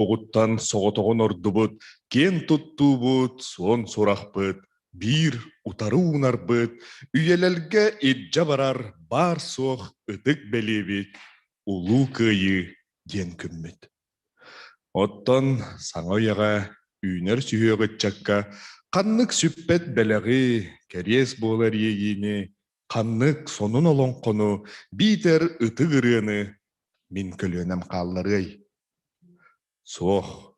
Угуттан соҕотоҕун ордубут, киэн туттуубут, суон сурахпыт, биир утары уунарбыт, үйэлэргэ илдьэ барар баар-суох ытык бэлиэбит, Улуу Кыайыы диэн күммүт. Оттон саҥа үйэҕэ үүнэр сүһүөх ыччакка ханнык сүппэт бэлэҕи, кэриэс буолар иэйиини, ханнык сонун олоҥхону биитэр ытык ырыаны мин көлүөнэм хаалларыай? Суох,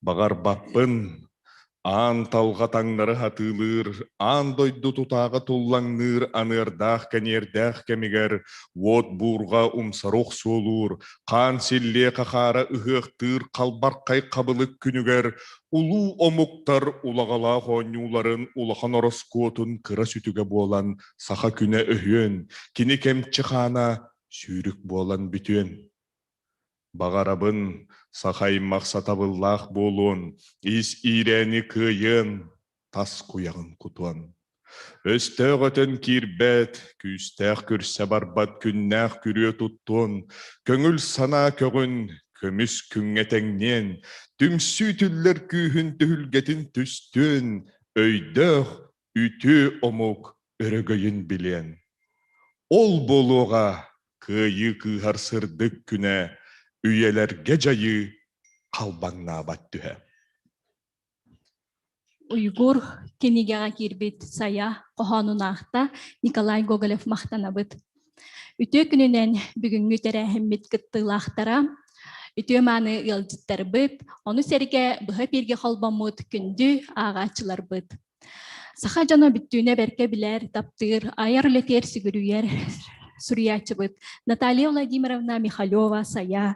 баҕарбаппын, аан талҕа таҥнары хатыылыыр, аан дойду тутааҕа туллаҥныыр аныардаах-кэниэрдээх кэмигэр уот буурҕа умсары охсуолуур, хаан силлиэ хахаара ыһыахтыыр халбархай хабылык күнүгэр улуу омуктар улаҕалаах оонньууларын улахан ороскуотун кыра сүтүгэ буолан саха күнэ өһүөн, кини кэмчи хаана сүүрүк буолан бүтүөн. Баҕарабын саха аймах сатабыллаах буолуон, ис иирээни кыайыан, тас куйаҕын кутуон. Өстөөх өтөн киирбэт, күүстээх күрсэ барбат күннээх күрүө туттуон, көҥүл санаа көҕүн, көмүс күҥҥэ тэҥниэн, түмсүү түллэр күүһүн түһүлгэтин түстүөн, өйдөөх, үтүө омук өрөгөйүн билиэн. Ол буолуоҕа кыайыы кыыһар сырдык күнэ, үйэлэргэ дьайыы халбаҥнаабат түһэ. Уйгур кинигэҕэ киирбит Сайа хоһоонун аахта Николай Гоголев махтанабыт. Үтүө күнүнэн бүгүҥҥү тэрээһиммит кыттыылаахтара, үтүө мааны ыалдьыттарбыт, ону сэргэ быһа эпииргэ холбоммут күндү ааҕааччыларбыт. Саха дьоно бүттүүнэ бэркэ билэр, таптыыр, айар үлэтигэр сүгүрүйэр суруйааччыбыт Наталья Владимировна Михалева-Сайа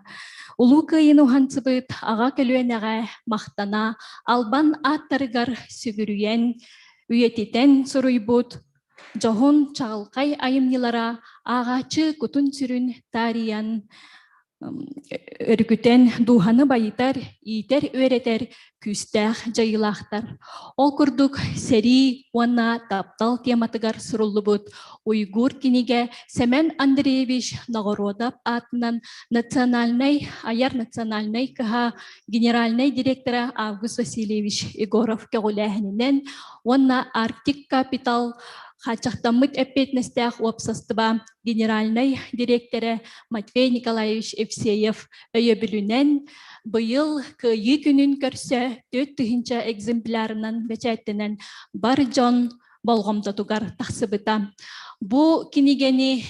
Улуу Кыайыыны уһансыбыт аҕа көлүөнэҕэ махтана, албан ааттарыгар сүгүрүйэн, үйэтитэн суруйбут дьоһун чаҕылхай айымньылара ааҕааччы кутун-сүрүн таарыйан өрүкүтэн дууһаны байытар, иитэр-үөрэтэр күүстээх дьайыылаахтар. Ол курдук сэрии уонна таптал тематыгар суруллубут Уйгур кинигэ Сэмэн Андреевич Ноҕоруодап аатынан национальнай айар национальнай кыһа генеральнай директора Август Васильевич Егоров көҕүлээһининэн уонна Арктик Капитал хааччахтаммыт эппиэтинэстээх уопсастыба генеральнай дириэктэрэ Матвей Николаевич Евсеев өйөбүлүнэн быйыл Кыайыы күнүн көрсө 4000 экземплярынан бэчээттэнэн бар дьон болҕомтотугар тахсыбыта. Бу кинигэни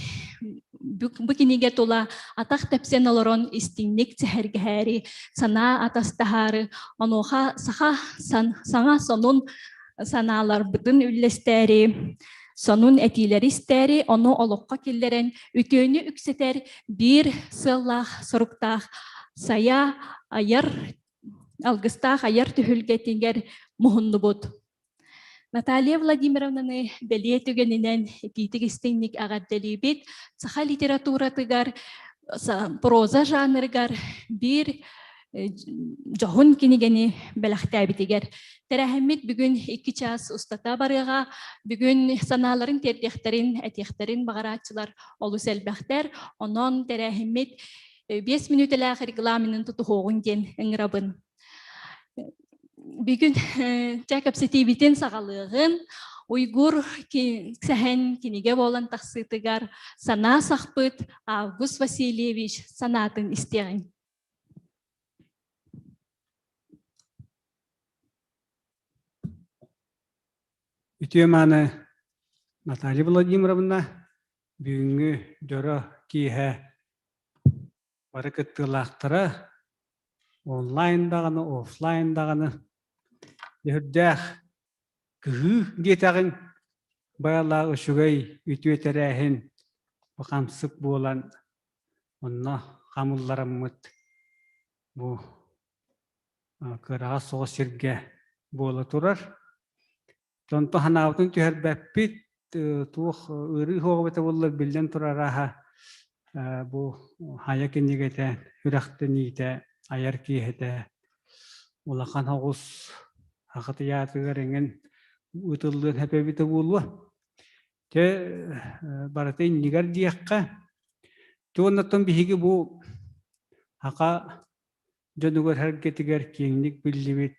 бу кинигэ тула атах тэпсэн олорон истиҥник сэһэргэһээри, санаа атастаһаары, онуоха саха саҥа сонун санааларбытын үллэстээри, сонун этиилэри истээри, ону олоххо киллэрэн үтүөнү үксэтэр биир сыаллаах соруктаах Сайа айар алгыстаах айар түһүлгэтигэр муһуннубут. Наталья Владимировнаны бэлиэ түгэнинэн итиитик истиҥник эҕэрдэлиибит. Саха литературатыгар проза жанрыгар биир дьоһун кинигэни бэлэхтээбитигэр. Тэрээһиммит бүгүн 2 чаас устата барыаҕа. Бүгүн санааларын тиэрдиэхтэрин, этиэхтэрин баҕарааччылар олус элбэхтэр. Онон тэрээһиммит 5 мүнүүтэлээх регламенын тутуһуоҕун диэн ыҥырабын. Бүгүн чэ кэпсэтиибитин саҕалыаҕын. Уйгур сэһэн кинигэ буолан тахсыытыгар санаа сахпыт Август Васильевич санаатын истиэҕиҥ. Үтүө мааны Наталья Владимировна бүгүҥҥү дьоро киэһэ бары кыттыылаахтара онлайн даҕаны, офлайн даҕаны сүрдээх кыһыы диэтэҕиҥ байалаах үчүгэй үтүө тэрээһин бу хамсык буолан Онно хамыллараммыт бу кыараҕас соҕус сиргэ буола турар. Онтон санаабытын түһэрбэппит, туох ыарыы суоҕа эбитэ буоллар биллэн турар арааһа бу хайа кинигэтэ, сүрэхтэниитэ, айар киэһэтэ улахан оҕус Саха тыйаатырыгар эҥин ыытыллыан сөп эбитэ буолуо. Дьэ барыта иннигэр диэххэ. Дьэ уонна оттон биһиги бу саха дьонугар-сэргэтигэр киэҥник биллибит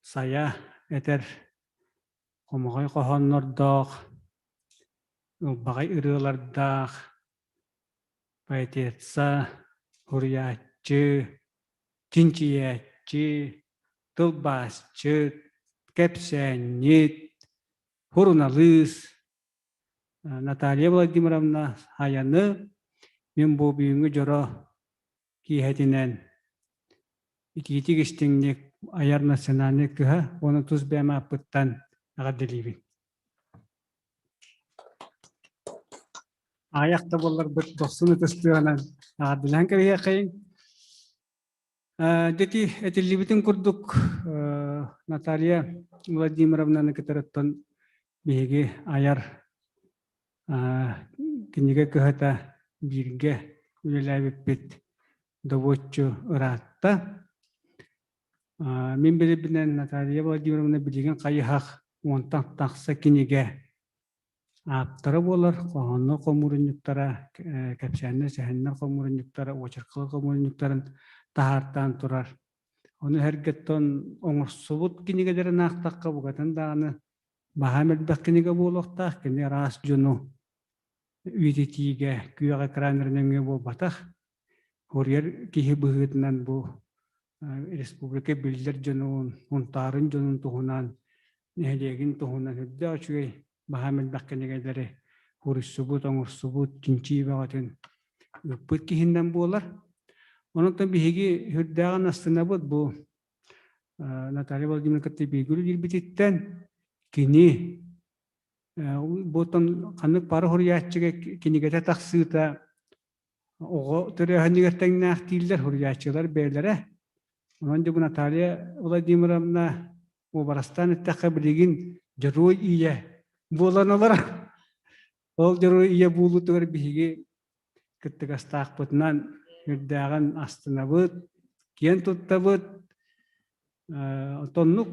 Сайа этэр хомоҕой хоһооннордоох, ылбаҕай ырыалардаах поэтесса, суруйааччы, чинчийээччи, тылбаасчыт, кэпсээнньит, суруналыыс Наталья Владимировна Хайаны мин бу бүгүҥҥү дьоро киэһэтинэн итиитик истиҥник айар национальнай кыһа уонна тус бэйэм ааппыттан эҕэрдэлиибин. Аҕыйах да буолларбыт дохсун ытыстыанан эҕэрдэлээн кэбиһиэххэйиҥ. Дьэ этиллибитин курдук Наталья Владимировнаны кытарыттан биһиги айар кинигэ кыһата бииргэ үлэлээбиппит добуоччу ыраатта. Мин билэрбинэн Наталья Владимировна билигин хайыһах уонтан тахса кинигэ ааптара буолар, хоһооннор хомуурунньуктара, кэпсээннэр, сэһэннэр хомуурунньуктара, очеркалар хомуурунньуктарын таһаартаан турар. Ону эргэттэн оҥорсубут кинигэлэрин аахтахха букатын даҕаны баһаам элбэх кинигэ буолуохтаах. Кини араас дьону үйэтитиигэ күөх экран эрэ нөҥүө буолбатах. Курьер киһи быһыытынан бу республика биллэр дьонун, Сунтаарын дьонун туһунан, нэһилиэгин туһунан үрдээх үчүгэй баһаам элбэх кинигэлэри хуруйсубут, оҥорсубут, чинчии бөҕөтүн ыыппыт киһинэн буолар. Онон биһиги үрдээҕин астынабыт бу Наталья Владимировна кытта бииргэ үлэлиирбититтэн кини бу ханнык пара суруйааччыга кинигэтэ тахсыыта оҕо төрөөһүнүгэр тэҥнээх дииллэр суруйааччылар бэйэлэрэ. Онон дьэ бу Наталья Владимировна уобарастаан эттэххэ билигин дьоруой ийэ буолан олорор. Ол дьоруой ийэ буолуутугар биһиги кыттыгастаахпытынан үрдээҕин астынабыт, киэн туттабыт. Оннук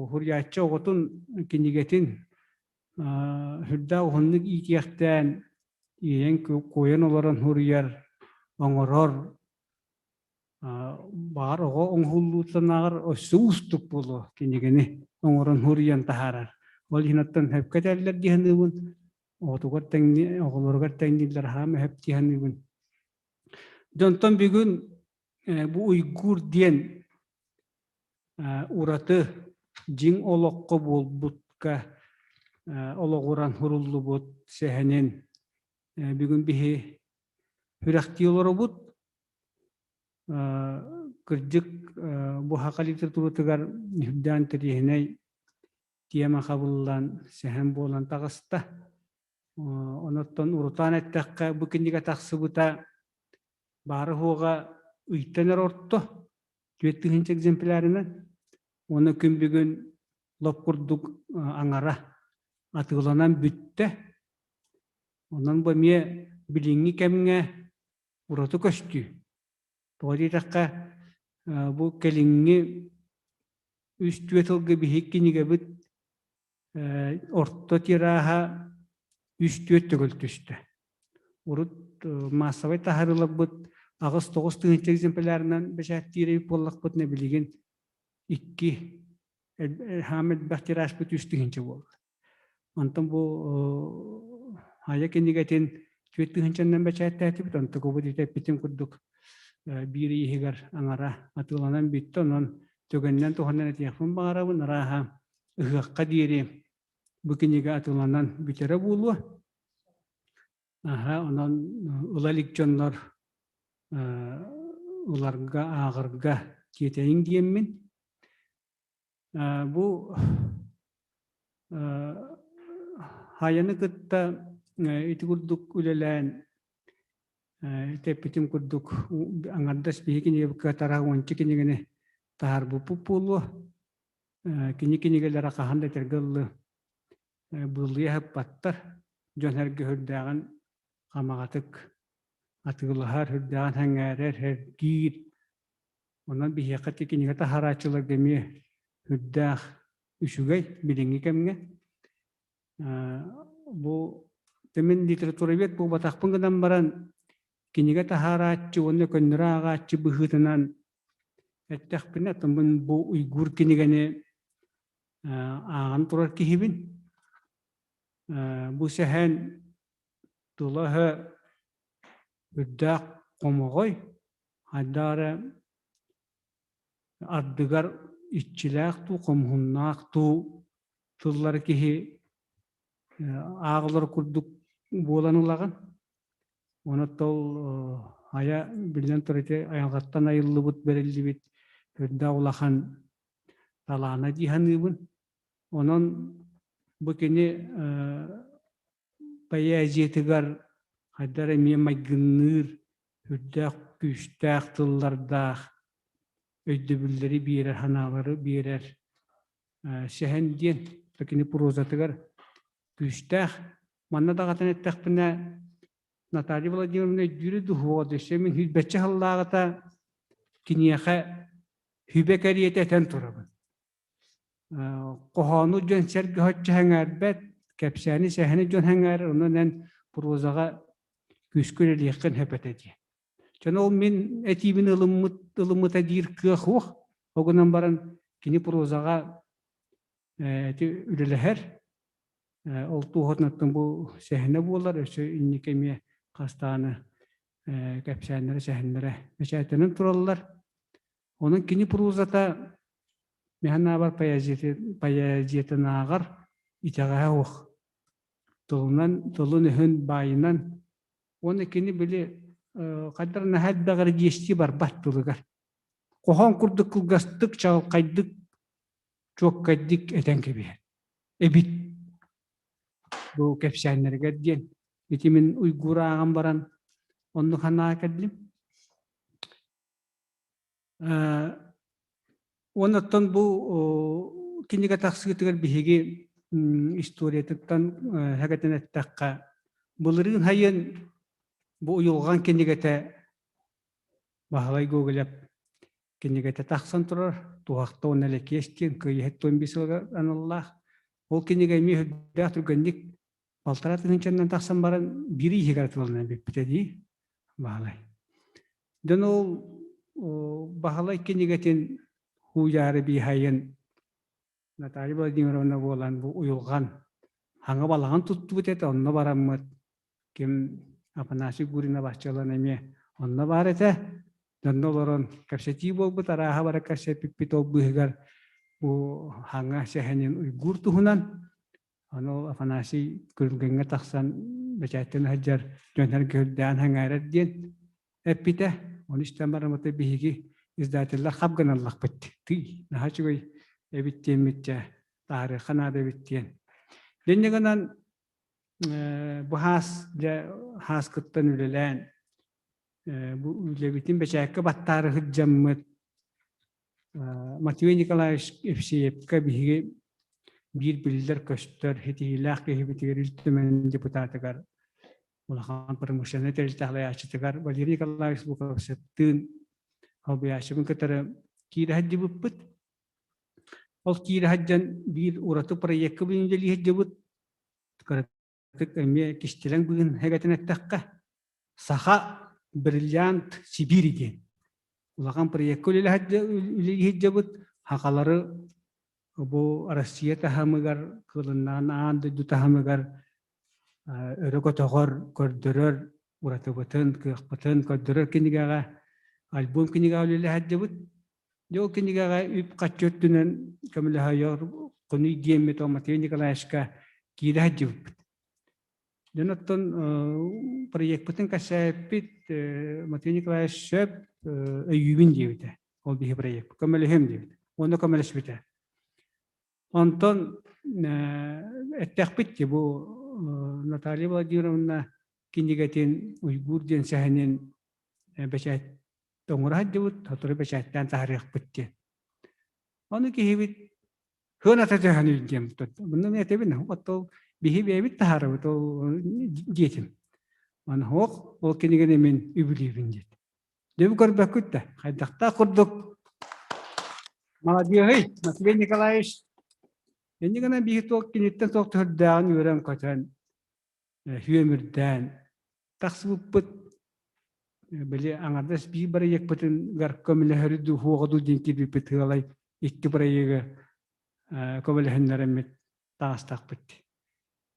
суруйааччы оҕотун кинигэтин сүрдээх уһуннук иитиэхтээн, иэйэн куойан олорон суруйар, оҥорор, баҕар оҕо оҥоһуллуутунааҕар өссө уустук буолуо кинигэни оҥорон суруйан таһаарар. Ол иһин оттон сөпкө этэллэр дии саныыбын, оҕотугар тэҥни оҕолоругар тэҥнииллэр аһаам өһөп дии саныыбын. Дьонтон бүгүн бу уйгур диэн ураты дьиҥ олоххо буолбутка олоҕуран суруллубут сэһэнин бүгүн биһи сүрэхтии олоробут. Кырдьык, бу саха литературатыгар үрдээн интэриэһинэй тиэмэ хабыллан, сэһэн буолан таҕыста. Онуттан урутаан эттэххэ, бу кинигэ тахсыбыта баара-суоҕа ыйтан эрэ орто, 4000 экземплярынан. Уонна күн бүгүн лоп курдук аҥара атыыланан бүттэ. Онон бу эмиэ билиҥҥи кэмҥэ ураты көстүү. Тоҕо диэтэххэ, бу кэлиҥҥи үс-түөрт сылга биһиги кинигэбит орто тираһа үс-түөрт төгүл түстэ. Урут маассабай таһаарыыларбыт 8-9 тыһыынча экземплярынан бэчээттиир эбит буоллахпытына, билигин икки хаам элбэх тиражпыт 3 тыһыынча буолла. Онтон бу айа кинигэтин 4 тыһыынчаннан бэчээттээтибит, онтукубут ити эппитим курдук биир иһигэр аҥара атыыланан бүттэ, онон түгэнинэн туһанан этиэхпин баҕарабын, арааһа ыһыахха диэри бу кинигэ атыыланан бүтэрэ буолуо. Аһа, онон ыла илик дьоннор ыларга, ааҕарга тиэтэйиҥ диэммин. Бу Хайаны кытта ити курдук үлэлээн эппитим курдук аҥардас биһи кинигэбит тараах уонча кинигэни таһаарбыппыт буолуо. Кини кинигэлэрэ хаһан да этэргэ дылы быыллыйа сыппаттар. Дьон сэргэ сүрдээҕин хамаҕатык атыылаһар, сүрдээҕин сэҥээрэр, сэргиир. Онон биһиэхэ ити кинигэ таһаарааччыларга эмиэ сүрдээх үчүгэй билиҥҥи кэмҥэ. Бу мин литературовед буолбатахпын гынан баран, кинигэ таһаарааччы уонна көннөрү ааҕааччы быһыытынан. Эттэхпинэ, оттон бу уйгур кинигэни ааҕан турар киһибин. Бу сэһэн тыла-өһө үрдээх хомоҕой, хайдах эрэ ардыгар иччилээх дуу, хомуһуннаах дуу тыллары киһи ааҕылар курдук буолан ылаҕын. Онон ол айа биллэн турар ити айылҕаттан айыллыбыт, бэриллибит үрдээх улахан талаана дии саныыбын. Онон бу кини поэзиятыгар хайдах эрэ эмиэ майгынныыр, үрдээх күүстээх тыллардаах өйдөбүллэри биэрэр, санаалары биэрэр сэһэн диэн кини прозатыгар күүстээх. Манна даҕатан эттэхпинэ, Наталья Владимировна өйдүүрэ дуһуоҕа өссө мин сүүрбэччэ сыллааҕыта киниэхэ сүбэ кэриэтэ этэн турабын. Хоһоону дьон сэргэ соччо сэҥээрбэт, кэпсээни сэһэни дьон сэҥээрэр, онон эн прозаҕа күүскэ үлэлиэххин сөп этэ диэн. Дьон ол мин этиибин ылыммыт ылыммыта диир кыах суох. Ол гынан баран кини прозаҕа ити үлэлэһэр. Ол туоһутунаттан бу сэһэнэ буолар, өссө инники эмиэ хас даҕаны кэпсээннэрэ, сэһэннэрэ бэчээттэнэн тураллар. Онон кини прозата мин санаабар поэзиятынааҕар итэҕэһэ суох. Тылынан, тылын-өһүн баайынан уонна кини били хайдах наһаа элбэх эрэ диэстии барбат тылыгар. Хоһоон курдук кылгастык, чаҕылхайдык, чуоккайдык этэн кэбиһэр. Эбит бу кэпсээннэригэр диэн. Ити мин Уйгур ааҕан баран оннук санаа кэллим. Уонна оттон бу кинигэ тахсыытыгар биһиги историятыттан хэгэтэн эттэххэ, былырыын хайын бу уйулҕан кинигэтэ Баһылай Гоголев кинигэтэ тахсан турар Туһахта уонна Лэкиэс диэн кыайыһыт 15 сылга аналлаах. Ол кинигэ эмиэ сүрдээх түргэнник балтараа тыһыынчаннан тахсан баран биир иһигэр атыыланан бүппүтэ дии Баһылай. Дьон ол Баһылай кинигэтин хууйаары биһайын Наталья Владимировна буолан бу уйулҕан хаҥа балаҕан туттубут этэ, онно бараммыт ким Афанасий Гурина баччалан эмиэ онно баар этэ. Дьонно олорон кэпсэтии буолбут, арааһа бара кэпсэппиппит ол быыһыгар бу хаҥа сэһэнин Уйгур туһунан Аны Афанасий күрүлгэҥҥэ тахсан бэчээттэн сылдьар дьоннор көрдөөн сэҥээрэр диэн эппитэ. Ону истэн бараммыта биһиги издателлэр хап гыналлахпыт. Тый, наһаа үчүгэй эбит диэммит дьэ, таһаарыахха наада эбит диэн. Инньэ гынан бу хаас дьэ хааскыттан үлэлээн бу үлэбитин бэчээккэ баттаары сылдьаммыт Матвей Николаевич Евсеевка биһиги биир биллэр-көстөр ситиһиилээх киһибитигэр Ил Түмэн депутатыгар улахан промышленнай тэрилтэ салайааччытыгар Валерий Николаевич Луковцевтыын солбуйааччыбын кытары киирэ сылдьыбыппыт. Ол киирэ сылдьан биир ураты проекка үлэлии сылдьыбыт. Кыратык эмиэ кистэлэҥ быһын хэгэтин эттэххэ, Саха бриллиант Сибири диэн улахан проекка үлэлии сылдьабыт. Сахалары бу Россия таһымыгар, кылыннаан аан дойду таһымыгар өрө көтөҕөр, көрдөрөр, уратыбытын, кыахпытын көрдөрөр кинигэҕэ, альбом кинигэҕэ үлэлэһэ сылдьабыт. Дьэ ол кинигэҕэ үп-харчы өттүнэн көмөлөһөйөр хонуй диэммит Матвей Николаевичка киирэ сылдьыбыппыт. Дьон оттон проекпытын кэсээппит Матвей Николаевич сөп өйүүбүн диэбитэ. Ол биһи проект көмөлөһүөм диэбит. Уонна көмөлөспүтэ. Онтон эттэхпит ди бу Наталья Владимировна кинигэтин Уйгур диэн сэһэнин бэчээт оҥоро сылдьыбыт, сотору бэчээттээн таһаарыахпыт диэн. Ону киһибит Сыаната төһөнүй диэн Мунна мен этэбин, оттол биһи бэйэбит таһаарабыт ол диэтим. Аны хоох ол кинигини мин үбүлүүбүн диэт. Дьэ көрбөккүт да, хайдахтаах курдук Маладьыаһый, Матвей Николаевич. Инньэ гынан биһи туох киниттэн туох төһөрдөөҕүн үөрэн-көтөн, үөмүрдээн тахсыбыппыт. Били аҥардас биир бырайыакпытыгар көмөлөһөрү дуу, суоҕа дуу диэн киирбиппит ыалай икки бырайыагы көмөлөһүннэрэммит таҕыстахпыт.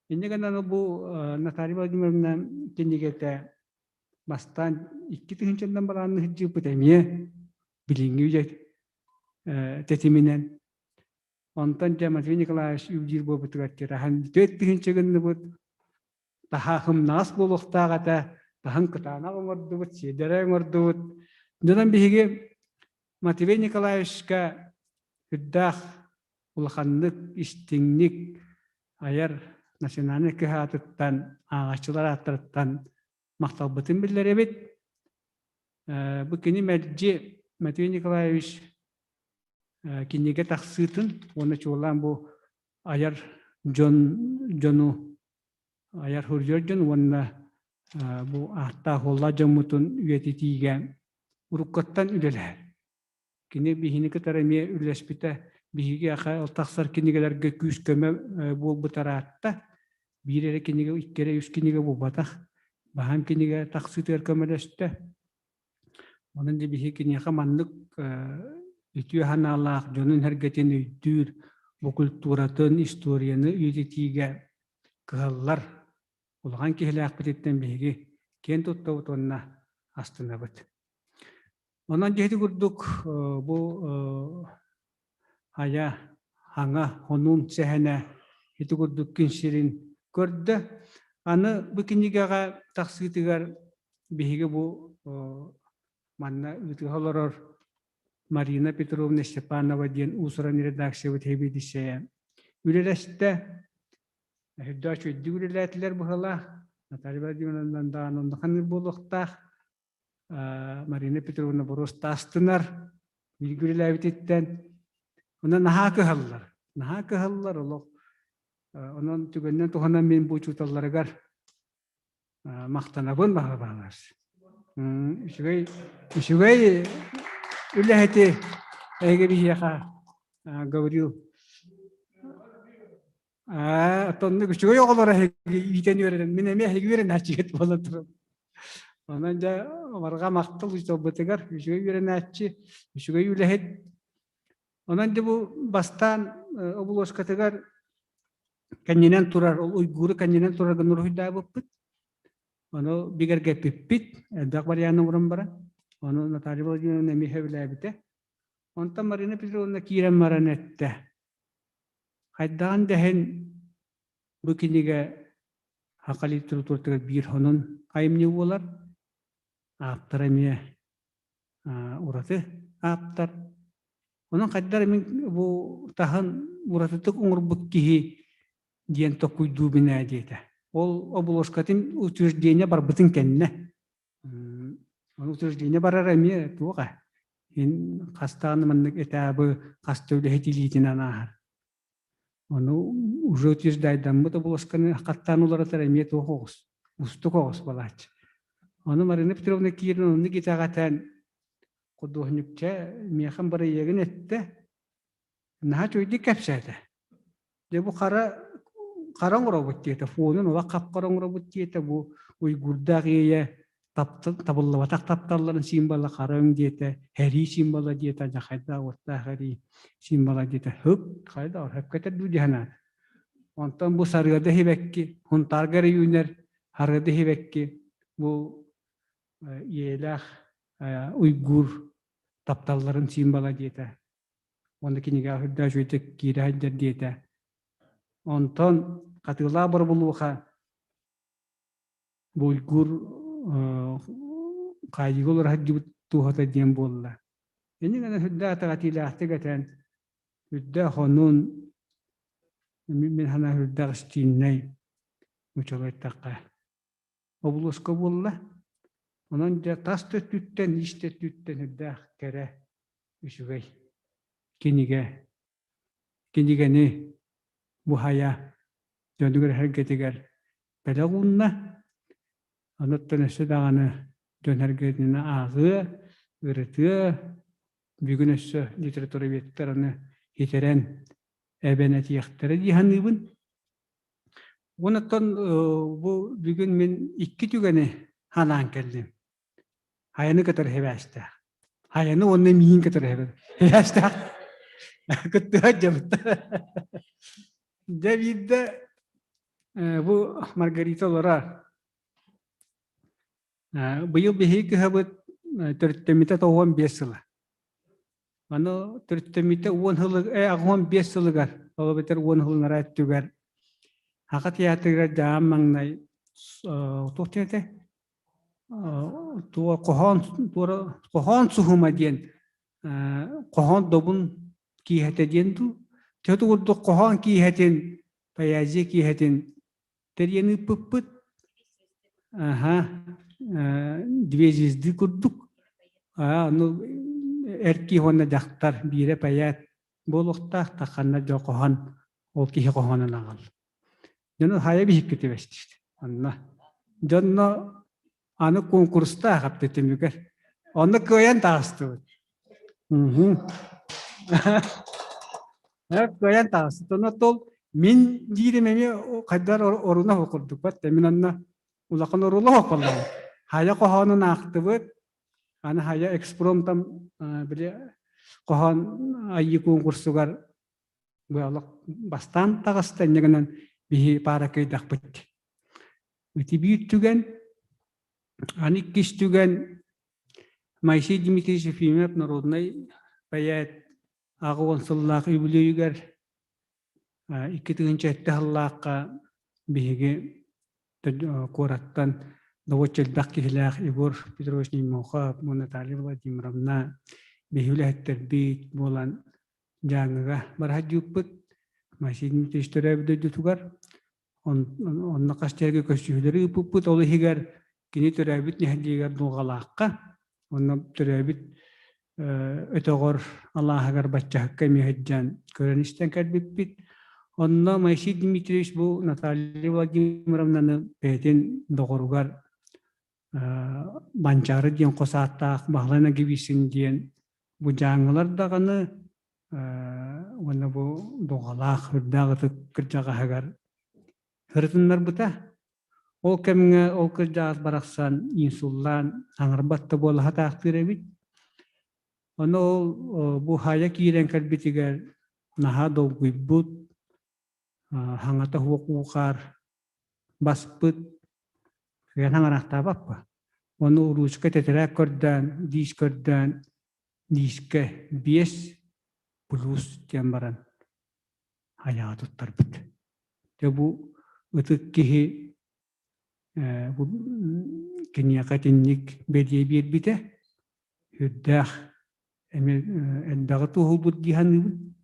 Инньэ гынан бу Наталья Владимировна кинигэтэ бастаан 2000-дан бараанны сылдьыыппыт эмиэ билиҥҥи үйэ тэтиминэн. Онтон дьэ Матвей Николаевич үбдиир буолбутугар тираһан 4000 гынныбыт, таһаахымнаҕас буолуохтаах этэ, таһын кытаанах оҥордубут, сиэдэрэй оҥордубут. Дьонон биһиги Матвей Николаевичка үрдээх улаханнык, истиҥник айар национальнай кыһаатыттан, ааҕааччылар ааттарыттан махталбытын биллэрэбит. Бу кини мэлдьи Матвей Николаевич кинигэ тахсыытын уонна чуолаан бу айар дьон дьону айар суруйар дьон уонна бу ааттаах уоллаах дьоммутун үйэтитиигэ уруккуттан үлэлэһэр. Кини биһини кытары эмиэ үлэлэспитэ биһиги ол тахсар кинигэлэргэ күүс-көмө буолбута ыраатта. Биир эрэ кинигэ, икки эрэ, үс кинигэ буолбатах. Баһаам кинигэ тахсыытыгар көмөлөстө. Онон дьэ биһиги киниэхэ маннык үтүө санаалаах дьонун-сэргэтин өйдүүр, бу культуратын, историяны үйэтитиигэ кыһаллар улахан киһилээхпититтэн биһиги киэн туттабыт уонна астынабыт. Онон дьэ ити курдук бу айа, хаҥа, хонуун сэһэнэ ити курдук күн сирин көрдө. Аны бу кинигэҕэ тахсыытыгар биһиги бу манна ыытыһа олорор Марина Петровна Степанова диэн уус-уран редакциябыт сэбиэдиссэйэ үлэлэстэ. Үрдээх үчүгэйдик үлэлээтилэр быһыылаах. Наталья Владимировна даҕаны онно ханнык буолуохтаах. Марина Петровна боруоста астынар бииргэ үлэлээбититтэн. Онон наһаа кыһаллар. Наһаа кыһаллар олох. Онон түгэнинэн туһанан мин бу учууталларыгар махтанабын баҕа Үчүгэй үчүгэй үлэһити эһиги биһиэхэ Гаврил Аа, оттоннук үчүгэй оҕолор эһиги иитэн үөрэнэн, мин эмиэ эһиги үөрэнээччигит буолан туран. Онон дьэ барҕа махтал учууталбытыгар үчүгэй үөрэнээччи, үчүгэй үлэһит. Онон дьэ бу бастаан оболуоскатыгар кэннинэн турар, ол уйгууру кэннинэн турар гына уруһуйдаабыппыт. Ону бигэргэппиппит, элбэх варианы оҥорон баран. Ону Наталья Владимировна эмиэ сөбүлээбитэ. Онтон Марина Петровна киирэн баран эттэ. Хайдаҕын да иһин бу кинигэ саха литературатыгар биир сонун айымньы буолар. Ааптара эмиэ ураты ааптар. Онон хайдах эрэ мин бу таһын уратытык оҥорбут киһи диэн толкуйдуубун ээ диэтэ. Ол обложкатын утверждение барбытын кэннэ. Ону утверждение барара эмиэ туох ээ. Ин хастаан маннык этабы хаста үлэһит илиитинэн ааһар. Ону уже утверждайдаммыт обложканы хаттаан уларытар эмиэ туох оҕус, устук оҕус балааччы. Ону Марина Петровна киирэн оннук итэҕэтэн художникча миэхэ бырайыагын эттэ, наһаа үчүгэйдик кэпсээтэ. Дьэ бу хара хара оҥоробут диэтэ, фонун олох хап-хара оҥоробут диэтэ, бу уйгурдаах иэйэ табыллыбатах тапталларын символа хара өҥ диэтэ, һэрии символа диэтэ, дьэ хайдах уоттаах эрии символа диэтэ, һык, хайдах сөпкө дуу дии санаата. Онтон бу сарыада сибэкки, Хунтаарга эрэ үүнэр сарыада сибэкки бу ийэлээх уйгур тапталларын символа диэтэ. Уонна кинигэҕэ үрдээх үчүгэйдик киирэ сылдьар диэтэ. Онтон хатыылаах боробулуоха бу уйгур хаайыыга олоро сылдьыбыт туоһата диэн буолла. Инньэ гынан сүрдээх итэҕэтиилээхтик этэн, үрдээх онун мин санаа сүрдээх истииннэй учуол эттэххэ обулуоска буолла. Онон дьэ тас да өттүттэн, ис да өттүттэн үрдээх кэрэ үчүгэй кинигэ кинигэни буһайа дьонугар-сэргэтигэр бэлэх уунна. Онуттан өссө даҕаны дьон-сэргэтинэн ааҕыа, ырытыа, бүгүн өссө литературоведтар аны итэрэн эбэн этиэхтэрэ дии саныыбын. Онуттан бу бүгүн мин икки түгэни санаан кэллим. Хайаны кытары сибээстээх. Хайаны уонна миин кытары сибээстээх. Кыттыһа дьабыт. Дьэ биирдэ бу Маргарита олорор. Быйыл биһиги кыһабыт төрүттэммитэ 95 сыла. Аны төрүттэммитэ 10 сылы, 85 сылыгар, ол эбэтэр 10 сылынара өттүгэр Саха театрыгар дьаам маҥнай туох диэн этэ? Туо хоһоон туора хоһоон суһума диэн хоһоон добун киэһэтэ диэн дуу? Төһө курдук хоһоон киэһэтин, поэзия киэһэтин тэрийэн ыыппыппыт. Аха, две звезды курдук. Аа, ону эр киһи уонна дьахтар биирэ поэт буолуохтаах, тахханна дьо хоһоон ол киһи хоһоонун аҕал. Дьону хайа биһикки түбэстибит. Онно. Дьонно аны куонкурустаах апты түмүгэр. Онно кыайан таҕыстыбыт. Кыайан таҕыстыбыт. Онно тол мин диирим эмиэ хайдар оруна курдук бат. Мин онно улахан орула околлоҕум. Хайа хоһоонун аахтыбыт. Аны хайа экспромтан били хоһоон айыы куонкурсугар Бу бастаан таҕыста инньэ гынан биһи паара кыайдахпыт. Ити биир түгэн, аны иккис түгэн Моисей Дмитриевич Ефимов народнай поэт 80 сыллаах үбүлүөйүгэр 2007 сыллаахха биһиги куораттан добуочча элбэх киһилээх Егор Петрович Неймохов, Наталья Владимировна биһи үлэһиттэрбит буолан Дьааҥыга бараһадьыыппыт Моисей Дмитриевич төрөөбүт дойдутугар онно хас сиргэ көрсүһүүлэри ыыппыппыт. Ол иһигэр кини төрөөбүт нэһилиэгэр Дулҕалаахха, онно төрөөбүт өтөҕөр алааһыгар баччаһыкка эмиэ сылдьан көрөн-истэн кэлбиппит. Онно Моисей Дмитриевич бу Наталья Владимировнаны бэйэтин доҕоругар Манчаары диэн хос ааттаах Баһылай Нагивисин диэн бу дьааҥылар даҕаны уонна бу дуҕалаах үрдээх ытык кырдьаҕаһыгар ырытыннарбыта. Ол кэмҥэ ол кырдьаҕас барахсан инсуллаан аҥарбат да буола сатаахтыыр эбит. Ону ол бу хайа киирэн кэлбитигэр наһаа долгуйбут, хаҥата суох уу-хаар баспыт, кыайан хаҥараахтаабаппа. Ону уруучка тэтэрээк көрдөөн, диис көрдөөн, диискэ 5 плюс диэн баран айаҕа туттарбыт. Дьэ бу ытык киһи бу киниэхэ итинник бэлиэ биэрбитэ үрдээх эмиэ элбэҕи туоһулбут дии саныыбын.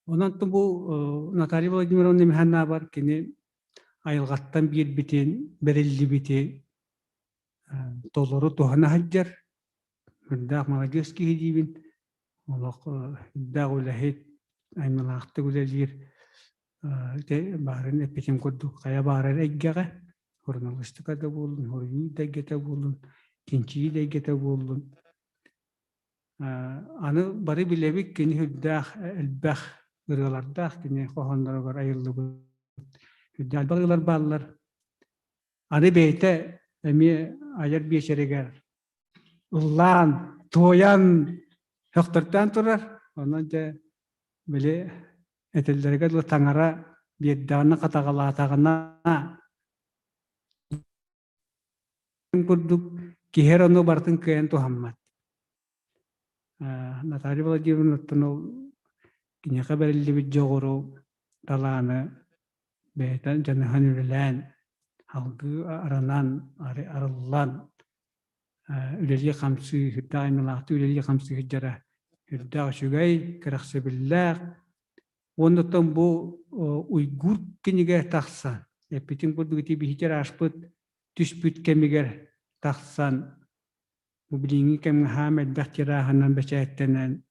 Онон бу Наталья Владимировна Михайловна кини айылҕаттан биэрбитин, бэриллибити толору туһана сылдьар. Үрдээх маладьыас киһи диибин. Олох үрдээх үлэһит, аймалаахтык үлэлиир. Ити баарын эппитим курдук хайа баарар эйгэҕэ, суруналыыстыка да буоллун, суруйуу да эйгэтэ буоллун, чинчийии да эйгэтэ буоллун. Аны бары билэбит кини сүрдээх элбэх ырыалардаах, кини хоһоонноругар айыллыбыт сүрдээх элбэх ырыалар бааллар. Аны бэйэтэ эмиэ айар биэчэригэр ыллаан, туойан, сөхтөртөөн турар. Онон дьэ били этэллэригэр дылы таҥара биэрдэҕинэ хатаҕалаатаҕына курдук киһи эрэ ону барытын кыайан туһаммат. Наталья Владимировнаттан ол киниэхэ бэриллибит дьоҕуру, талааны бэйэтэ дьаныһан үлэлээн, алгыы аранан, арыллан үлэлии-хамсыы, сүрдээх аймалаахтык үлэлии-хамсыы сылдьара сүрдээх үчүгэй, кэрэхсэбиллээх. Уонна оттон бу уйгур кинигэ тахсан, эппитим курдук ити биһи тиражпыт түспүт кэмигэр тахсан, бу билиҥҥи кэмҥэ хаам элбэх тираһынан бэчээттэнэн,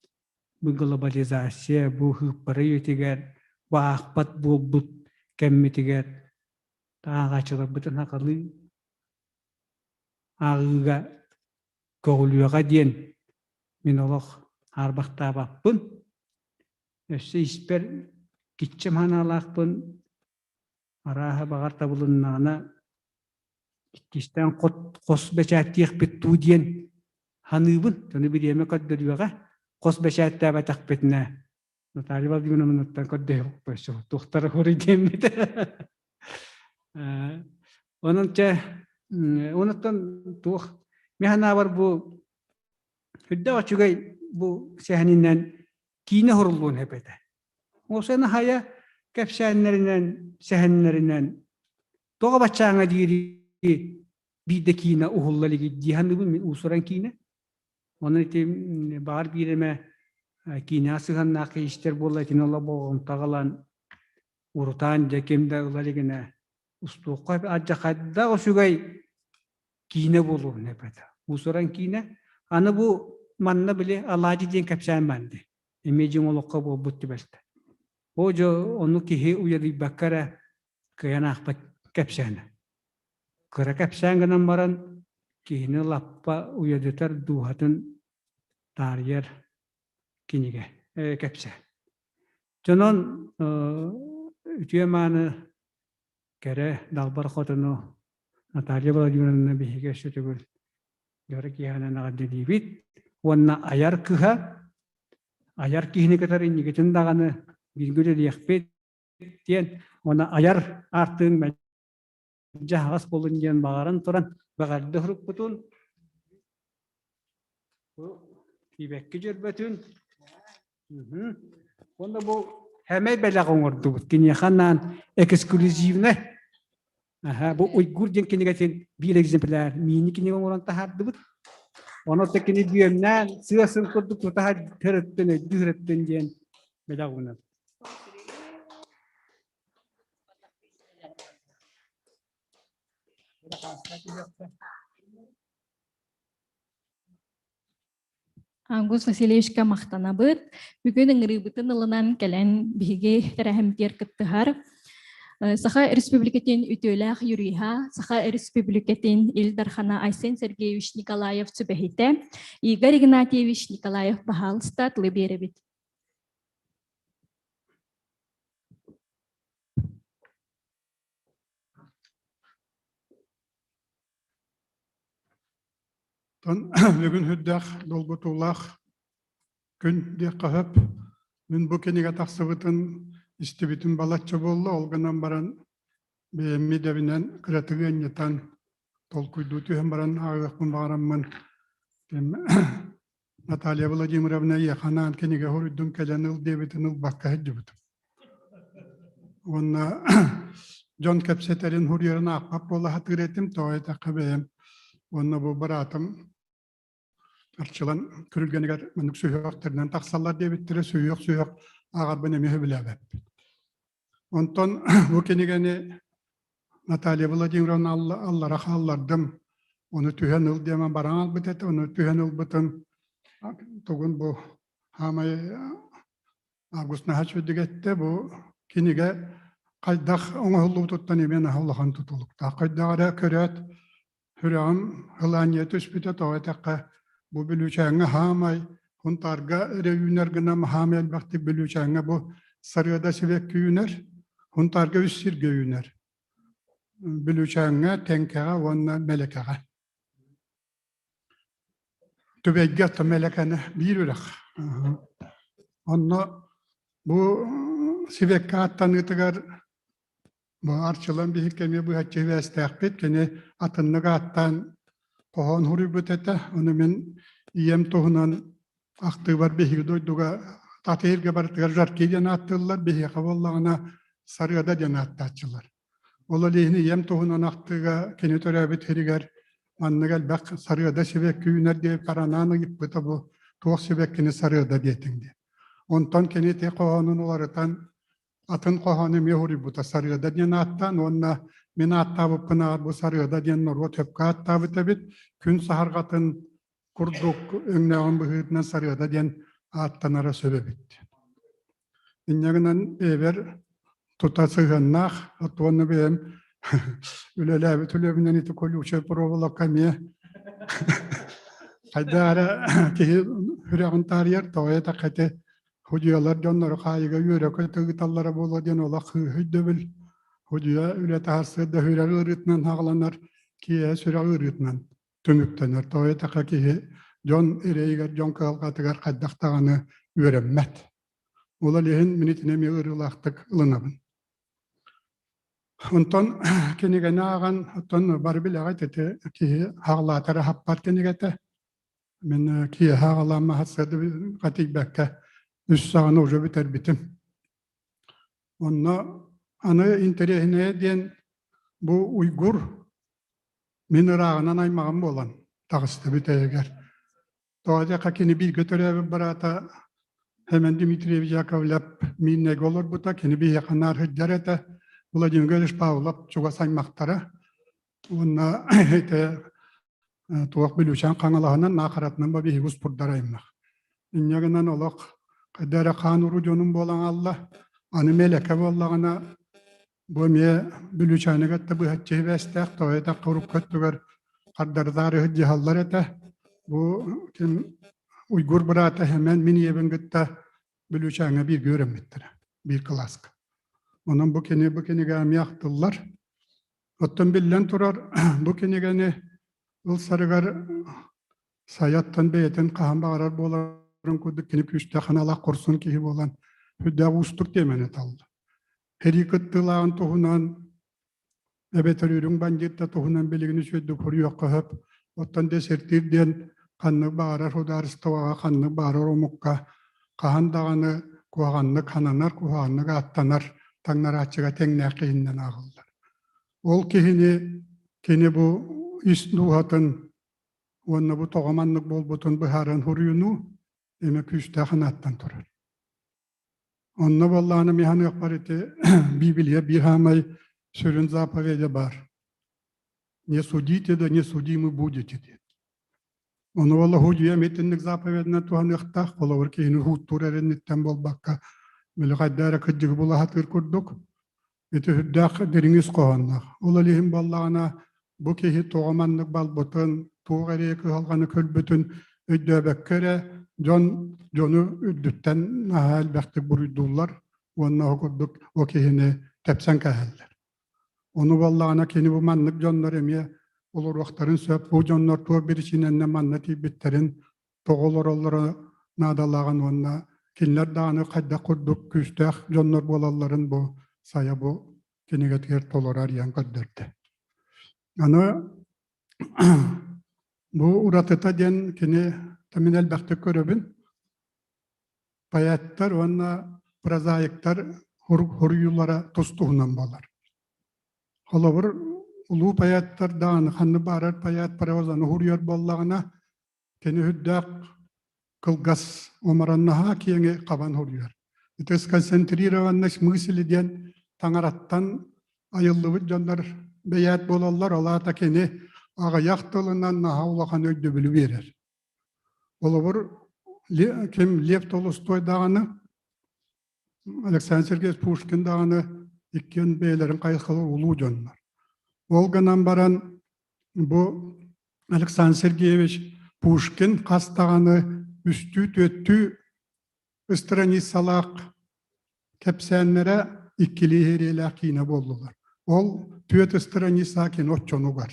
бу глобализация, бу сыыппара үйэтигэр, бу аахпат буолбут кэммитигэр ааҕааччыларбытын сахалыы ааҕыыга көҕүлүөҕэ диэн мин олох хаарбахтаабаппын. Өссө испэр киччэм санаалаахпын, арааһа баҕар табылыннаҕына. Иккистээн хос бэчээттиэхпит дуу диэн саныыбын. Ону бириэмэ көрдөрүөҕэ. Хос бэчээттээбэтэхпитинэ Наталья Владимировнаттан көрдөһүөхпүт туохтара хоруй диэммит. Онон чэ онуттан туох мин санаабар бу үрдээх үчүгэй бу сэһэнинэн киинэ оһоруллуон сөп этэ. Ол хайа кэпсээннэринэн, сэһэннэринэн тоҕо баччааҥҥа диэри биирдэ киинэ уһулла илиги дии саныыбын мин уусуран киинэ. Онон ити баҕар биир эмэ киинэҕэ сыһыаннаах киһи буолла итини ыла болҕомтоҕо ылан урутаан дьэ ким да ыла илигинэ устуохха алдьархайдаах үчүгэй киинэ буолуон сөп этэ. Уусуран киинэ. Аны бу манна били алаадьы диэн кэпсээн баар дии. Эмиэ дьиҥ олоххо буолбут түбэлтэ. Оо дьэ ону киһи уйадыйбакка эрэ кыайан аахпат кэпсээнэ. Кыра кэпсээн гынан баран киһини лаппа уйадытар дууһатын таарыйар кинигэ кэпсээн. Дьонон үтүө-мааны кэрэ далбар хотуну Наталья Владимировна биһиги өссө төгүл дьоро киэһэнэн эҕэрдэлиибит уонна айар кыһа айар киһини кытары инникитин даҕаны бииргэ үлэлиэхпит диэн уонна айар аартыгын мэлдьи аһаҕас буолун диэн баҕаран туран бэҕэрдэ уруккутун тиибэкки дьөрбөтүн уонна бу хэмэй бэлэх оҥордубут киниэхэ анаан эксклюзивнай бу Уйгур диэн кинигэтин биир экземпляр мини кинигэ оҥорон таһаардыбыт. Ону кини бүөмнээн сыа-сын курдук тутаһа төрөттөн өйдүү төрөттөн диэн бэлэх уунан. Август Васильевичка махтанабыт. Бүгүн ыҥырыыбытын ылынан кэлэн биһиги тэрээһиммитигэр кыттыһар. Саха Республикатын үтүөлээх юриһа, Саха Республикатын Ил Дархана Айсен Сергеевич Николаев сүбэһитэ Игорь Игнатьевич Николаев баһаалыста тылы биэрэбит. Бүгүн үрдээх долгутуулаах күн диэххэ сөп. Мин бу кинигэ тахсыбытын истибитим балачча буолла. Ол гынан баран бэйэм идэбинэн кыратык ыанньытан толкуйдуу түһэн баран ааҕыахпын баҕараммын Наталья Владимировна эйиэхэ анаан кинигэ суруйдум кэлэн ыл диэбитин ылбакка сылдьыбытым. Уонна дьон кэпсэтэрин суруйарын аахпат буола сатыыр этим, тоҕо диэтэххэ бэйэм уонна бу быраатым Арчылан күрүлгэнигэр маннык сүһүөхтэринэн тахсаллар диэбиттэрэ, сүһүөх-сүһүөх ааҕарбын эмиэ сөбүлээбэппин. Онтон бу кинигэни Наталья Владимировна аллара хааллардым, ону түһэн ыл диэмэн баран албыт этэ, ону түһэн ылбытым тугун бу хаамай Август наһаа үчүгэйдик эттэ, бу кинигэ хайдах оҥоһуллубутуттан эмиэ наһаа улахан тутулуктаах. Хайдах эрэ көрөөт сүрэҕим ылаанньыйа түспүтэ, тоҕо этэххэ бу Бүлүүчээҥҥэ хаамай, Хунтаарга эрэ үүнэр гына хаамай элбэхтик Бүлүүчээҥҥэ бу сарыада сибэкки үүнэр, Хунтаарга үс сиргэ үүнэр. Бүлүүчээҥҥэ, Тэҥкэҕэ уонна Мэлэкэҕэ. Түбэйгэ оттон Мэлэкэни биир үрэх. Онно бу сибэкки ааттаныытыгар бу Арчылан биһикки эмиэ быһаччы сибээстээхпит. Кини атыннык ааттаан хоһоон суруйбут этэ. Ону мин ийэм туһунан ахтыыбар биһиги дойдуга Татыырга барытыгар Жарки диэн ааттыыллар, биһиэхэ буоллаҕына Сарыада диэн ааттааччылар. Ол иһин ийэм туһунан ахтыыга кини төрөөбүт сиригэр маннык элбэх сарыада сибэкки үүнэр диэн харанаан ыйыппыта бу туох сибэккини сарыада диэтиҥ диэн. Онтон кини ити хоһоонун уларытан атын хоһоону эмиэ суруйбута Сарыада диэн ааттаан уонна мин ааттаабыппын бу Сарыада диэн норуот сөпкө ааттаабыт эбит. Күн саһарҕатын курдук өҥнөөҕүн быһыытынан Сарыада диэн ааттанара сөп эбит. Инньэ гынан бэйэбэр тута сыһыаннаах, уонна бэйэм үлэлээбит үлэбинэн ити колючая проволока эмиэ хайдах эрэ киһи сүрэҕин таарыйар, тоҕо этэххэ ити Судьуйалар дьоннору хаайыыга үөрэ-көтө ыыталлара буолуо диэн олох өйдөбүл. Судьуйа үлэ таһаарсыар да сүрэх ыарыытынан хаҕаланар. Киэһэ сүрэх ыарыытынан түмүктэнэр. Тоҕо диэтэххэ киһи дьон эрэйигэр, дьон кыһалҕатыгар хайдах даҕаны үөрэммэт. Ол иһин мин итини эмиэ ыарыылаахтык ылынабын. Онтон кинигэни ааҕан, оттон бары билэҕит ити киһи хаҕылаатар аһаппат кинигэтэ. Мин киэһэ аҕалаан маһассыады тиийбэккэ үс саҕана уже бүтэрбитим. Онно аны интэриэһинэйэ диэн бу Уйгур мин ырааҕынан аймаҕым буолан таҕыста бүтэйигэр. Тоҕо диэххэ кини бииргэ төрөөбүт быраата Хэмэн Дмитриевич Яковлев Мииннэйгэ олорбута, кини биһиэхэ наар сылдьар этэ. Владимир Григорьевич Павлов чугас аймахтара. Уонна ити туох Бүлүүчээн Хаҥалаһынан Наахаратынан ба биһиги успурдар аймах. Инньэ гынан олох хайда эрэ хаан уруу дьонум буолан аалла. Аны мэлэкэ буоллаҕына бу эмиэ Бүлүүчээни кытта быһаччы сибээстээх, тоҕо диэтэххэ урукку өттүгэр хардарытаары сылдьыһаллар этэ. Бу ким Уйгур быраата Хэмэн мин ийэбин кытта Бүлүүчээҥҥэ бииргэ үөрэммиттэрэ, биир кылааска. Онон бу кини бу кинигэ эмиэ ахтыллар. Оттон биллэн турар, бу кинигэни ылсарыгар Сайаттан бэйэтин хаһан баҕарар буоларын курдук кини күүстээх аналаах хорсун киһи буолан сүрдээх уустук тиэмэни талла. Сэрии кыттыылааҕын туһунан эбэтэр үрүҥ бандьыыт да туһунан билигин үчүгэйдик суруйуохха сөп. Оттон десертир диэн ханнык баҕарар судаарыстыбаҕа, ханнык баҕарар омукка хаһан даҕаны куһаҕаннык сананар, куһаҕаннык ааттанар таҥнарааччыга тэҥнээх киһиннэн ааҕыллар. Ол киһини кини бу ис дууһатын уонна бу тоҕо маннык буолбутун быһааран суруйунуу эмэ күүстээх анааттан турар. Онно буоллаҕына мин саныахпар ити Библия биир саамай сүрүн заповедя баар. Не судите, да не судимы будете диэн. Ону буолла судьуйа итинник заповедынан туһаныахтаах, холобур киһини сууттуур эрэнниттэн буолбакка, били хайда эрэ кырдьыгы була сатыыр курдук. Ити сүрдээх дириҥ ис хоһоонноох. Ол иһин буоллаҕына, бу киһи тоҕо маннык балбытын, туох эрэ кыһалҕаны көрбүтүн өйдөөбөккө эрэ дьон дьону үрдүттэн наһаа элбэхтик буруйдууллар уонна ол курдук ол киһини тэпсэн кээһэллэр. Ону буоллаҕына кини бу маннык дьоннор эмиэ олоруохтарын сөп. Бу дьоннор туох биричиинэннэн манна тиийбиттэрин тоҕо олороллоро наадалааҕын уонна кинилэр даҕаны хайдах курдук күүстээх дьоннор буолалларын бу Сайа бу кинигэтигэр толору арыйан көрдөрдө. Аны бу уратыта диэн кини мин элбэхтик көрөбүн. Поэттар уонна прозаиктар хуруйуулара тус-туһунан буолар. Холобур, улуу поэттар даҕаны ханнык баарар поэт прозаны хуруйар буоллаҕына, Кини үрдээх кылгас оморонноһоо киэҥи хабан суруйар. Ити сконцентрированность мысли диэн таҥараттан айыллыбыт дьоннор бэйээт буолаллар, ол аата кини аҕыйах тылынан наһаа улахан өйдөбүлү биэрэр. Холобур, ким Лев Толстой даҕаны, Александр Сергеевич Пушкин даҕаны иккиэн бэйэлэрин хайысхалар улуу дьоннор. Ол гынан баран бу Александр Сергеевич Пушкин хас даҕаны үстүү-түөртүү страницалаах кэпсээннэрэ иккилии иһириэлээх киинэ буоллулар. Ол түөрт страница кино оччонугар.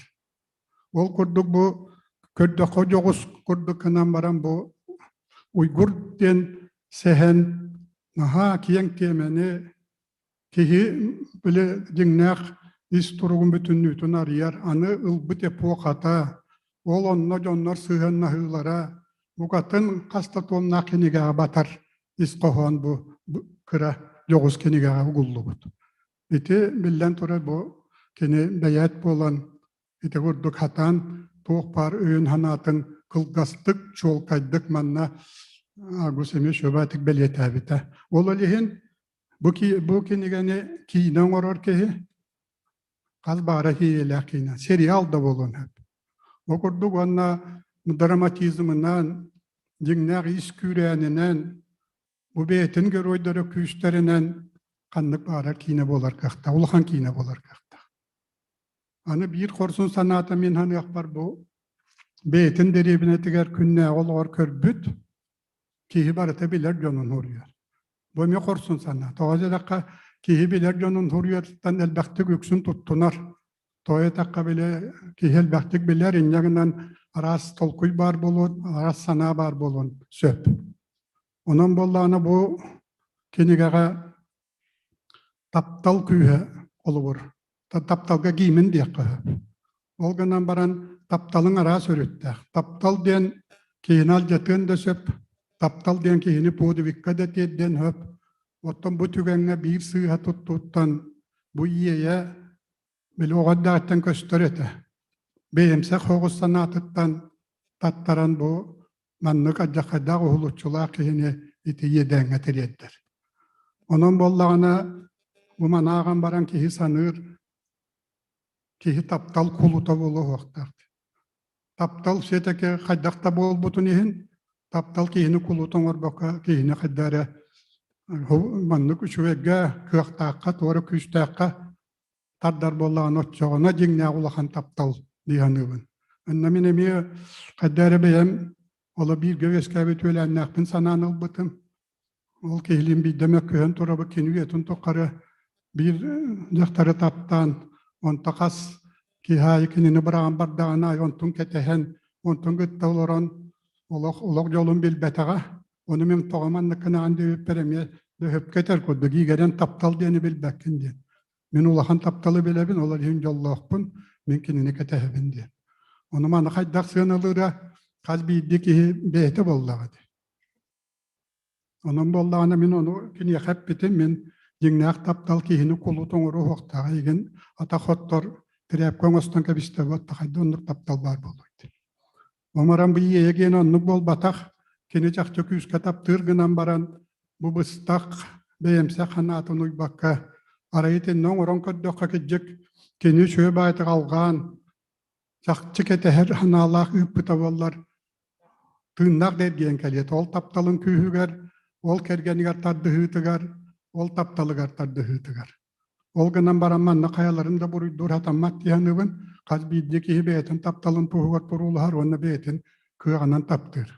Ол курдук бу көрдөххө дьоҕус курдук гынан баран бу Уйгур диэн сэһэн наһаа киэҥ тиэмэни Киһи били дьиҥнээх ис туругун бүтүннүүтүн арыйар, аны ылбыт эпохата, ол онно дьоннор сыһыаннаһыылара букатын хас да туомнаах кинигэҕэ батар ис хоһоон бу кыра дьоҕус кинигэҕэ угуллубут. Ити биллэн турар бу кини бэйээт буолан ити курдук хатаан туох баар өйүн-санаатын кылгастык, чуолкайдык манна Агус эмиэ сүбэтик бэлиэтээбитэ. Ол иһин Бу, бу кинигэни киинэ оҥорор киһи хас баара киһилээх киинэ, сериал да буолуон сөп. Ол курдук уонна драматизмынан, дьиҥнээх ис күүрээнинэн, бу бэйэтин геройдара күүстэринэн ханнык баара киинэ буолар кыахтаах, улахан киинэ буолар кыахтаах. Аны биир хорсун санаата мин саныахпар бу бэйэтин дэриэбинэтигэр күннээҕи олоҕор көрбүт киһи барыта билэр дьонун суруйар. Бу эмиэ хорсун санаа. Тоҕо диэтэххэ, киһи билэр дьонун суруйарыттан элбэхтик үксүн туттунар. Тоҕо этахха били киһи элбэхтик билэр, инньэ гынан араас толкуй баар буолуон, араас санаа баар буолуон сөп. Онон буоллаҕына бу кинигэҕэ таптал күүһэ холобур. Тапталга гиимин диэххэ сөп. Ол гынан баран тапталыҥ араас өрүттээх. Таптал диэн киһини алдьатыан да сөп, таптал диэн киһини подвигка да тиэрдиэн сөп. Оттон бу түгэҥҥэ биир сыыһа туттууттан бу иэйэ били оҕо эрдэҕиттэн көстөр этэ. Бэйэмсэх соҕус санаатыттан таттаран бу маннык алдьархайдаах уһулуччулаах киһини ити иэдээҥҥэ тириэрдэр. Онон буоллаҕына бу манааҕан баран киһи саныыр, киһи таптал кулута буолуохтаах. Таптал все-таки хайдах да буолбутун иһин, таптал киһини кулута оҥорбокко, киһини хайда эрэ маннык үчүгэйгэ, кыахтаахха, туора күүстээххэ тардар буоллаҕына, оччоҕуна дьиҥнээх улахан таптал дии саныыбын. Онно мин эмиэ хайда эрэ бэйэм оло бииргэ үөскээбит үөлээннээхпин санаан ылбытым. Ол киһилиин биирдэ мөккүһэн турабыт, кини үйэтин тухары биир дьахтары таптаан, онто хас киһи аайы кинини быраҕан бардаҕына аайы онтун кэтэһэн, онтун кытта олорон олох олох дьолун билбэтэҕэ. Ону мин тоҕо маннык гынаҕын диэбиппэр эмиэ дөһөпкө этэр курдук иигэрэн таптал диэни билбэккин диэн. Мин улахан тапталы билэбин, ол иһин дьоллоохпун, мин кинини кэтэһэбин диэн. Ону маны хайдах сыаналыыра хас биирдии киһи бэйэтэ буоллаҕа дии. Онон буоллаҕына мин ону киниэхэ эппитим, мин дьиҥнээх таптал киһини кулут оҥоруо суохтааҕа игин атах оттор тирээпкэ оҥостон кэбистэ буотта хайда оннук таптал баар буолуой диэн. Омаран бу иэйэ оннук буолбатах, кини чахчы күүскэ таптыыр гынан баран бу быстах бэйэмсэх санаатын уйбакка арай итиннэ оҥорон көрдөххө кырдьык кини үчүгэй баайытык алҕаан чахчы кэтэһэр санаалаах ыыппыта буоллар тыыннаах да эргийэн кэлиэ. Ол тапталын күүһүгэр, ол кэргэнигэр тардыһыытыгар, ол тапталыгар тардыһыытыгар. Ол гынан баран манна хайаларын да буруйдуур сатаммат дии саныыбын. Хас биирдии киһи бэйэтин тапталын туһугар туруулаһар уонна бэйэтин кыаҕынан таптыыр.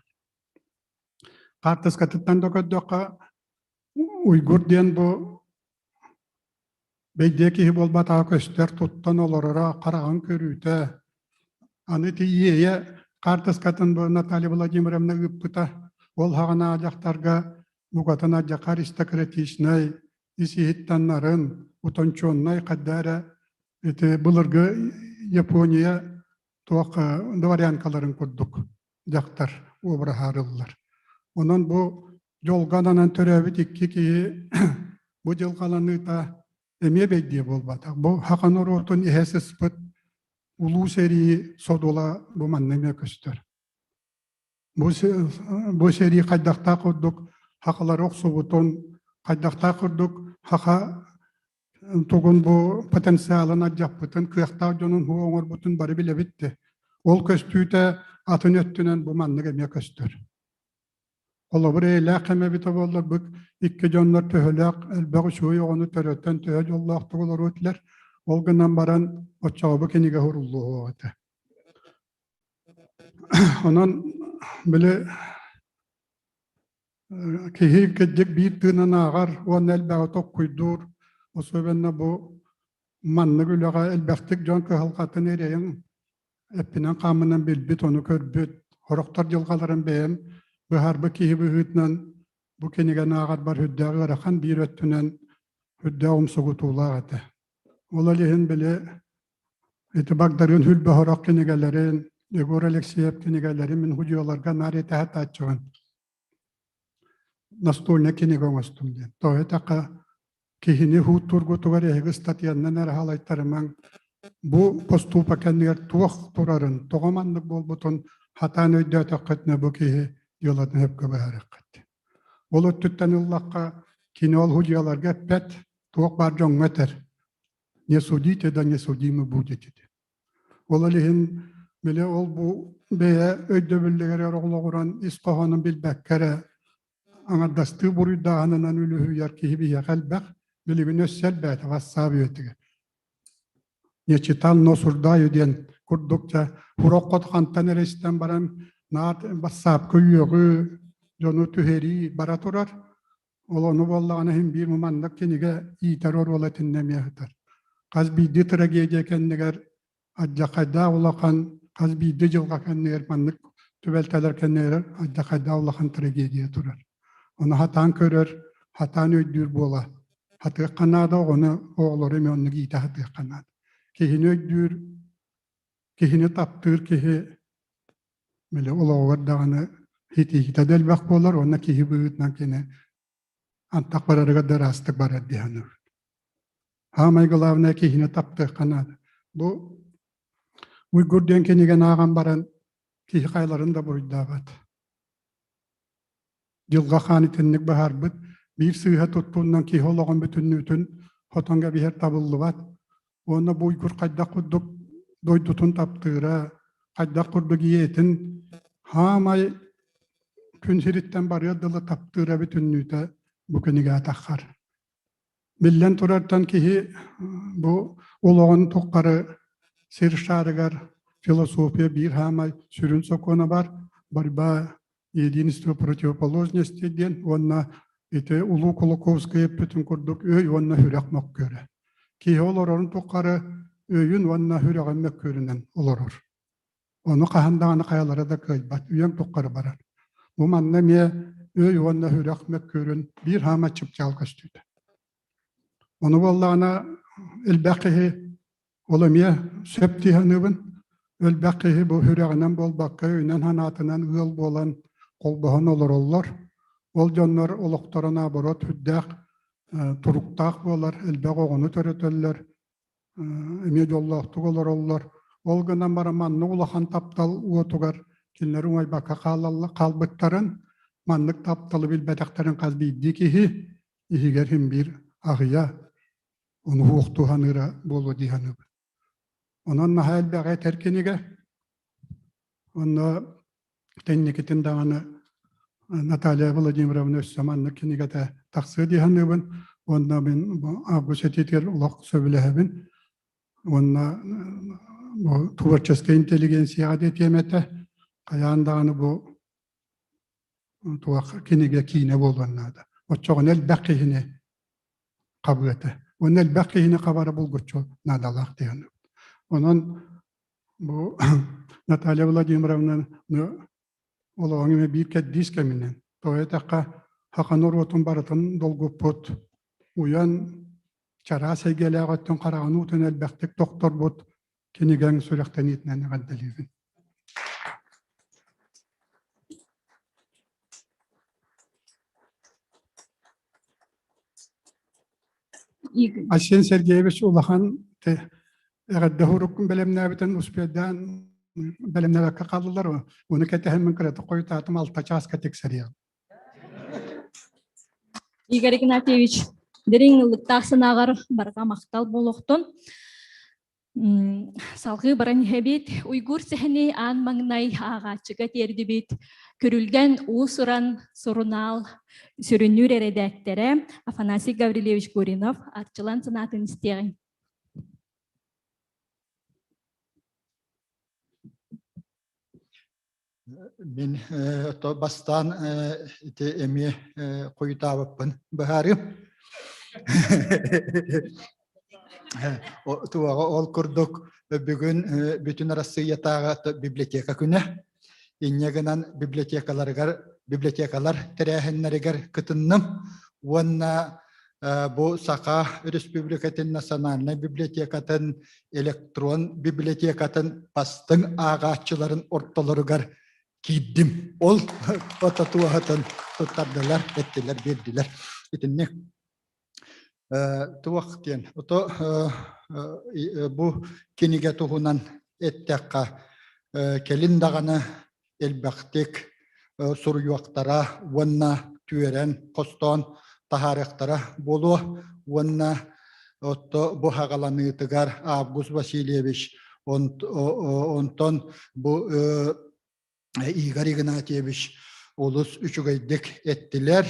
Хаартыскатыттан да көрдөххө, Уйгур диэн бу бэйдиэ киһи буолбатаҕа көстөр, туттан олороро, хараҕын көрүүтэ. Аны ити иэйэ хаартыскатын бу Наталья Владимировна ыыппыта. Ол хаҕана дьахтарга букатын алдьархай аристократичнай, ис-иһиттэн нарын, утонченнай хайда эрэ ити былыргы Япония туох дворянкаларын курдук дьахтар обраһаарыллар. Онон бу дьолго ананан төрөөбүт икки киһи бу дьылҕаланыыта эмиэ бэйдиэ буолбатах. Бу саха норуотун иһэ сыспыт улуу сэрии содула бу манна эмиэ көстөр. Бу, бу сэрии хайдахтаах курдук сахалары охсубутун, хайдахтаах курдук саха тугун бу потенциалын алдьаппытын, кыахтаах дьонун һуу оҥорбутун бары билэбит де. Ол көстүүтэ атын өттүнэн бу маннык эмиэ көстөр. Холобур, эйэлээх кэм эбитэ буоллар, бу икки дьоннор төһөлөөх элбэх үчүгэй оҕону төрөтөн төһө дьоллоохтук олоруо этилэр. Ол гынан баран оччоҕо бу кинигэ суруллуо этэ. Онон били киһи кырдьык биир тыынан ааҕар уонна элбэҕи токкуйдуур, особенно бу маннык үлэҕэ элбэхтик дьон кыһалҕатын эрэйин эппинэн-хааммынан билбит, ону көрбүт, сорохтор дьылҕаларын бэйэм быһаарбыт киһи быһыытынан бу кинигэни ааҕарбар сүрдээх ыарахан, биир өттүнэн сүрдээх умсугутуулаах этэ. Ол иһин били ити Багдарыын Хүлбэ сорох кинигэлэрин, Егор Алексеев кинигэлэрин мин худьуоларга наар этэ сатааччыбын. Настольнай кинигэ оҥостум диэн. Тоҕо этэххэ, киһини һууттуургутугар эһиги ыстатыйаннан эрэ халайтарымаҥ. Бу поступа кэннигэр туох турарын, тоҕо маннык буолбутун хатаан өйдөөтөххүтүнэ бу киһи дьыалатын сөпкө быһаарыаххыт. Ол өттүттэн ыллахха, кини ол судьуйаларга эппэт, туох баар дьоҥҥо этэр. Не судите, да не судимы будете. Ол иһин били ол бу бэйэ өйдөбүллэригэр олоҕуран ис хоһоонун билбэккэ эрэ аҥардастыы буруйдааһынынан үлүһүйэр киһи биһиэхэ элбэх, билигин өссө элбээтэ вассаап үйэтигэр. Не читал, но осуждаю диэн курдук дьэ урок хантан эрэ истэн баран наат бассаапка үөҕүү, дьону түһэрии бара турар. Ол ону буоллаҕына иһин биир маннык кинигэ иитэр оруола итиннэ эмиэ сытар. Хас биирдии трагедия кэннигэр Алдьархайдаах улахан хас биирдии дьылҕа кэннигэр маннык түбэлтэлэр кэннигэр алдьархайдаах улахан трагедия турар. Ону хатаан көрөр, хатаан өйдүүр буола хатыахха наада, оҕону оҕолору эмиэ оннук иитэ сатыахха наада. Киһини өйдүүр, киһини таптыыр киһи били олоҕугар даҕаны хитиитэ да элбэх буолар уонна киһи быһыытынан кини антах барарыгар да ыраастык барар дии саныыбын. Саамай главное киһини таптыахха наада. Бу Уйгур диэн кинигэни ааҕан баран киһи хайларын да буруйдаабат. Дьылҕа хаан итинник быһаарбыт, биир сыыһа туттуунан киһи олоҕун бүтүннүүтүн хотон кэбиһэр табыллыбат. Уонна бу Уйгур хайдах курдук дойдутун таптыыра, хайдах курдук ийэтин хаамай күн сириттэн барыар дылы таптыыра бүтүннүүтэ бу кинигэ атаххар. Биллэн турартан киһи бу олоҕун тухары сир шаарыгар философия биир хаамай сүрүн сокуона бар, борьба единство противоположности диэн уонна ити Улуу Кулаковскай эппитин курдук өй уонна сүрэх мөккүөрэ. Киһи олорорун тухары өйүн уонна сүрэҕин мөккүөрүнэн олорор. Ону хаһан даҕаны хайалара да кыайбат, үйэҥ тухары барар. Бу манна эмиэ өй уонна сүрэх мөккүөрүн биир хаама чыпчаал көстүүтэ. Ону буоллаҕына элбэх киһи ол эмиэ сөп дии саныыбын. Элбэх киһи бу сүрэҕинэн буолбакка, өйүнэн-санаатынан ыал буолан холбоһон олороллор. Ол дьоннор олохторо наоборот сүрдээх туруктаах буолар, элбэх оҕону төрөтөллөр, эмиэ дьоллоохтук олороллор. Ол гынан баран маннык улахан таптал уотугар кинилэр умайбакка хаалбыттарын, маннык тапталы билбэтэхтэрин хас биирдии киһи иһигэр син биир аҕыйа, ону суохтуу саныыра буолуо дии саныыбын. Онон наһаа элбэҕи этэр кинигэ. Онно кэнникитин даҕаны Наталья Владимировна өссө маннык кинигэтэ тахсыа дии саныыбын. Уонна мин бу август этиитигэр олох сөбүлэһэбин. Уонна бу творческай интеллигенцияҕа диэтиэм этэ. Хайаан даҕаны бу туох кинигэ киинэ буолуон наада. Оччоҕуна элбэх киһини хабыа этэ. Уонна элбэх киһини хабара булгуччу наадалаах дии саныыбын. Онон бу Наталья Владимировна олоҕуҥ эмэ биир кэрдиис кэминэн, тоҕо этэххэ, саха норуотун барытын долгуппут, уйан, чараас эйгэлээх өттүн хараҕын уутун элбэхтик тохторбут кинигэҥ сүрэхтэниитинэн эҕэрдэлиибин. Айсен Сергеевич улахан эҕэрдэ урук бэлэмнээбитин успейдаан бэлэмнээбэккэ хааллылар. Ону кэтэһэммин кыратык хойутаатым алта чааска тиксэриэҕим. Игорь Игнатьевич, дириҥ ыллыктаах санааҕар барҕа махтал буолуохтун. Салгыы баран иһэбит. Уйгур сэһэни аан маҥнай ааҕааччыга тиэрдибит. Күрүлгэн уус-уран сурунаал сүрүннүүр эрэдээктэрэ Афанасий Гаврильевич Гуринов Арчылан санаатын истиэҕиҥ. Мин то бастаан ити эмиэ хойутаабыппын быһаарыым. Туоҕа ол курдук бүгүн бүтүн Арассыыйатааҕы библиотека күнэ. Инньэ гынан библиотекаларыгар библиотекалар тэрээһиннэригэр кытынным уонна бу Саха Республикатын национальнай библиотекатын электрон библиотекатын бастыҥ ааҕааччыларын ортолоругар киирдим. Ол татуаһытын туттардылар, эттилэр, биэрдилэр. Итинник туох диэн ото бу кинигэ туһунан эттэххэ кэлин даҕаны элбэхтик суруйуохтара уонна түөрэн хостоон таһаарыахтара буолуо уонна отто бу хаҕаланыытыгар Август Васильевич онтон бу Игорь Игнатьевич олус үчүгэйдик эттилэр.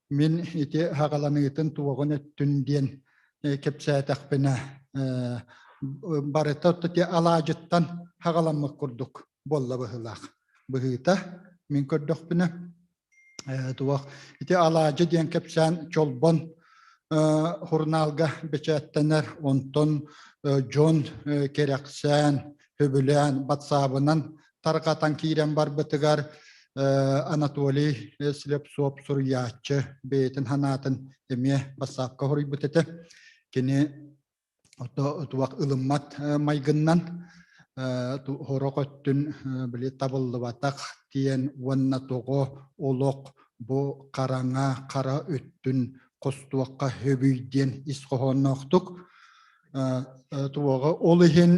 Мин ити хаҕаланыытын туоҕун өттүн диэн кэпсээтэхпинэ барыта алаадьыттан хаҕаламмыт курдук буолла быһыылаах быһыыта мин көрдөхпүнэ туох ити алаадьы диэн кэпсээн чолбон Журналга бэчээттэнэр, онтон дьон кэрэхсээн, сөбүлээн, батсаабынан тарҕатан киирэн барбытыгар Анатолий Слепцов суруйааччы бэйэтин санаатын эмиэ бассаапка хоруйбут этэ. Кини туох ылыммат майгыннан сорох өттүн били табыллыбатах диэн уонна тоҕо олох бу хараҥа хара өттүн хостуохха сөбүй диэн ис хоһоонноохтук туоҕа ол иһин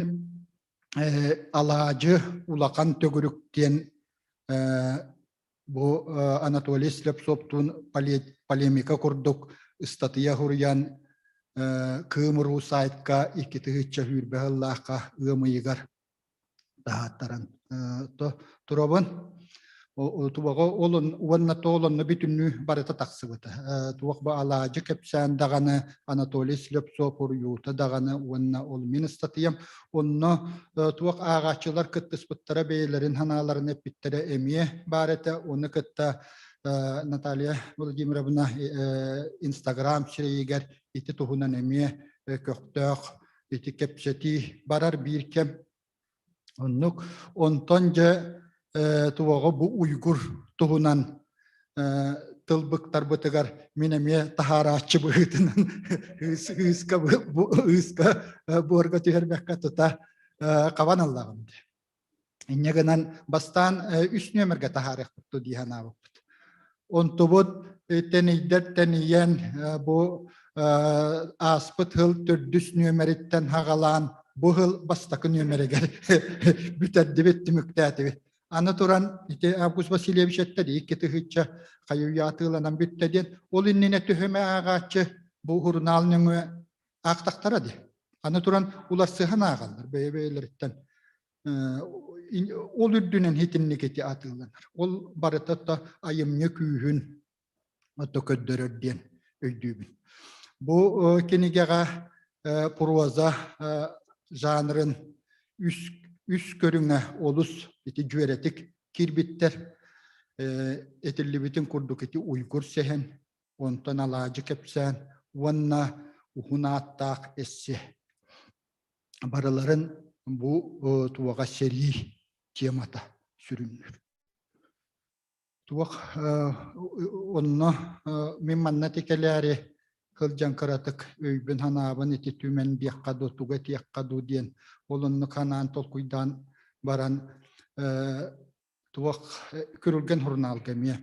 алаадьы улахан төгүрүк диэн бу Анатолий Слепцовтуун полемика курдук ыстатыйа суруйан Кыым-Ру сайтка 2020 сыллаахха ыам ыйыгар таһааттаран турабын. Тубаҕа олон уонна тоолонно бүтүннүү барыта тахсыбыта. Туох ба алаадьы кэпсээн даҕаны Анатолий Слепцов уруйуута даҕаны уонна ол мин ыстатыйам. Онно туох ааҕааччылар кыттыспыттара бэйэлэрин санааларын эппиттэрэ эмиэ баар этэ. Ону кытта Наталья Владимировна Инстаграм сирэйигэр ити туһунан эмиэ көхтөөх ити кэпсэтии барар биир кэм. Оннук. Онтон дьэ туоҕа бу уйгур туһунан тылбыктарбытыгар мин эмиэ таһаарааччы быһыытынан ыыска ыыска буорга түһэрбэккэ тута хабан ыллаҕым дии. Инньэ гынан бастаан үс нүөмэргэ таһаарыахпыт дуу дии санаабыппыт. Онтубут тэнийдэр тэнийэн бу ааспыт сыл төрдүс нүөмэриттэн хаҕалаан бу сыл бастакы нүөмэригэр бүтэрдибит, түмүктээтибит. Аны туран ити Август Васильевич эттэ 2 тыһыынча хайы-үйэ атыыланан бүттэ диэн. Ол иннинэ төһөмө ааҕааччы бу сурунаал нөҥүө аахтахтара дии. Аны туран уларсыһан ааҕаллар бэйэ-бэйэлэриттэн. Ол үрдүнэн итинник ити атыыланар. Ол барыта да айымньы күүһүн ото көрдөрөр диэн өйдүүбүн. Бу кинигэҕэ проза жанрын үс, үс көрүҥэ олус ити дьүөрэтик киирбиттэр. Этиллибитин курдук ити уйгур сэһэн, онтон алаадьы кэпсээн уонна уһун ааттаах эссе. Барыларын бу туоҕа сэрии темата сүрүннүүр. Туох онно мин манна тикэлээри сылдьан кыратык өйбүн-санаабын ити түмэн диэххэ дуу, тугу этиэххэ дуу диэн ол оннук санаан толкуйдаан баран туох Күрүлгэн сурунаалга эмиэ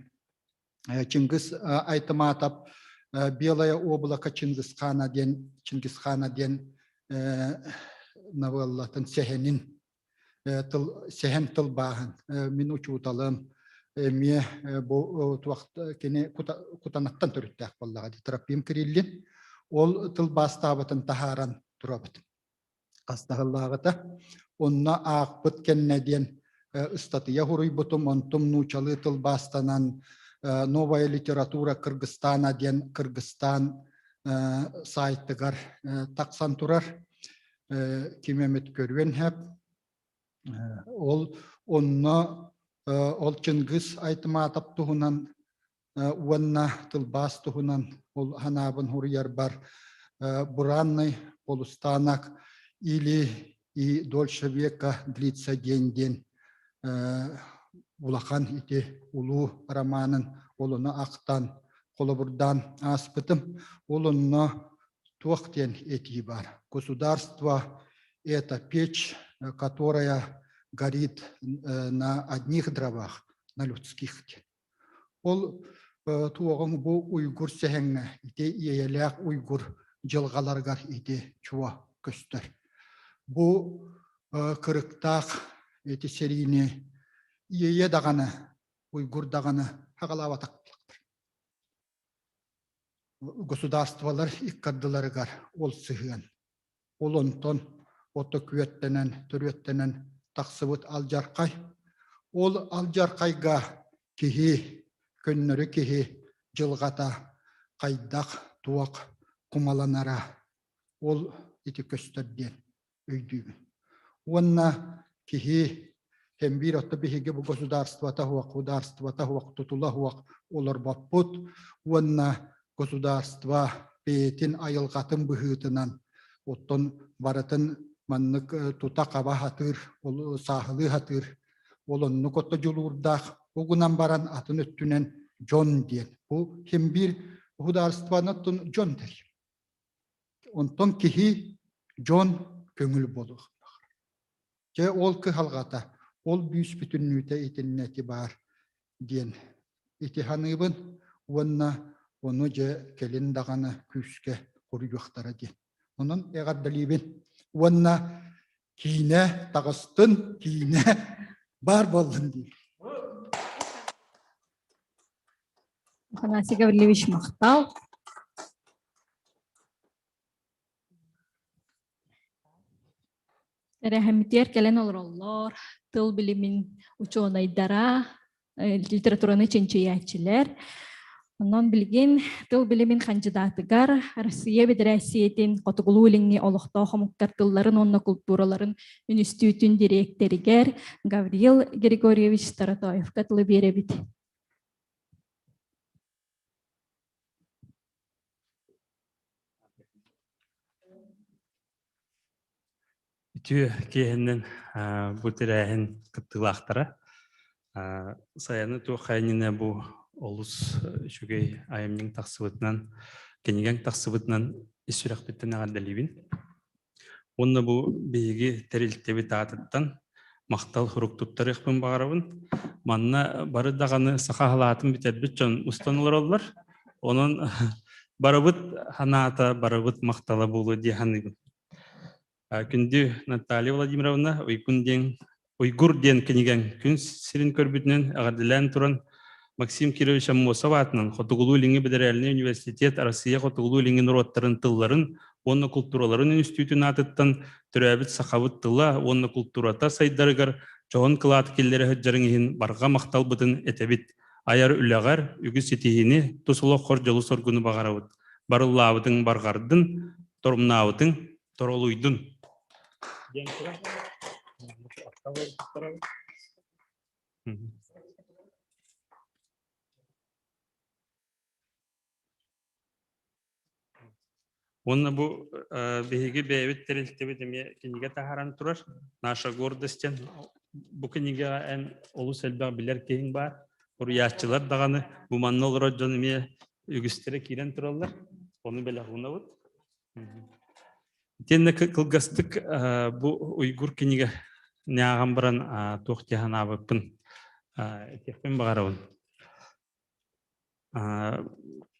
Чингис Айтматов «Белое облако Чингисхана» диэн Чингисхана диэн новеллатын сэһэнин тыл сэһэн тылбааһын мин учууталым эмиэ бу туох кини кутанаттан төрүттээх буоллаҕа дии Трофим Кириллин ол тылбаастаабытын таһааран турабыт хастаһыллааҕыта онно аахпыт кэннэ диэн ыстатыйа суруйбутум онтум нуучалыы тылбаастанан новая литература Кыргызстана диэн Кыргызстан сайтыгар тахсан турар ким эмит көрүөн сөп. Ол онно ол Чингис Айтматов туһунан уонна тылбаас туһунан ол ханаабын суруйарбар «Буранный полустанок или и дольше века длится день» диэн улахан ити улуу романын олону ахтан холобурдаан ааспытым. Ол онно туох диэн этии баар. Государство – это печь, которая горит на одних дровах, на людских. Ол туоҕуҥ бу уйгур сэһэҥҥэ ити иэйэлээх уйгур дьылҕаларыгар ити чуо көстөр. Бу кырыктаах ити сэриини иэйэ даҕаны, уйгур даҕаны хаҕалаабатах государстволар иккардыларыгар ол сыһыан. Ол онтон ото күөттэнэн, төрүөттэнэн тахсыбыт алдьархай. Ол алдьархайга киһи, көннөрү киһи дьылҕата хайдах, туох кумаланара ол ити көстөр диэн өйдүүбүн. Уонна киһи һэн биир отто биһиги бу государствота суох, государствота суох, тутула суох олорбоппут уонна государство. бэйэтин айылҕатын быһыытынан оттон барытын маннык тута хаба сатыыр, ол сааһылыы сатыыр. Ол оннук отто дьулуурдаах угунан баран атын өттүнэн дьон диэн. Бу ким биир государствоны оттон дьон дэр. Онтон киһи дьон көҥүл буолуохтаах. Дьэ ол кыһалҕата, ол бүүс-бүтүннүүтэ итиннэ ити баар диэн ити саныыбын уонна ону дьэ кэлин даҕаны күүскэ хоруйуохтара диэн. Онон эҕэрдэлиибин уонна киинэ таҕыстын, киинэ баар буоллун диир. Афанасий Гаврильевич махтал. Тэрээһиммитигэр кэлэн олороллор тыл билимин учуонайдара, литератураны чинчийээччилэр. Онон билигин тыл билимин хандьыдаатыгар Россия Федерациятын Хотугулуу-Илиҥҥи олохтоох омуктар тылларын уонна култуураларын үнүстүүтүн дириэктэригэр Гаврил Григорьевич Таратоевка тылы биэрэбит. Үтүө киэһэннэн бу тэрээһин кыттыылаахтара. Сайаны туох хайанньына бу олус үчүгэй айымньыҥ тахсыбытынан, кинигэҥ тахсыбытынан ис сүрэхпиттэн эҕэрдэлиибин. Уонна бу биһиги тэрилтэбит аатыттан махтал сурук туттарыахпын баҕарабын. Манна бары даҕаны саха халаатын бүтэрбит дьон устан олороллор. Онон барыбыт санаата, барыбыт махтала буолуо дии саныыбын. Күндү Наталья Владимировна, Уйгун диэн Уйгур диэн кинигэҥ күн сирин көрбүтүнэн эҕэрдэлээн туран Максим Кирович Аммосов аатынан Хотугулуу-Илиҥҥи бэдэрээлинэй университет Россия Хотугулуу-Илиҥҥи норуоттарын тылларын уонна култуураларын үнүстүүтүн аатыттан төрөөбүт сахабыт тыла уонна култуурата сайдарыгар дьоһун кылааты киллэрэ сылдьарыҥ иһин барҕа махталбытын этэбит. Айар үлэҕэр үгүс ситиһиини, тус олоххор дьолу-соргуну баҕарабыт. Барыллаабытыҥ барҕардын, торумнаабытыҥ торолуйдун. Уонна бу биһиги бэйэбит тэрилтэбит эмиэ кинигэ таһааран турар. Наша гордость диэн бу кинигэҕэ эн олус элбэх билэр киһиҥ баар. Суруйааччылар даҕаны бу манна олорор дьон эмиэ үгүстэрэ киирэн тураллар. Ону бэлэх уунабыт. Итиэннэ кылгастык бу уйгур кинигэ ньааҕан баран туох дии санаабыппын этиэхпин баҕарабын.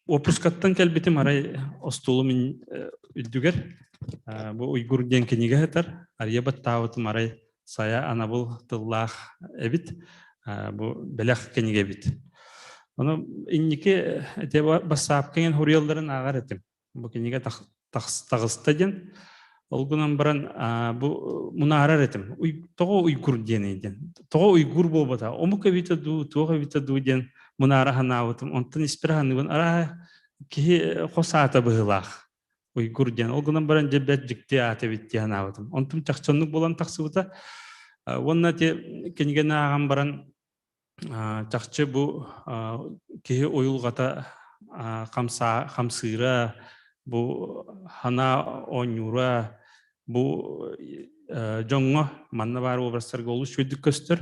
Уоппускаттан кэлбитим арай остуолум үрдүгэр бу уйгур диэн кинигэ сытар. Арыйа баттаабытым арай сайа анабыл тыллаах эбит. Бу бэлэх кинигэ эбит. Ону инники ити бассаапка иҥэн суруйалларын ааҕар этим. Бу кинигэ таҕыста диэн. Ол гынан баран бу мунаарар этим. Тоҕо уйгур диэний диэн. Тоҕо уйгур буолбата. Омук эбитэ дуу, туох эбитэ дуу диэн мунаара санаабытым. Онтон испэр саныыбын арааһа киһи хос аата быһыылаах. Уйгур диэн. Ол гынан баран дьэ бэрт дьикти аат эбит дии санаабытым. Онтум чахчы буолан тахсыбыта. Уонна ити кинигэни ааҕан баран Чахчы бу киһи уйулҕата хамсыыра, бу санаа оонньуура, бу дьоҥҥо манна баар образтарга олус үчүгэйдик көстөр.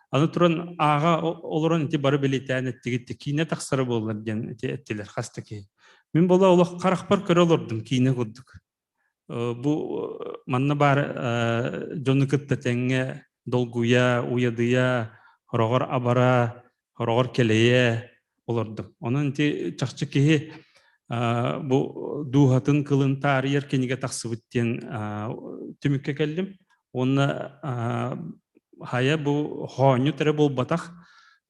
Аны туран ааҕа олорон ити бары бэлиэтээн эттигит киинэ тахсара буоллар диэн ити эттилэр хас да киһи. Мин буола олох харахпар көрө олордум киинэ курдук. Бу манна баар дьону кытта тэҥҥэ долгуйа, уйадыйа, хороҕор абара, хороҕор кэлэйэ олордум. Онон ити чахчы киһи бу дууһатын кылын таарыйар кинигэ тахсыбыт диэн түмүккэ кэллим. Уонна хайа бу хоонньут эрэ буолбатах,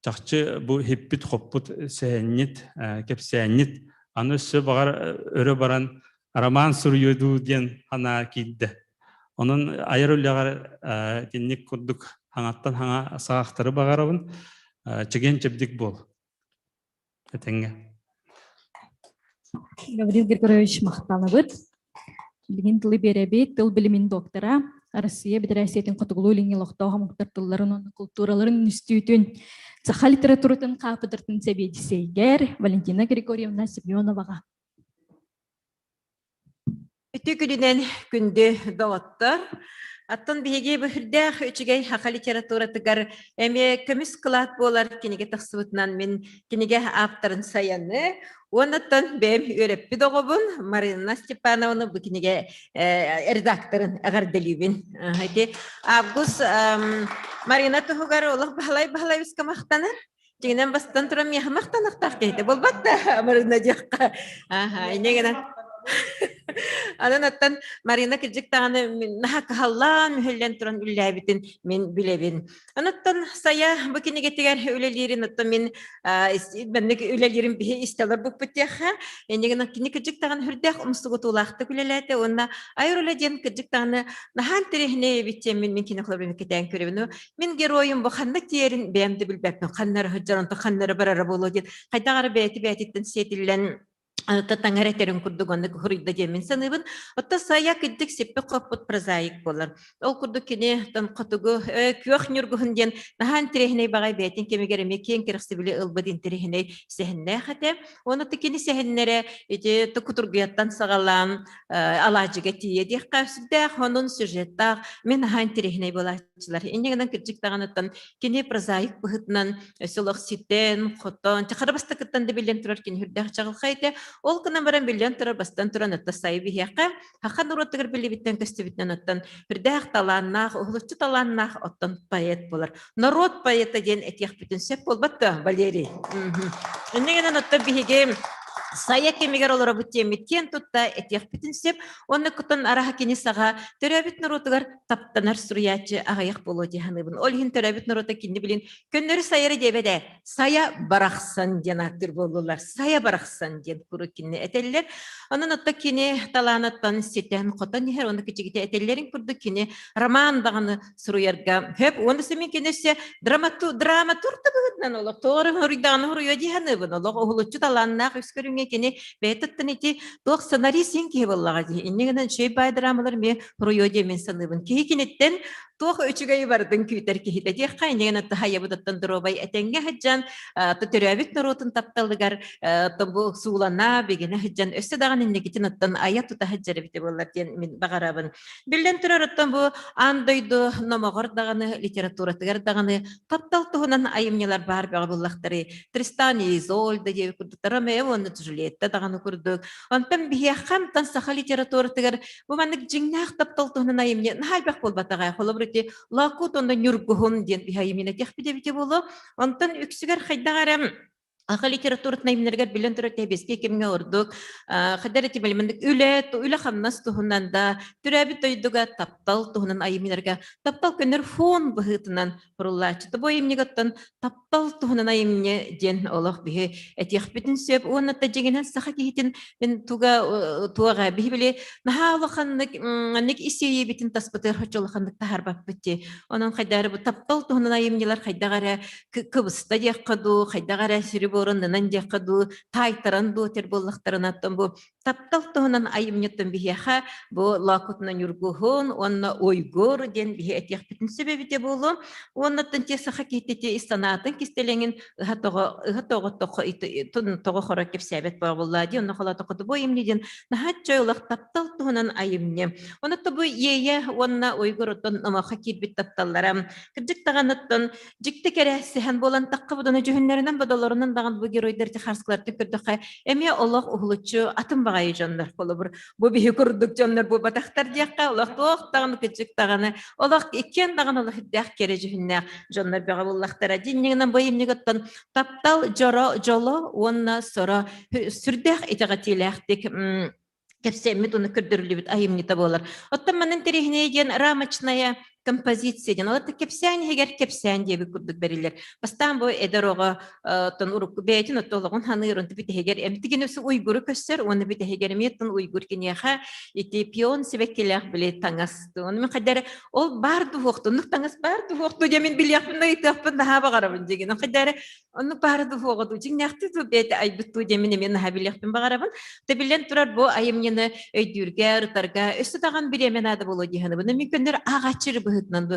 чахчы бу хиппит-хоппут сэһэнньит, кэпсээнньит, аны өссө баҕар өрө баран роман суруйуо дуу диэн санаа киирдэ. Онон айар үлэҕэр итинник курдук хаҥаттан хаҥа саҕахтары баҕарабын. Чэгиэн-чэбдик буол. Этэҥҥэ. Гаврил Григорьевич махтанабыт. Билигин тылы биэрэбит, тыл билимин доктора, Россия Федерациятын хотугулуу-илиҥҥи олохтоох омуктар тылларын уонна култуураларын үнүстүүтүн саха литературатын хаапыдыратын сэбиэдиссэйигэр Валентина Григорьевна Семеноваҕа. Үтүө күнүнэн күндү доҕоттор! Оттон биһиги бу сүрдээх үчүгэй саха литературатыгар эмиэ көмүс кылаат буолар кинигэ тахсыбытынан мин кинигэ ааптарын Саяны уоннаттан бэйэм үөрэппит оҕобун Марина Степановны бу кинигэ редакторын эҕэрдэлиибин. Ити Август Марина туһугар олох баһылай Баһылайбыска махтанар. Дьиҥинэн бастан туран миэхэ махтаныахтаах киһитэ буолбат да Марина диэххэ. Аха, инньэ гынан Анан оттон Марина кырдьык даҕаны наһаа кыһаллаан, мүһүллэн туран үллээбитин мин билэбин. Оноттон Сайа бу кинигэтигэр үлэлиирин оттон мин маннык үлэлиирин биһи истэлэр буппут диэххэ. Инньэ гынан кини кырдьык даҕаны сүрдээх умсугутуулаахтык үлэлээтэ уонна айар үлэ диэн кырдьык даҕаны наһаа интэриэһинэй эбит диэн мин кини холобурун кэтээн көрөбүн. Мин геройум бу ханна тиийэрин бэйэм да билбэппин, ханна эрэ сылдьар, онтон ханна эрэ барара буолуо диэн хайдах эрэ бэйэтэ бэйэтиттэн сиэтиллэн таҥара этэрин курдук оннук хоруйда диэн мин саныыбын. Оттон Сайа кырдьык сиппит-хоппут прозаик буолар. Ол курдук кини хотугу күөх ньургуһун диэн наһаа интэриэһинэй баҕай бэйэтин кэмигэр эмиэ киэҥ кэрэхсэбили ылбыт интэриэһинэй сэһэннээх этэ. Уонна кини сэһэннэрэ ити кутургуйаттан саҕалаан алаадьыга тиийэ диэххэ сүрдээх онун сюжеттаах мин наһаа интэриэһинэй буолааччылар. Инньэ гынан кырдьык даҕаныттан кини прозаик быһыытынан өссө олох ситэн, хотон, хара бастакыттан да биллэн турар кини үрдээх чаҕылхай этэ. Ол гынан баран биллэн турар бастан туран отто сайы биһиэхэ хаха норуоттугар биллибиттэн көстүбүтүнэн оттон үрдээх талааннаах, уһулуччу талааннаах оттон поэт буолар. Норуот поэта диэн этиэхпитин сөп буолбат да, Валерий? Инньэ гынан оттон биһиги сайа кэмигэр олоробут диэммит киэн тутта этиэхпитин сөп. Уонна кутун араха кини саҕа төрөөбүт норуотугар таптанар суруйааччы аҕыйах буолуо дии саныыбын. Ол иһин төрөөбүт норуота кинини билин көннөрү сайары диэбэт ээ, сайа барахсан диэн ааттыыр буоллулар. Сайа барахсан диэн куруук кинини этэллэр. Онон отто кини талаанаттан ситэн хотон иһэр, уонна кичигитэ этэллэрин курдук кини роман даҕаны суруйарга хөп. Уонна сэмин кини өссө драматург да быһыытынан олох тоҕо хоруйдаҕына хоруйа дии саныыбын. Олох уһулуччу талааннаах үс көрүҥҥэ кини бэйэтиттэн ити туох сценарист син киһи буоллаҕа дии. Инньэ гынан үчүгэй баай драмалар эмиэ хоруйуо диэн мин саныыбын. Киһи киниттэн туох үчүгэйи барытын күүтэр киһитэ диэххэ инньэ таһайабытыттан доруобай этэҥҥэ сылдьан төрөөбүт норуотун тапталыгар бу суулана бигинэ сылдьан өссө даҕаны инникитин оттон айа тута сылдьар эбитэ буоллар диэн мин баҕарабын. Биллэн турар оттон бу аан дойду номоҕор даҕаны литературатыгар даҕаны таптал туһунан айымньылар баар бөҕө буллахтары Тристан и Изольда диэбит курдук Ромео уонна Джульетта даҕаны курдук. Онтон биһиэхэ онтон саха литературатыгар Бу маннык дьиҥнээх таптал туһунан айымньы наһаа элбэх буолбатаҕа. Холобур, ити Лоокуут уонна Ньургуһун диэн биһи айымньыны этиэхпит эбитэ буолуо. Онтон үксүгэр хайдах эрэ Аха литературатын айымньыларыгар билэн турар тэбиэскэй кэмҥэ ордук хайдах эрэ маннык үлэ, үлэ-хамнас туһунан да, төрөөбүт дойдуга таптал туһунан айымньыларга таптал көнөр фон быһыытынан куруллааччы. Бу айымньыгыттан таптал туһунан айымньы диэн олох биһи этиэхпитин сөп. Уонна да дьиҥинэн саха киһитин мин туга туоҕа биһи били наһаа улаханнык маннык ис иэйиибитин таспытыгар хочо улаханнык таһаарбаппыт дии. Онон хайдах эрэ бу таптал туһунан айымньылар хайдах эрэ кыбыста диэххэ дуу, хайдах эрэ сүрү буоруннанан диэххэ дуу, таайтаран дуу тир буоллахтарына оттон бу Таптал туһунан айымньыттан биһиэхэ бу Лоокутуна Ньургуһун уонна Уйгур диэн биһи этиэхпитин сөп эбитэ буолуо. Уонна те саха киһитэ ис санаатын кистэлэҥин ыһа тоҕо ыһа тоҕо тоҕо тоҕо хоро кэпсээбэт буолла дии онно холоотоххо бу айымньы диэн наһаа чойлох таптал туһунан айымньы. Онно бу Иэйэ уонна Уйгур оттон номоххо киирбит тапталлара. Кырдьык даҕаныттан дьикти кэрэ сэһэн буолан тахха будуна дьүһүннэринэн бодолорунан даҕан бу геройдар харскылартан көрдөххө эмиэ олох уһулуччу атын баҕайы дьоннор холобур бу биһи курдук дьоннор буолбатахтар диэххэ олох туох даҕаны кыдьык даҕаны олох иккиэн даҕаны олох үрдээх кэрэ дьүһүннээх дьоннор бөҕө буллахтара дьинньигинэн бу айымньыгыттан таптал дьоро дьоло уонна соро сүрдээх итэҕэтиилээхтик кэпсэммит уонна көрдөрүллүбүт айымньыта буолар. Оттон манан интэриэһинэй диэн рамочная композиция диэн. Ол кэпсээн иһигэр кэпсээн диэбит курдук бэриллэр. Бастаан бу эдэр оҕо оттон урукку бэйэтин отто олоҕун ханыыр, онту бүтэһигэр эмтигин өссө уйгуру көссөр, уонна бүтэһигэр эмиэ оттон уйгур киниэхэ ити пион сибэккилээх били таҥас. Ону мин хайдары ол баар дуһуохту, оннук таҥас баар дуһуохту диэн мин билиэхпин ыйытыахпын наһаа баҕарабын дигин. Хайдары Оннук баара дуһуоҕа дуу, дьиҥнээхтии дуу бэйэтэ айбыт дуу диэн мин эмиэ наһаа билиэхпин баҕарабын. Тэбиллэн турар бу айымньыны өйдүүргэ, ырытарга өссө даҕаны бириэмэ наада буолуо дии саныыбын. Мин көннөрү ааҕааччы быһыытынан. быһыытынан бу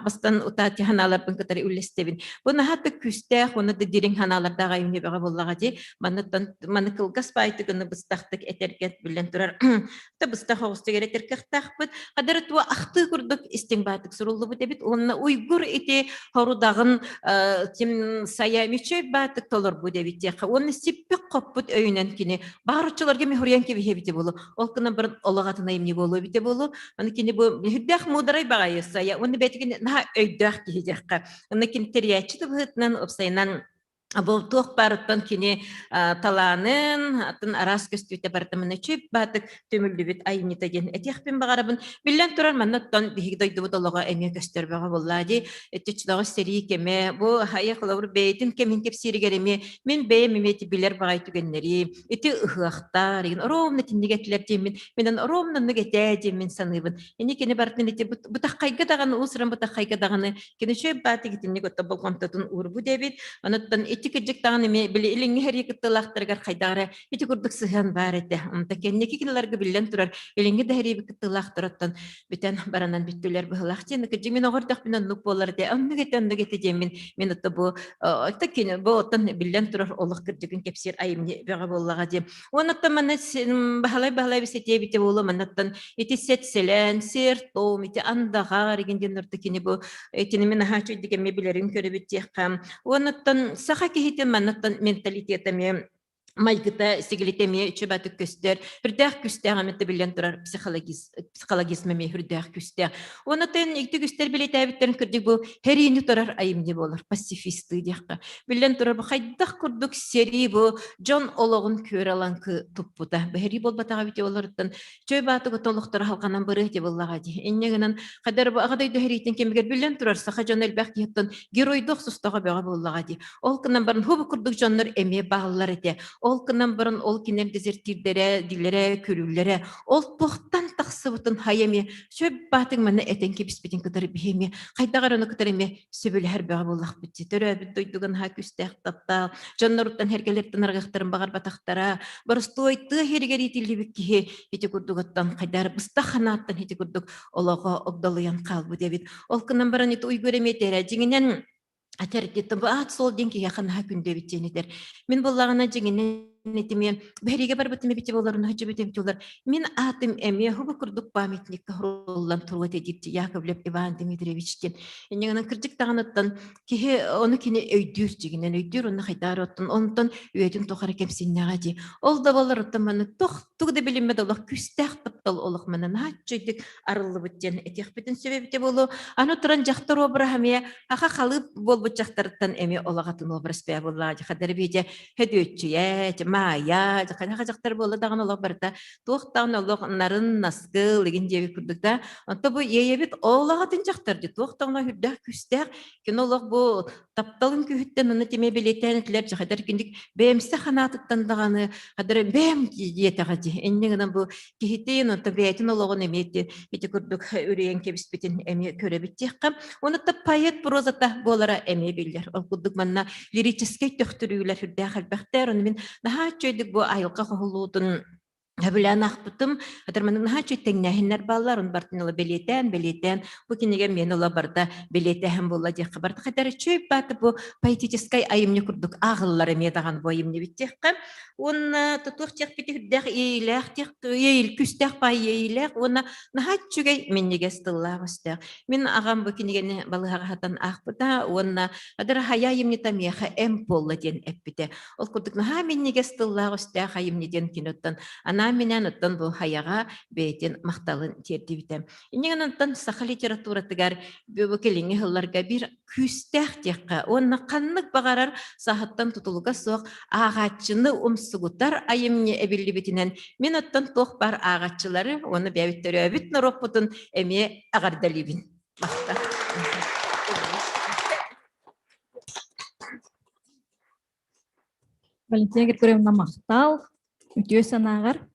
бастан утаати ханааларбын кытары үллэстэбин. Бу наһаа да күүстээх уонна да дириҥ ханаалардаах айымньы бөҕө буоллаҕа дии. Манныттан маны кылгас баайтык гына быстахтык этэргэ биллэн турар та быстах оҕустук эрэ этэр кыахтаахпыт. Хадары туа ахтыы курдук истиҥ баатык суруллубут эбит. Уонна уйгур ити хорудаҕын тим сайа мүчөй баатык толорбут эбит диэххэ. Уонна сиппик хоппут өйүнэн кини баарыччыларга мехуруйан кэбиһэбите буолу. Ол гынан баран олох атын айымньы буолуо эбитэ буолу. Аны кини бу үрдээх муударай баҕайы сайа. Уонна бэйэтигин наһаа өйдөөх киһи диэххэ. Онно кини тэрийээччи да быһыытынан уопсайынан Бу туох баарыттан кини талаанын, атын араас көстүүтэ барыта манна чүп баатык түмүллүбүт айымньыта диэн этиэхпин баҕарабын. Биллэн турар, манна оттон биһиги дойдубут олоҕо эмиэ көстөр бөҕө буоллаа дии. Өттүччүлэҕи сэрии кэмэ, бу хайа холобур бэйэтин кэмин кэпсииригэр эмиэ мин бэйэм эмиэ ити билэр баҕай түгэннэри, ити ыһыахтар, игин ровно итинник этилэр диэммин, минэн ровно оннук этээ диэммин саныыбын. Ини кини барытын ити бытаххайга даҕаны, уус-уран бытаххайга даҕаны Кини үчүгэй баатык итинник отто болҕомтотун уурбут эбит. Онуттан ити кырдьык даҕаны эмиэ били илиҥҥи сэрии кыттыылаахтарыгар хайдах эрэ ити курдук сыһыан баар этэ. Онто кэнники кинилэргэ биллэн турар илиҥҥи да сэрии кыттыылаахтарыттан бүтэн баранан бүттүлэр быһылаах диэн кырдьык мин оҕордохпун оннук буолар этэ. Оннук этэ, оннук этэ диэммин мин отто бу отто кини бу оттон биллэн турар олох кырдьыгын кэпсиир айымньы бөҕө буоллаҕа диэн. Уоннаттан манна Баһылай Баһылай бисэтиэбитэ буолуо маннаттан ити сет-сэлээн, сиэр-тоом, ити андаҕар игин диэн орто кини бу итини мин аһаа үчүгдүк эмиэ билэрин көрөбүт диэххэ. Уоннаттан саха киһитин маннаттан менталитета эмиэ майгыта сигилитэ эмиэ үчүбатык көстөр. Үрдээх күстээх эмиэ биллэн турар психологизм эмиэ үрдээх күстээх. Уоннаттан икки күстэр билетээбиттэрин кырдьык бу хэриини турар айымньы буолар, пацифисты диэххэ. Биллэн турар, бу хайдах курдук сэрии бу дьон олоҕун күөрэ-лаҥкы туппута. Бу сэрии буолбатаҕа эбитэ олоруттан чөй баатыгы толохторо халҕанан барыа этэ буоллаҕа дии. Инньэ гынан хайдар бу аҕа дойду сэриитин кэмигэр биллэн турар саха дьоно элбэх киһиттэн геройдуу охсустоҕо бөҕө буоллаҕа дии. Ол гынан баран хубу курдук дьоннор эмиэ бааллар этэ. Ол гынан баран ол кинилэр дезертирдэрэ, дилэрэ, көрүүлэрэ ол туохтан тахсыбытын хайа эмиэ сөп баатыҥ манна этэн кэбиспитин кытары биһи эмиэ хайдах эрэ ону кытары эмиэ сөбүлэһэр бөҕө буоллахпыт дии. Төрөөбүт дойдуга наһаа күүстээх таптаал, дьонноруттан эргэлэртэн аргахтарын баҕарбатахтара, боростуой тыа иһигэр иитиллибит киһи ити курдугуттан хайдаар быстах ханааттан ити курдук олоҕо огдолуйан хаалбыт эбит. Ол гынан баран ити уйгур эмиэ этэрэ дьиҥинэн этэр бу аат суол диэн киһиэхэ наһаа күндү эбит диэн этэр. Мин буоллаҕына дьиҥинэн этимиэн бэһиригэ барбытым эбити болар наһаччыбытым тулар мин аатым эмиэ хубу курдук памятникка хуруллан туруо этэ диэбит Яковлев Иван Дмитриевич диэн инньэ кырдьык даҕаныттан киһи ону кини өйдүүр дьигинэн өйдүүр онно хайдаар оттон онтон үйэтин тухары кэмсиннэҕэ дии ол да болар оттон маны тух тугу да билиммэт олох күүстээх таптал олох маны наһааччыйдык арыллыбыт диэн этиэхпитин сөп эбитэ буолуо аны туран дьахтар обраһа эмиэ аха халыып буолбут дьахтарыттан эмиэ олох атын образ бээ буоллаҕа дьахтар биитэ Хөдүөччүйэ, Маайа, хайаха дьахтар буолла даҕаны олох барыта туох даҕаны олох нарын наскыл игин диэбит курдук да. Онто бу иэйэбит ол аҕатын дьахтар дии туох даҕаны үрдээх күүстээх кини олох бу тапталын күүһүттэн уну тимэ билиэтээн этилэр дьахтар киник бэйэмсэ ханаатыттан даҕаны хадара бэйэм диэтэҕэ дии инньэ гынан бу киһитин онто бэйэтин олоҕун эмиэ ити курдук үрүйэн кэбиспитин эмиэ көрөбүт диэххэ. Уонна поэт прозата буолара эмиэ биллэр. Ол курдук манна лирическэй төхтүрүүлэр сүрдээх элбэхтэр. Ону мин наһаа үчүгэйдик бу айылҕа хоһулуутун сөбүлээн аахпытым. Хатыр маннык наһаа үчүгэй тэҥнээһиннэр бааллар. Ону бартын ыла бэлиэтээн, бэлиэтээн бу кинигэ миэнэ ыла барда бэлиэтээһин буолла диэххэ барда. Хатар үчүгэй бааты бу поэтическай айымньы курдук ааҕыллар эмиэ даҕаны бу айымньы бит диэххэ. Уонна тутуох диэхпит үрдээх иэйиилээх диэх иэйил күстээх паай иэйиилээх уонна наһаа үчүгэй минньигэс тыллаах өстөөх. Мин аҕам бу кинигэни балыһаҕа хатан аахпыта уонна Адара хайа айымньыта миэхэ эм буолла диэн эппитэ. Ол курдук наһаа минньигэс тыллаах-өстөөх айымньы диэн киноттон анаан-минээн оттон бу хайаҕа бэйэтин махталын тиэрдибитэ. Инньэ оттон саха литературатыгар бу кэлиҥҥи сылларга биир күүстээх диэххэ уонна ханнык баҕарар сааһыттан тутулуга суох ааҕааччыны умсугутар айымньы эбиллибитинэн мин оттон туох баар ааҕааччылары уонна бэйэбит төрөөбүт норуоппутун эмиэ эҕэрдэлиибин. Махтал. Валентина Григорьевна махтал, үтүө санааҕар.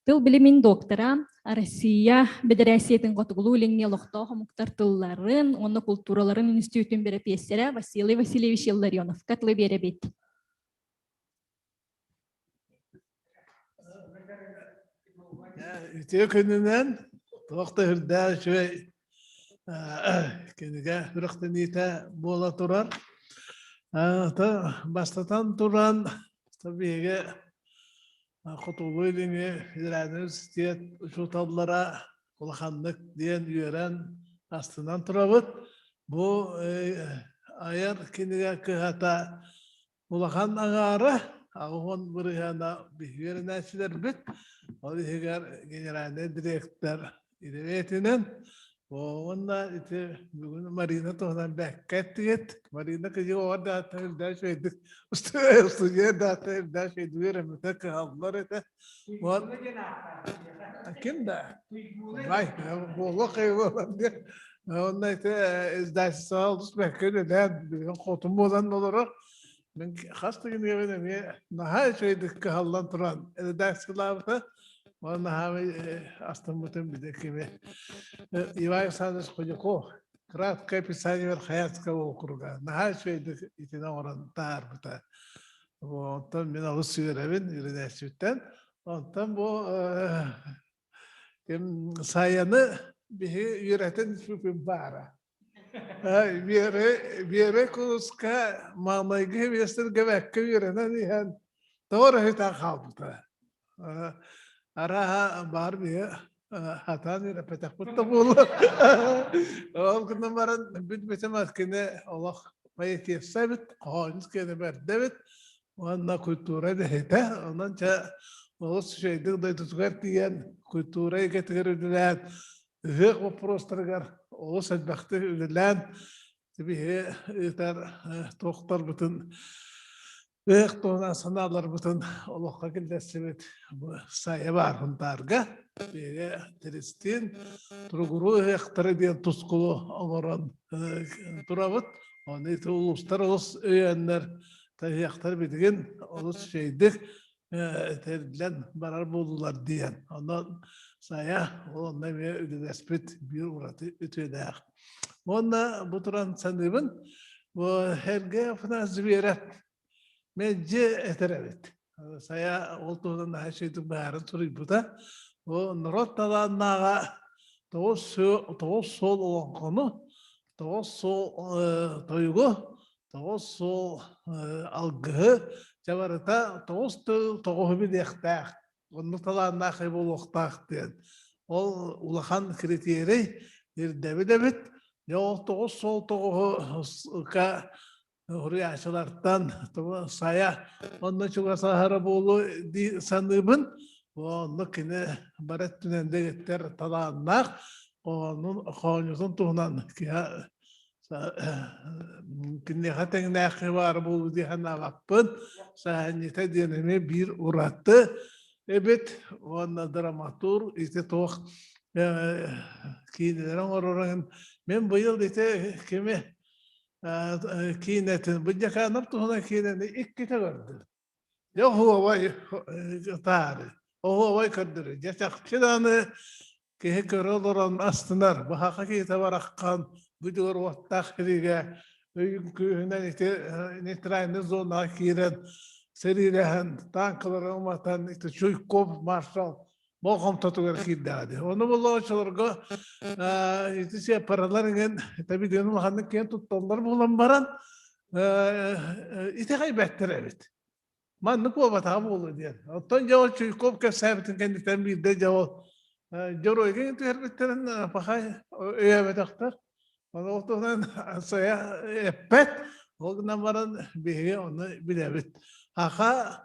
Тыл билимин доктора, Россия Бэдэрээссийэтин хотугулуу-илиҥҥи олохтоох омуктар тылларын уонна култуураларын институтун бэрэпиэссэрэ Василий Васильевич Илларионовка тылы биэрэбит. Үтүө күнүнэн туох да үрдээх үчүгэй. Кинигэ сүрэхтэниитэ буола турар. Бастатан туран, биһиги Хотугулуу-Илиҥҥи федеральнай университет учууталлара улаханнык диэн үөрэн, астынан турабыт. Бу айар кинигэ кыһата улахан аҥаара, 80 бырыһыана биһиги үөрэнээччилэрбит, ол иһигэр генеральнай дириэктэр идэлиэтинэн уонна ити бүгүн Марина туһунан бэккэ эттигит. Марина кыдьык оҕо даата үрдээх үчүгэйдик студент даата үрдээх үчүгэйдик үөрэммитэ кыһаллар этэ. Вот ким да? Бай, буолуох буолан диэн. Онно ити издательство олус бэккэ үлэлээн, билигин хотун буолан олорор. Мин хас да кинигэбин эмиэ наһаа үчүгэйдик кыһаллан туран редакциялаабыта. Уонна наһаа астыммытым били кими Иван Александрович Худяков краткое описание Верхоянского округа наһаа үчүгэйдик итини оҥорон таһаарбыта. Онтон мин олус үөрэбин үөрэнээччибиттэн. Онтон бу ким Саяны биһи үөрэтэн испиппин баара. Биэрэ Биэрэ кулуска маҥнайгы миэстэргэ бэккэ үөрэнэн иһэн тоҕо эрэ сытан хаалбыта. Арааһа баар биһи хатаан үөрэппэтэхпит да буолуо. Ол гынан баран бүтбүтүм кини олох поэтесса эбит, хоһоонньут киэнэ бэрдэ эбит уонна культура үлэһитэ. Онон чэ олус үчүгэйдик дойдутугар тиийэн культура эйгэтигэр үлэлээн ыһыах боппуруостарыгар олус элбэхтик үлэлээн биһи ыытар туохтарбытын ыһыах туһунан санааларбытын олоххо киллэрсибит бу сайа баар Хунтаарга биһиги Тиристиин туругуруу ыһыахтара диэн тускулу оҥорон турабыт. Ону ити улуустар олус өйөөннөр ыһыахтар билигин олус үчүгэйдик тэриллэн барар буоллулар диэн. Онон Сайа ол онно эмиэ үлэлэспит биир ураты үтүөлээх. Уонна бу туран саныыбын, бу Эргэ Афанас Зверев мэлдьи этэр эбит. Сайа ол туһунан наһаа үчүгэйдик быһааран суруйбута. Бу норуот талааннааҕа 9 суол олоҥхону, 9 суол тойугу, 9 суол алгыһы дьэ барыта тоҕус тыл тоҕуһу билиэхтээх, оннук талааннаах буолуохтаах диэн. Ол улахан критерий ирдэбил эбит. Дьэ ол 9 суол тоҕуһу уруйааччылартан сайа онно чугасаһара буолуо дии саныыбын. Онно кини бары өттүнэн дэгиттэр талааннаах, хоонньутун туһунан киһи киниэхэ тэҥнээх баар буолуу дии санаабаппын. Сэһэнньитэ диэн эмиэ биир ураты эбит уонна драматург ити туох киинэлэри оҥорорун мин быйыл ити кими киинэтин Быдьакаанап туһунан киинэни иккитэ көрдүм. Дьэ оһуобай таары, оһуобай көрдөрүү. Дьэ чахчы даҕаны киһи көрө олорон астынар. Баһаха киһитэ бараххан бу дьугар уоттаах сиригэ өйүн күүһүнэн ити нейтральный зонаҕа киирэн сэриилэһэн танкалары уматан ити Чуйков маршал болҕомтотугар киирдэҕэ дии. Ону болоочуларга ити сепаралар иҥэн табидыаны улаханнык киэн тутталлар буолан баран итэҕэйбэттэр эбит. Маннык буолбатаҕа буолуо диэн. Оттон дьэ ол Чуйков кэпсээбитин кэнниттэн биирдэ дьэ ол дьоруойга түһэрбиттэрин пахай өйөөбөтөхтөр. Ону ол туһунан сайа эппэт. Ол гынан баран биһиги ону билэбит. Аха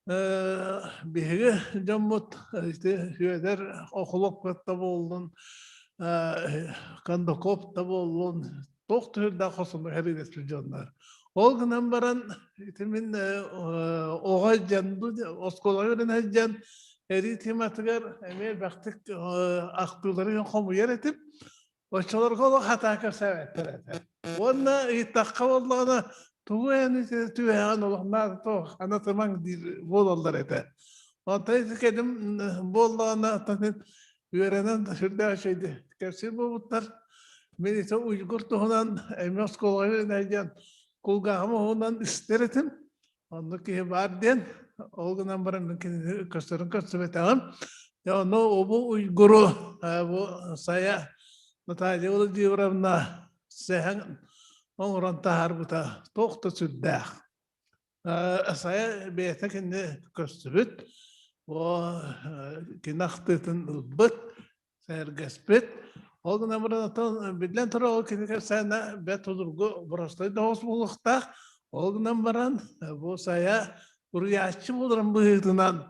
биһиги дьоммут ити Сүөдэр Охлопков да буоллун, Кондаков да буоллун, туох түһүрдээх хосуну хэриилэспит дьоннор. Ол гынан баран ити мин оҕо дьон оскуолаҕа үөрэнэ сылдьан эрии тематыгар эмиэ элбэхтик ахтыылары хомуйар этим. Оччолорго олох хатаа кэпсээбэттэр этэ. Уонна ыйыттахха буоллаҕына, тугу эн түбэһэҕин олох наада туох анатымаҥ диир буолаллар этэ. Онтон ити кэлим буоллаҕына, оттон үөрэнэн сүрдээх үчүгэйдик кэпсиир буолбуттар. Мин ити Уйгур туһунан эмиэ оскуолаҕа үөрэнэ диэн кулгааҕым уһунан истэр этим. Оннук киһи баар диэн, ол гынан баран мин кинини көстөрүн көрсүбэтэҕим. Дьэ, ону бу Уйгуру бу Сайа Наталья Владимировна сэһэн оҥорон таһаарбыта туох да сүрдээх. Сайа бэйэтэ кинини көстүбүт, о кини ахтыытын ылбыт, сэһэргэспит. Ол гынан баран оттон биллэн турар ол кини кэпсээнэ бэрт судургу боростуой да буолуохтаах. Ол гынан баран бу Сайа суруйааччы буоларын быһыытынан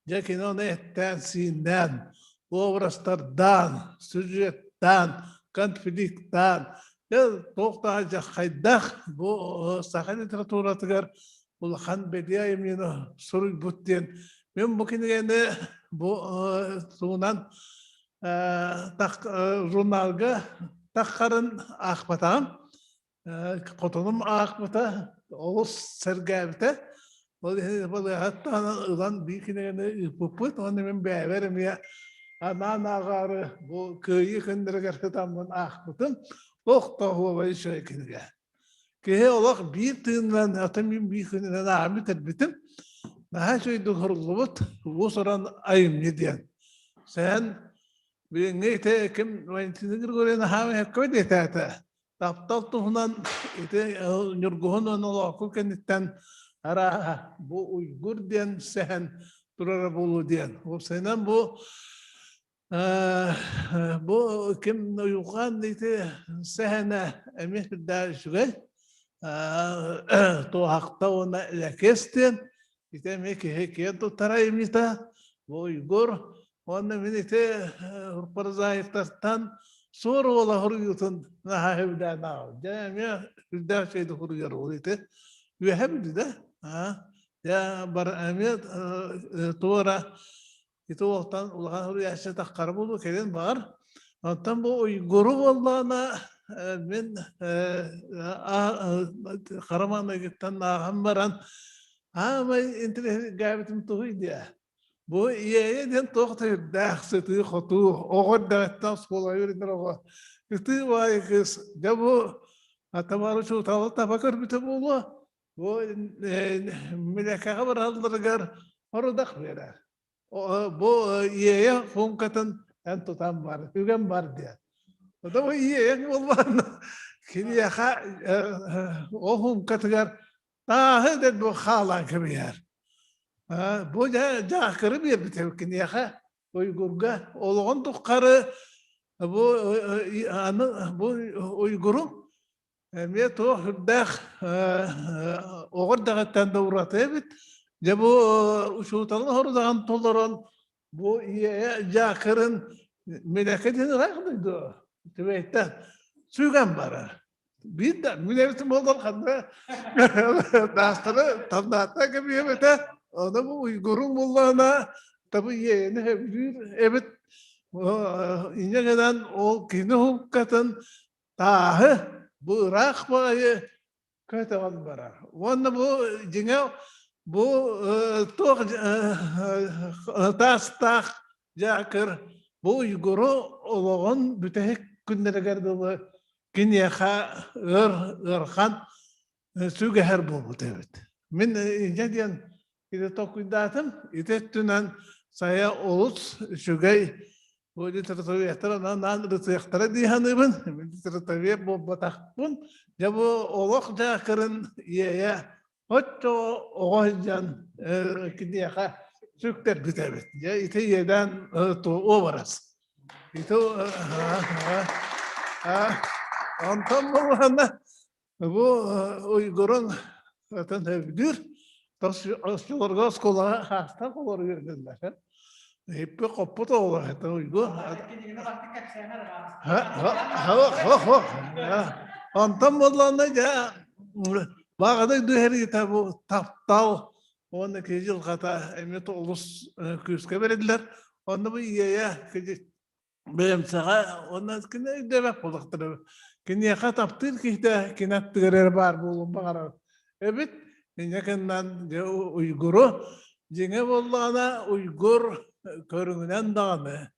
дьэ кини ону эттээн-сииннээн, образтардаан, сюжеттаан, конфликтаан дьэ туох да хайдах бу саха литературатыгар улахан бэлиэ айымньыны суруйбут диэн мин бу кинигэни бу тугунан журналга таххарын аахпатаҕым. Хотонум аахпыта, олус сэргээбитэ. Ол иһин балыыһаттан ылан биир кинигэни ыыппыппыт. Уонна мин бэйэбэр эмиэ анаан ааҕаары бу Кыайыы күннэригэр сытаммын аахпытым. Туох да оһуобай үчүгэй кинигэ. Киһи олох биир тыынынан, атын мин биир күнүнэн ааҕан бүтэрбитим. Наһаа үчүгэйдик суруллубут уус-уран айымньы диэн. Сэһэн билиҥҥи ити ким Валентина Григорьевна Хаамыһакка диэтээтэ. Таптал туһунан ити Ньургуһун уонна Олооху кэнниттэн арааһа бу Уйгур диэн сэһэн турара буолуо диэн. Уопсайынан бу бу ким Уйулҕан ити сэһэнэ эмиэ сүрдээх үчүгэй. Туоһахта уонна Лэкиэс диэн ити эмиэ киһи киэн туттара имита бу Уйгур уонна мин ити прозаиктартан суор уола хоруйуутун наһаа сөбүлээн ааҕабын. Дьэ эмиэ сүрдээх үчүгэйдик хоруйар уол ити. Үөһэ бүлүү Дьэ бар эмиэ туора ити уолтан улахан суруйааччы таххара буолуо кэлин баҕар. Онтон бу уйгуру буоллаҕына мин хара маҥнайгыттан ааҕан баран аамай интэриэһиргээбитим тугуй диэ. Бу иэйэ диэн туох да үрдээх сытыы-хотуу, оҕо эрдэҕиттэн оскуолаҕа үөрэнэр оҕо. Ытыы баайы кыыс, дьэ бу Тамара учууталы таба көрбүтэ буолуо, бу Милэкэҕэ баралларыгар орудах биэрэр. Бу иэйэ фумкатын эн тутан бар, үгэн бар диэн. Ото бу иэйэҥ буолбаҕына киниэхэ ол фумкатыгар Тааһы дэн бу хаалаан кэбиһэр. Бу дьаакыры биэрбитэ киниэхэ Уйгурга олоҕун тухары бу аны бу Уйгуру эмиэ туох үрдээх оҕо эрдэҕиттэн да ураты эбит. Дьэ бу учууталын хорудаҕын толорон бу ийэ дьаакырын милэкэ диэн ыраах дойду түбэйтэн сүгэн барар. Биир да мин эбитим буоллар ханна даастары тамнаата кэбиһиэм этэ. Ону бу уйгуруҥ буоллаҕына табы иэйэни сөбүлүүр эбит. Инньэ гынан ол кини уһуккатын тааһы бу ыраах баҕайы көтөҕөн барар. Уонна бу дьиҥэ бу туох таастаах дьаакыр бу уйгуру олоҕун бүтэһик күннэригэр дылы киниэхэ ыар ыарахан сүгэһэр буолбут эбит. Мин инньэ диэн ити толкуйдаатым. Ити өттүнэн сайа олус үчүгэй бу литературоведтар анаан ырытыахтара дии саныыбын. Мин литературовед буолбатахпын. Дьэ бу олох дьаакырын иэйэ оччо оҕо сылдьан киниэхэ сүктэрбит эбит. Дьэ ити иэдээн уобарас. Ити онтон буоллаҕына бу Уйгурун атын сөбүлүүр оччолорго оскуолаҕа хаастаах олор үөрэнэллэр. Иппи хоппут оҕолор это Уйгур. Онтон буоллаҕына дьэ баҕадай түһэриитэ бу таптал уонна киһи дьылҕата эмиэ олус күүскэ бэриллэр. Онно бу иэйэ бэйэмсэҕэ уонна кини өйдөөбөт буоллахтара. Киниэхэ таптыыр киһитэ кини аттыгар эрэ баар буолуон баҕарар эбит. Инньэ гынан дьэ уйгуру дьиҥэ буоллаҕына уйгур көрүҥүнэн даҕаны,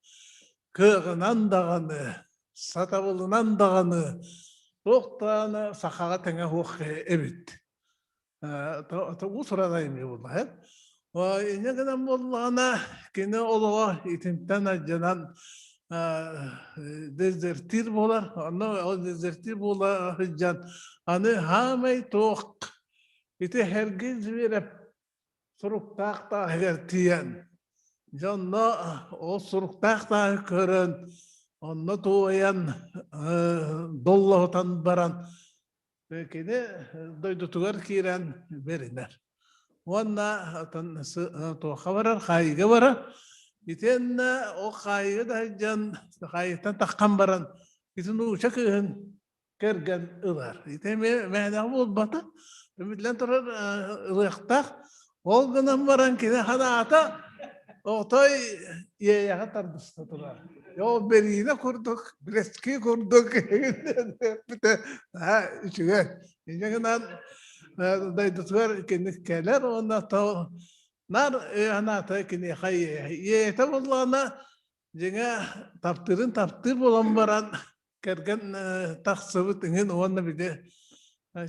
кыаҕынан даҕаны, сатабылынан даҕаны туох даҕаны сахаҕа тэҥэ суох эбит. Уус-уран айымньы буолла. Инньэ гынан буоллаҕына, кини олоҕо итинтэн алдьанан. Дезертир буолар. Онно ол дезертир буола сылдьан аны хаамай туох ити Сергей Зверев суруктаах тааһыгар тиийэн дьонно ол суруктаах тааһы көрөн онно туойан доллоһутан баран кини дойдутугар киирэн бэринэр. Уонна туохха барар, хаайыыга барар. Итиэннэ ол хаайыыга да сылдьан, хаайыыттан таххан баран, ити нууча кыыһын кэргэн ылар. Ити эмиэ мээнэҕэ буолбата. Биллэн турар, ылыахтаах. Ол гынан баран кини санаата отой иэйэҕэ тардыста турар. Ол бэриинэ курдук, Брестский курдук эппитэ наһаа үчүгэй. Инньэ гынан дойдутугар кини кэлэр уонна то наар санаата киниэхэ иэйэ. Иэйэтэ буоллаҕына дьиҥэ таптыырын таптыыр буолан баран кэргэн тахсыбыт иҥин уонна били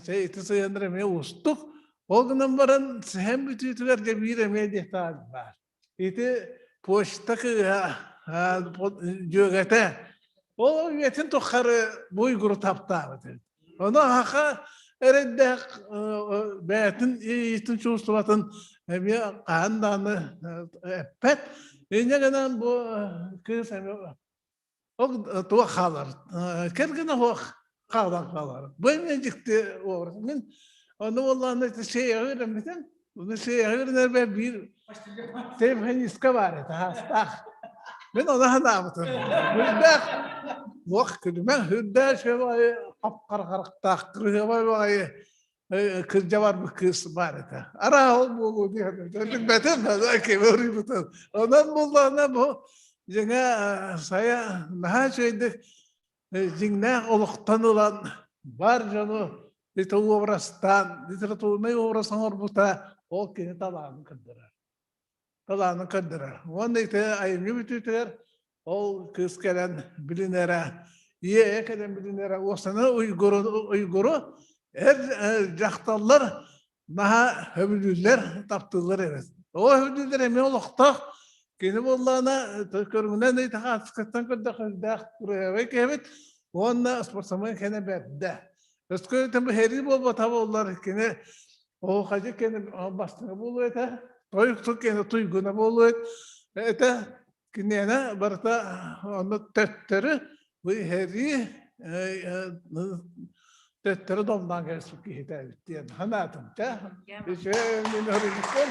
чэй ити сыһыаннар эмиэ уустук. Ол гынан баран сэһэн бүтүүтүгэр дьэ биир эмиэ деталь баар. Ити почта кыыһа дьүөгэтэ ол үйэтин тухары бу уйгуру таптаабыт эбит. Ону аха эрэйдээх бэйэтин иитин чувствоватын эмиэ хаһан даҕаны эппэт. Инньэ гынан бу кыыс эмиэ Ол туох хаалар? Кэргэнэ суох хаалан хаалар. Бу эмиэ дьикти образ. Мин ону буоллаҕына ити сиэйэҕэ үөрэммитим. Ону сиэйэҕэ үөрэнэрбэр биир телефониска баар этэ, хаастаах. Мин ону санаабытым. Үрдээх туох күлүмэн үрдээх үчүгэй хап-хара харахтаах, кырыһыабай баҕайы кырдьа барбыт кыыс баар этэ. Араа ол буолуо диэн билбэтим, кими уруйбутун. Онон буллаҕына бу дьиҥэ сайа наһаа үчүгэйдик дьиҥнээх олохтон ылан бар дьону ити образтаан, литературнай образ оҥорбута ол кини талаанын көрдөрөр. Талаанын көрдөрөр. Уонна ити айымньы бүтүүтүгэр Ол кыыс кэлэн билинэрэ, ийэ кэлэн билинэрэ, уопсайынан уйгуру, уйгуру эр дьахталлар наһаа сөбүлүүллэр, таптыыллар эбит. Ол сөбүлүүллэр эмиэ олохтоох. Кини буоллаҕына көрүҥүнэн ыйтахаатыскаттан көрдөхүрдээх кырыһабай киһибит уонна спортсмен кэнэ бэрдэ. Өскө бу буолбата буоллар кини оһуохайдьыт кини бастыҥа буолуо этэ, тойук кини туйгуна буолуо этэ. Киниэнэ барыта онно төттөрү бу иһэрии төттөрү домнаан кэлсибит киһитэ эбит диэн санаатым. Чэ, үчүгэй мин өрүнүккүн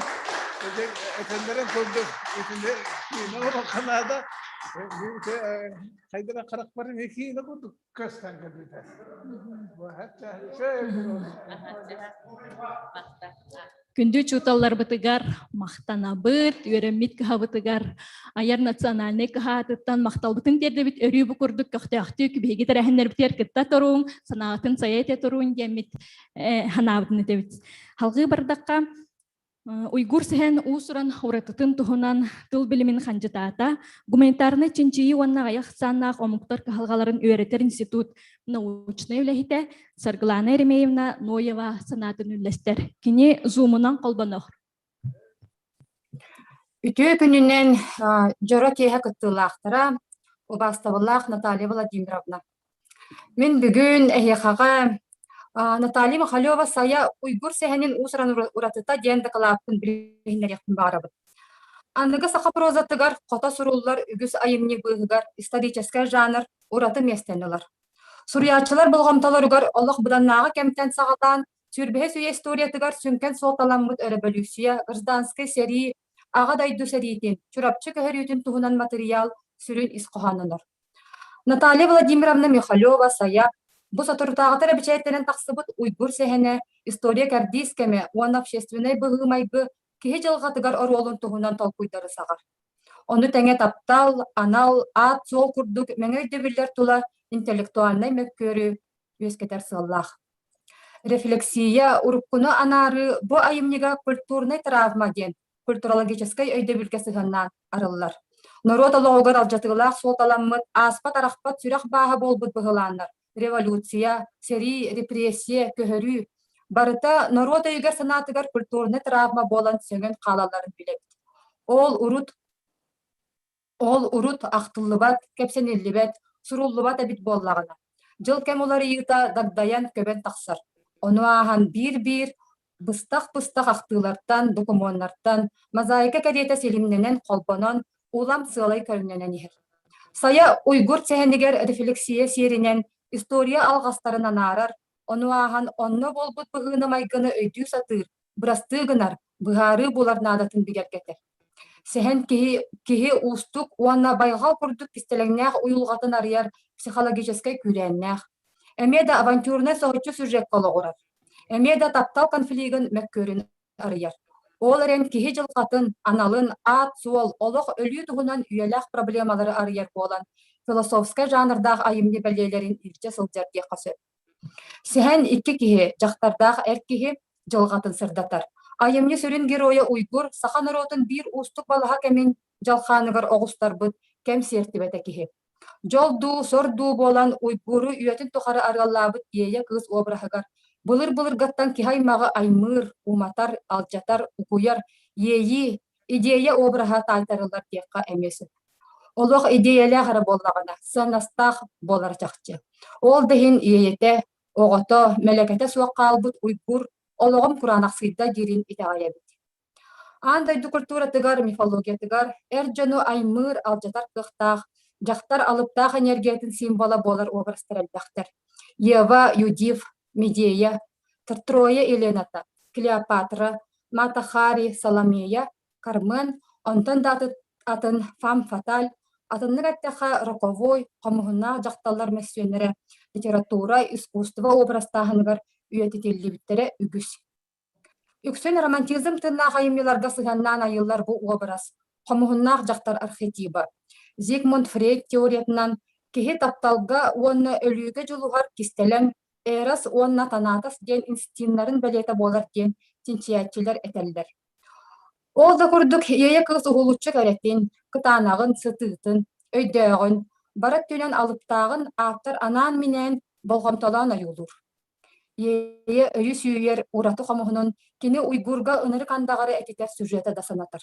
этэллэрин курдук итини киинэ оҥоруохха наада. Хайдара харахпар эмиэ киинэ курдук көстөн кэлбитэ. Күндү учууталларбытыгар махтанабыт, үөрэммит кыһабытыгар айар национальнай кыһаатыттан махталбытын тиэрдэбит өрүү бу курдук көхтөөхтүк биһиги тэрээһиннэрбитигэр кытта туруҥ, санаатын сайа этэ туруҥ диэммит санаабытын этэбит. Халҕыы бардахха, Уйгур сэһэн уус-уран уратытын туһунан тыл билимин хандьытаата, гуманитарнай чинчийии уонна аҕыйах ахсааннаах омуктар кыһалҕаларын үөрэтэр институт научнай үлэһитэ Саргылана Еремеевна Ноева санаатын үллэстэр. Кини зумунан холбонор. Үтүө күнүнэн дьоро киэһэ кыттыылаахтара, убаастабыллаах Наталья Владимировна. Мин бүгүн эһиэхэҕэ Наталья Михалева-Сайа Уйгур сэһэнин уус-уран уратыта диэн дакылааппын билиһиннэриэхпин баҕарабын. Аныгы саха прозатыгар хото суруллар үгүс айымньы быыһыгар историческай жанр ураты миэстэни ылар. Суруйааччылар болҕомтолоругар олох быданнааҕы кэмтэн саҕалаан сүүрбэһис үйэ историятыгар сүҥкэн суолталаммыт өрөбөлүүссүйэ, гражданскай сэрии, Аҕа дойду сэриитин, Чурапчы көһөрүүтүн туһунан матырыйаал сүрүн ис хоһооннонор. Наталья Владимировна Михалева-Сайа бу соторутааҕыта эрэ бэчээттэнэн тахсыбыт Уйгур сэһэнэ история кэрдиис кэмэ уонна общественнай быһыы-майгы киһи дьылҕатыгар оруолун туһунан толкуйдары саҕар. Ону тэҥэ таптал, анал, аат-суол курдук мэҥэ өйдөбүллэр тула интеллектуальнай мөккүөрү үөскэтэр сыаллаах. Рефлексия, уруккуну анаарыы бу айымньыга культурнай травма диэн культурологическай өйдөбүлгэ сыһыаннаан арыллар. Норуот олоҕугар алдьатыылаах суолталаммыт, ааспат-арахпат сүрэх бааһа буолбут быһылааннар, революция, сэрии, репрессия, көһөрүү барыта норуот өйүгэр-санаатыгар культурнай травма буолан сөҥөн хаалалларын билэбит. Ол урут. Ол урут ахтыллыбат, кэпсэниллибэт, суруллубат эбит буоллаҕына, дьыл-кэм уларыйыыта дагдайан көбөн тахсар. Ону ааһан биир-биир быстах-быстах ахтыылартан, докумуоннартан мозаика кэриэтэ силимнэнэн холбонон, улам сыалай көрүҥнэнэн иһэр. Сайа Уйгур сэһэнигэр рефлексия сиэринэн история алҕастарын анаарар, ону ааһан онно буолбут быһыыны-майгыны өйдүү сатыыр, бырастыы гынар, быһаарыы булар наадатын бигэргэтэр. Сэһэн киһи, киһи уустук уонна байҕал курдук кистэлэҥнээх уйулҕатын арыйар психологическай күүрээннээх. Эмиэ да авантюрнай соһуччу сюжекка олоҕурар. Эмиэ да таптал конфлигын мөккүөрүн арыйар. Ол эрэн киһи дьылҕатын, аналын, аат-суол, олох өлүү туһунан үйэлээх проблемалары арыйар буолан, философскай жанрдаах айымньы бэлиэлэрин илдьэ сылдьар диэххэ сөп. Сэһэн икки киһи, дьахтардаах эр киһи дьылҕатын сырдатар. Айымньы сүрүн геройа Уйгур саха норуотун биир уустук балаһа кэмин дьалхааныгар оҕустарбыт кэм сиэртибэтэ киһи. Дьол дуу, сор дуу буолан Уйгуру үйэтин тухары арыаллаабыт Иэйэ кыыс обраһыгар былыр-былыргаттан киһи аймаҕы аймыыр, уматар, алдьатар, угуйар иэйии, идея обраһа таайтарыллар диэххэ эмиэ сөп. Олох идиэйэлээх эрэ буоллаҕына, сыаннастаах буолара чахчы. Ол да иһин иэйэтэ, оҕото, мэлэкэтэ суох хаалбыт Уйгур олоҕум кураанахсыйда диирин итэҕэйэбит. Аан дойду культуратыгар, мифологиятыгар эр дьону аймыыр, алдьатар кыахтаах, дьахтар алыптаах энергиятын символа буолар образтар элбэхтэр. Ева, Юдив, Медея, Троя Елената, Клеопатра, Мата Хари, Соломея, Кармен, онтон да атын фам-фаталь, атыннык эттэххэ роковой, хомуһуннаах дьахталлар мөссүөннэрэ литература, искусство образтааһыныгар үйэтитиллибиттэрэ үгүс. Үксүн романтизм тыыннаах айымньыларга сыһыаннаан айыллар бу уобарас хомуһуннаах дьахтар архетиба. Зигмунд Фрейд теориятынан киһи тапталга уонна өлүүгэ дьулуһар кистэлэҥ Эрос уонна Танатос диэн инстиннарын бэлиэтэ буолар диэн чинчийээччилэр этэллэр. Ол да курдук Иэйэ кыыс уһулуччу кэрэтин, кытаанаҕын, сытыытын, өйдөөҕүн, бары өттүнэн алыптааҕын ааптар анаан-минээн болҕомтолоон ойуулуур. Иэйэ өйү сүүйэр ураты хомуһунун кини Уйгурга ынырык андаҕары этитэр сюжета да санатар.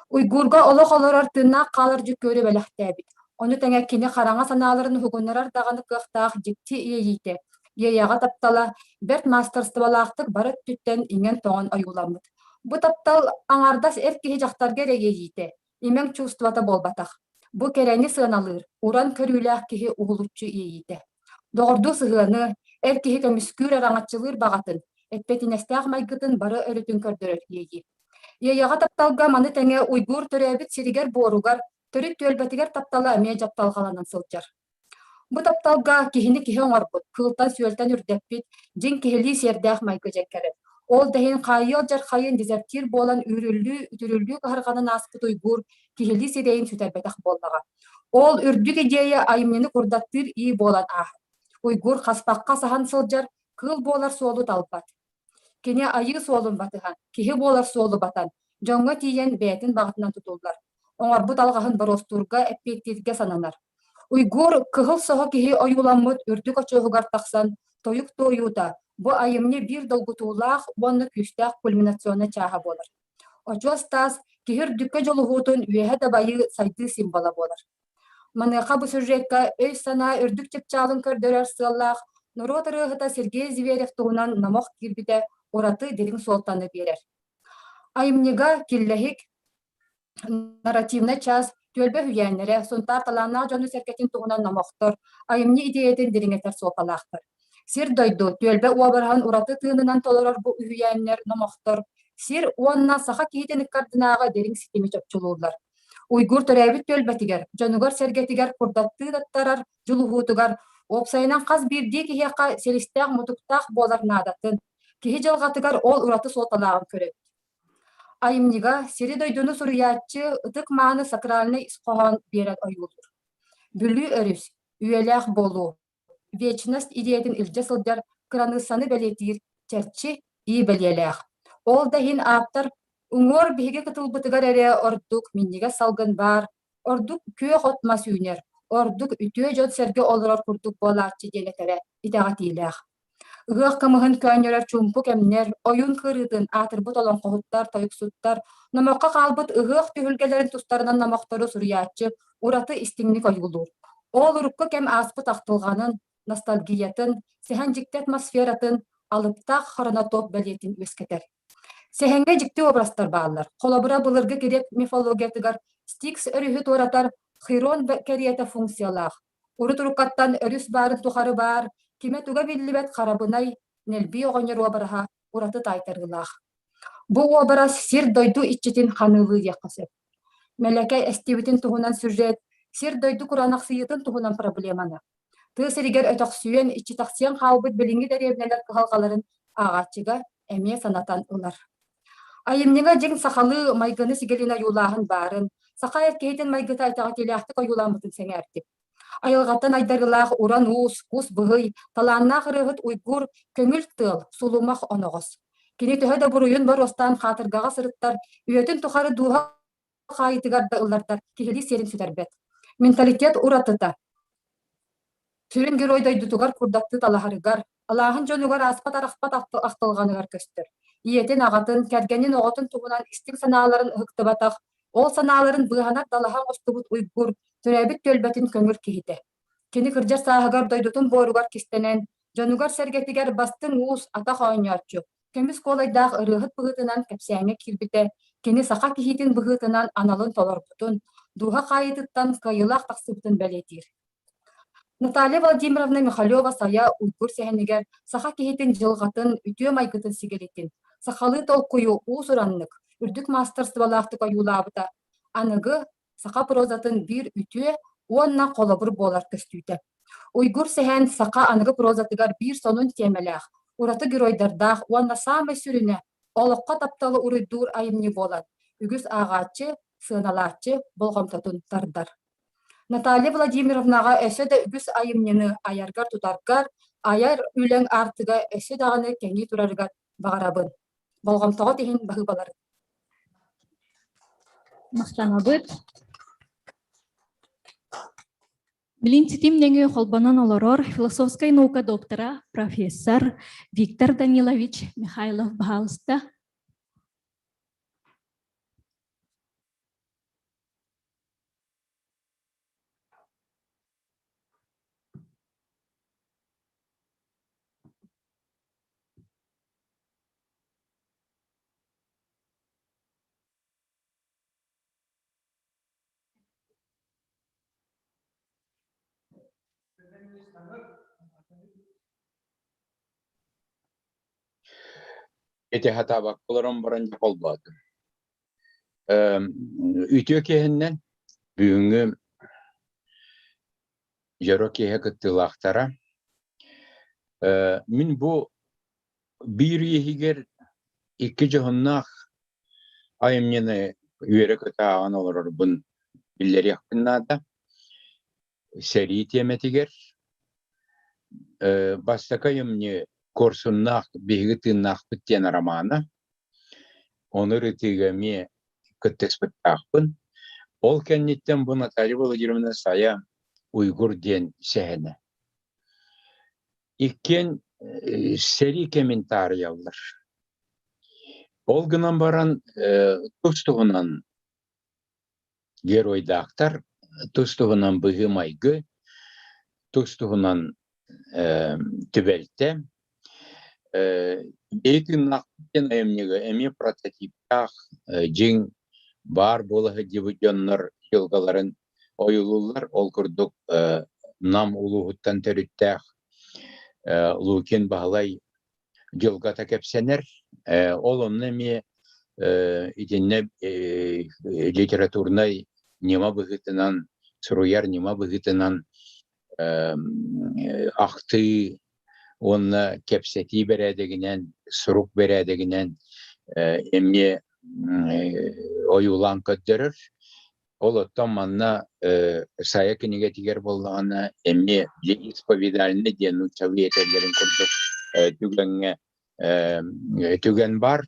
Уйгурга олох олорор тыыннаах хаалар дьүккүөрү бэлэхтээбит. Ону тэҥэ кини хараҥа санааларын уһугуннарар даҕаны кыахтаах дьикти иэйиитэ, иэйэҕэ таптала бэрт маастарыстыбалаахтык бары өттүттэн иҥэн-тоҥон ойууламмыт. Бу таптал аҥаардас эр киһи дьахтарга эрэ иэйиитэ, имэҥ чувствота буолбатах. Бу кэрэни сыаналыыр, уран көрүүлээх киһи уһулуччу иэйиитэ. Доҕордуу сыһыаны, эр киһи көмүскүүр араҥаччылыыр баҕатын, эппиэтинэстээх майгытын бары өрүтүн көрдөрөр иэйии. Иэйэҕэ тапталга маны тэҥэ Уйгур төрөөбүт сиригэр-буоругар, төрүт түөлбэтигэр таптала эмиэ дьапталҕаланан сылдьар. Бу тапталга киһини киһи оҥорбут, кыылтан-сүөлтэн үрдэппит, дьиҥ киһилии сиэрдээх майгы дьэҥкэрэр. Ол да иһин хаайыы алдьархайын дезертир буолан үүрүллүү, үтүрүллүү кыһарҕанын ааспыт Уйгур киһилии сирэйин сүтэрбэтэх буоллаҕа. Ол үрдүк идиэйэ айымньыны курдаттыыр ии буолан ааһар. Уйгур хаспахха саһан сылдьар, кыыл буолар суолу талбат. Кини айыы суолун батыһан, киһи буолар суолу батан, дьоҥҥо тиийэн бэйэтин баҕатынан тутуллар, оҥорбут алҕаһын боруостуурга, эппиэттииргэ сананар. Уйгур кыһыл соһо киһи ойууламмыт үрдүк очуоһугар тахсан тойук туойуута бу айымньы биир долгутуулаах уонна күүстээх кульминационнай чааһа буолар. Очуос таас киһи үрдүккэ дьулуһуутун үөһэ дабайыы сайдыы символа буолар. Маныаха бу сюжекка өй-санаа үрдүк чыпчаалын көрдөрөр сыаллаах норуот ырыаһыта Сергей Зверев туһунан номох киирбитэ ураты дириҥ суолтаны биэрэр. Айымньыга киллэһик нарративнай чаас түөлбэ үһүйээннэрэ, Сунтаар талааннаах дьону-сэргэтин туһунан номохтор, айымньы идиэйэтин дириҥэтэр суолталаахтар. Сир-дойду, түөлбэ уобараһын ураты тыынынан толорор бу үһүйээннэр, номохтор сир уонна саха киһитин ыккардынааҕы дириҥ ситими чопчулууллар. Уйгур төрөөбүт түөлбэтигэр, дьонугар-сэргэтигэр курдаттыы таттарар дьулуһуутугар, уопсайынан хас биирдии киһиэхэ силистээх-мутуктаах буолар наадатын, киһи дьылҕатыгар ол ураты суолталааҕын көрөбүт. Айымньыга сири-дойдуну суруйааччы ытык-мааны сакральнай ис хоһоон биэрэн ойуулуур. Бүлүү өрүс, үйэлээх буолуу, вечность идеятын илдьэ сылдьар кыраныыссаны бэлиэтиир чэрчи ии бэлиэлээх. Ол да иһин ааптар уҥуор биһиги кытылбытыгар эрэ ордук минньигэс салгын баар, ордук күөх от мас үүнэр, ордук үтүө дьон-сэргэ олорор курдук буолааччы диэн этэрэ итэҕэтиилээх. Ыһыах кымыһын көөнньөрөр чуумпу кэмнэр, ойуун кыырыытын, аатырбыт олоҥхоһуттар, тойуксуттар, номоххо хаалбыт ыһыах түһүлгэлэрин тустарынан номохтору суруйааччы ураты истиҥник ойуулуур. Ол урукку кэм ааспыт ахтылҕанын, ностальгиятын, сэһэн дьикти атмосфератын, алыптаах хронотоп бэлиэтин үөскэтэр. Сэһэҥҥэ дьикти образтар бааллар. Холобура, былыргы грек мифологиятыгар Стикс өрүһү туоратар Хирон кэриэтэ функциялаах. Урут уруккаттан өрүс баарын тухары баар, кимэ-туга биллибэт харабынай Нэлбий оҕонньор уобараһа ураты таайтарыылаах. Бу уобарас сир-дойду иччитин ханыылыы диэххэ сөп. Мэлэкэ эстибитин туһунан сюжет сир-дойду кураанахсыйыытын туһунан проблеманы, тыа сиригэр өтөхсүйэн, иччитэхсийэн хаалбыт билиҥҥи дэриэбинэлэр кыһалҕаларын ааҕааччыга эмиэ санатан ылар. Айымньыга дьиҥ сахалыы майгыны-сигилини ойуулааһын баарын, саха эр киһитин майгыта итэҕэтиилээхтик ойууламмытын сэҥээрдим. Айылҕаттан айдарыылаах уран уус, кус быһый, талааннаах ырыаһыт Уйгур, көҥүл тыал, сулумах оноҕос. Кини төһө да буруйун боруостаан хаатыргаҕа сырыттар, үйэтин тухары дууһа хаайыытыгар да ыллардар киһилии сиэрин сүтэрбэт. Менталитет уратыта сүрүн герой дойдутугар курдаттыы талаһарыгар, алааһын дьонугар ааспат-арахпат ахтылҕаныгар көстөр. Ийэтин, аҕатын, кэргэнин, оҕотун туһунан истиҥ санааларын ыһыктыбатах, ол санааларын быыһанар далаһа оҥостубут Уйгур төрөөбүт түөлбэтин көҥүл киһитэ. Кини кырдьар сааһыгар дойдутун буоругар кистэнэн, дьонугар-сэргэтигэр бастыҥ уус, атах оонньооччу, көмүс куолайдаах ырыаһыт быһыытынан кэпсээҥҥэ киирбитэ, кини саха киһитин быһыытынан аналын толорбутун, дууһа хаайыытыттан кыайыылаах тахсыбытын бэлиэтиир. Наталья Владимировна Михалева-Сайа Уйгур сэһэнигэр саха киһитин дьылҕатын, үтүө майгытын сигилитин, сахалыы толкуйу уус-ураннык, үрдүк маастарыстыбалаахтык ойуулаабыта аныгы саха прозатын биир үтүө уонна холобур буолар көстүүтэ. Уйгур сэһэн саха аныгы прозатыгар биир сонун тиэмэлээх, ураты геройдардаах уонна саамай сүрүнэ олоххо тапталы уруйдуур айымньы буолан, үгүс ааҕааччы, сыаналааччы болҕомтотун тардар. Наталья Владимировнаҕа өссө да үгүс айымньыны айаргар-тутаргар, айар үлэҥ аартыга өссө даҕаны кэҥии турарыгар баҕарабын. Болҕомтоҕут иһин баһыыбаларын. Махтанабыт. Билин ситим нөҥүө холбонон олорор философскай наука доктора, профессор Виктор Данилович Михайлов баһаалыста. Ити хатаабакка олорон баран дьэ холбоотум. Үтүө киэһэннэн бүгүҥҥү дьоро киэһэ кыттыылаахтара. Мин бу биир иһигэр икки дьоһуннаах айымньыны үөрэ-көтө ааҕан олорорбун биллэриэхпин наада. Сэрии тиэмэтигэр бастакы айымньы Куорсуннаах биһиги тыыннаахпыт диэн романа. Ону ырытыыга эмиэ кыттыспыттаахпын. Ол кэнниттэн бу Наталья Владимировна Сайа Уйгур диэн сэһэнэ. Иккиэн сэрии кэмин таарыйаллар. Ол гынан баран тус-туһунан геройдаахтар, тус-туһунан быһыы-майгы, тус-туһунан түбэлтэ. Бэйи тыыннаах диэн айымньыга эмиэ прототиптаах дьиҥ баар буола сылдьыбыт дьоннор дьылҕаларын ойуулууллар. Ол курдук Нам улууһуттан төрүттээх Лукин Баһылай дьылҕата кэпсэнэр. Ол онно эмиэ итиннэ литературнай ньыма быһыытынан, суруйар ньыма быһыытынан ахтыы уонна кэпсэтии бэрээдэгинэн, сурук бэрээдэгинэн эмиэ ойуулаан көрдөрөр. Ол оттон манна Сайа кинигэтигэр буоллаҕына эмиэ исповедальный диэн нууччалыы этэллэрин курдук түгэҥҥэ түгэн баар.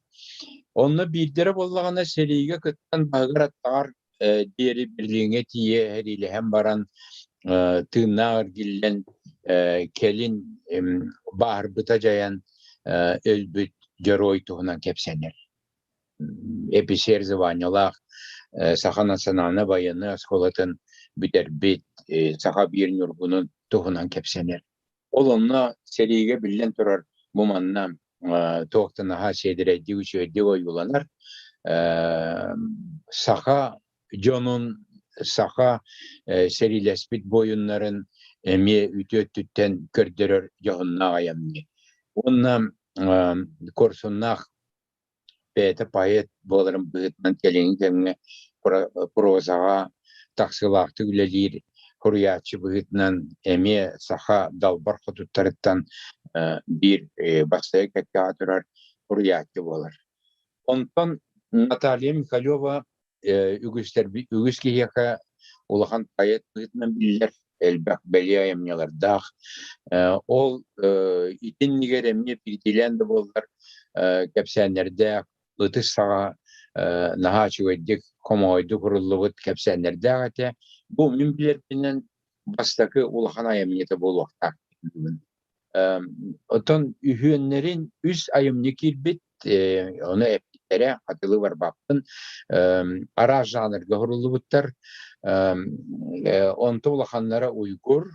Онно биирдэрэ буоллаҕына сэриигэ кыттан баһыгар-аттаҕар диэри Берлиҥҥэ тиийэ сэриилэһэн баран тыыннаах эргиллэн. Кэлин бааһырбыта дьайан өлбүт дьоруой туһунан кэпсэнэр. Эписиэр званиелаах Саха национальнай байыаннай оскуолатын бүтэрбит саха биир ньургунун туһунан кэпсэнэр. Ол онно сэриигэ биллэн турар бу манна туох да наһаа сиэдэрэйдик үчүгэйдик ойууланар. Саха дьонун, саха сэриилэспит буойуннарын эмиэ үтүө өттүттэн көрдөрөр дьоһуннаах айымньы. Уонна Куорсуннаах бэйэтэ поэт буоларын быһыытынан кэлиҥҥи кэмҥэ прозаҕа тахсыылаахтык үлэлиир суруйааччы быһыытынан эмиэ саха далбар хотуттарыттан биир бастакы кэккэҕэ турар суруйааччы буолар. Онтон Наталья Михалева үгүстэр үгүс киһиэхэ улахан поэт быһыытынан биллэр, элбэх бэлиэ айымньылардаах. Ол итиннигэр эмиэ биирдиилээн да буоллар кэпсээннэрдээх, ытыс саҕа наһаа үчүгэйдик, хомоҕойдук уруллубут кэпсээннэрдээх этэ. Бу мин билэрбинэн бастакы улахан айымньыта буолуохтаах. Оттон үһүөннэрин үс айымньы киирбит, ону эппиттэрэ, хатылыы барбаппын. Араас жанрга уһуруллубуттар. Онто улаханнара Уйгур.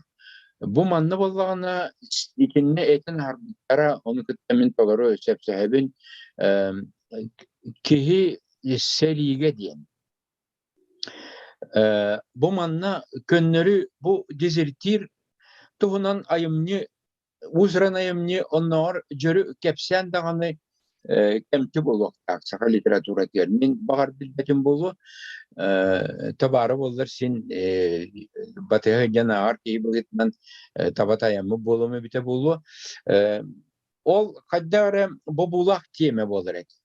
Бу манна буоллаҕына итиннэ этин аһарбыттара, ону кытта мин толору сөпсөһөбүн. Киһи сэриигэ диэн. Бу манна көннөрү бу дезертир туһунан айымньы уус-уран айымньы оннооҕор дьөрү кэпсээн даҕаны кэмчи буолуохтаах саха литературатыгар. Мин баҕар билбэтим буолуо, табаары буоллар син батыһа сылдьан ааҕар киһи быһыытынан таба тайаммыт буолуом эбитэ буолуо. Ол хайдах эрэ бобуулаах тиэмэ буолар этэ.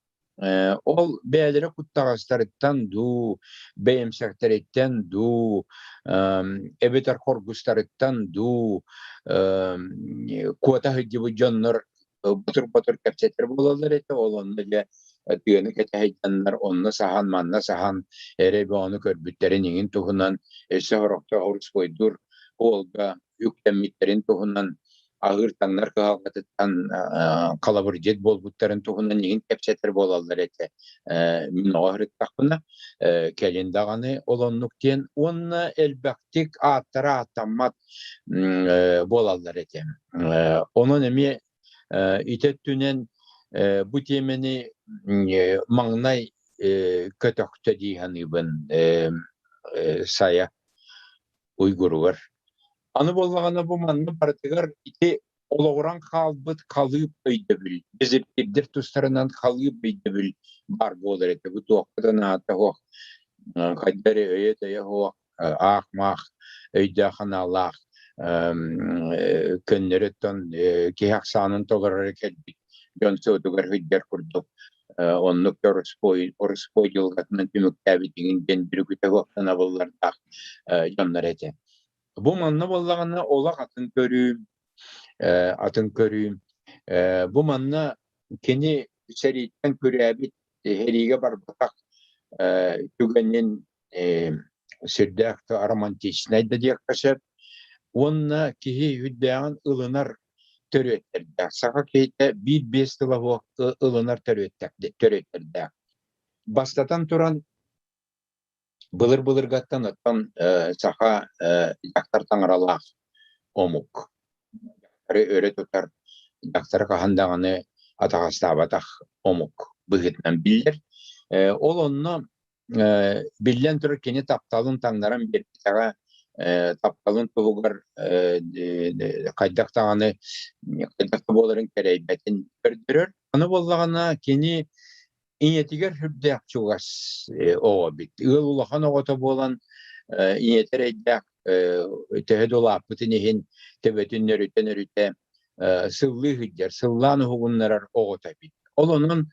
Ол бэйэлэрэ куттаҕастарыттан дуу, бэйэмсэхтэриттэн дуу, эбэтэр хоргустарыттан дуу куота сылдьыбыт дьоннор ботур-ботур кэпсэтэр буолаллар этэ. Ол онно дьэ тыаны кэтэһэйдэннэр онно саһан, манна саһан эрэ бөҕөнү көрбүттэрин иҥин туһунан өссө сорохтор ороспуойдуур уолга үктэммиттэрин туһунан аһыыр-таҥнар кыһалҕатыттан халабырдьыт буолбуттарын туһунан иһин кэпсэтэр буолаллар этэ. Мин оҕо сырыттахпына кэлин даҕаны ол оннук диэн уонна элбэхтик ааттара ааттаммат буолаллар этэ. Онон эмиэ ити өттүнэн бу тиэмэни маҥнай көтөхтө дии саныыбын Сайа Уйгуругар. Аны буоллаҕына бу манна барытыгар ити олоҕуран хаалбыт халыып өйдөбүл, дезертирдэр тустарынан халыып өйдөбүл баар буолар этэ. Бу туохха да наада суох, хайда эрэ өйө-төйө суох, аах-маах өйдөөх-санаалаах көннөрү оттон киһи ахсаанын толороро кэлбит дьон суотугар сылдьар курдук оннук ороспуой ороспуой дьылҕатынан түмүктээбитиҥин диэн бүрүкүтэ суохтан абыллардаах дьоннор этэ. Бу манна буоллаҕына олох атын көрүүм, атын көрүүм. Бу манна кини сэрииттэн күрээбит, сэриигэ барбатах түгэнин сүрдээх да романтичнай да диэххэ сөп. Уонна киһи үрдээҕин ылынар төрүөттэрдээх. Саха киһитэ биир-биэс тыла суох ылынар төрүөттэрдээх. Бастатан туран, былыр-былыргаттан оттон саха дьахтар таҥаралаах омук. Дьахтары өрө тутар, дьахтары хаһан даҕаны атаҕастаабатах омук быһыытынан биллэр. Ол онно биллэн турар кини тапталын таҥнаран биэрбэтэҕэ, тапталын туһугар хайдах даҕаны хайдах да буоларын кэрэйбэтин көрдөрөр. Аны буоллаҕына кини ийэтигэр сүрдээх чугас оҕо эбит. Ыал улахан оҕото буолан ийэтэ эрэйдээх төһө да улааппытын иһин төбөтүн өрүтэн-өрүтэ сыллыы сылдьар, сыллаан уһугуннарар оҕото эбит. Ол онон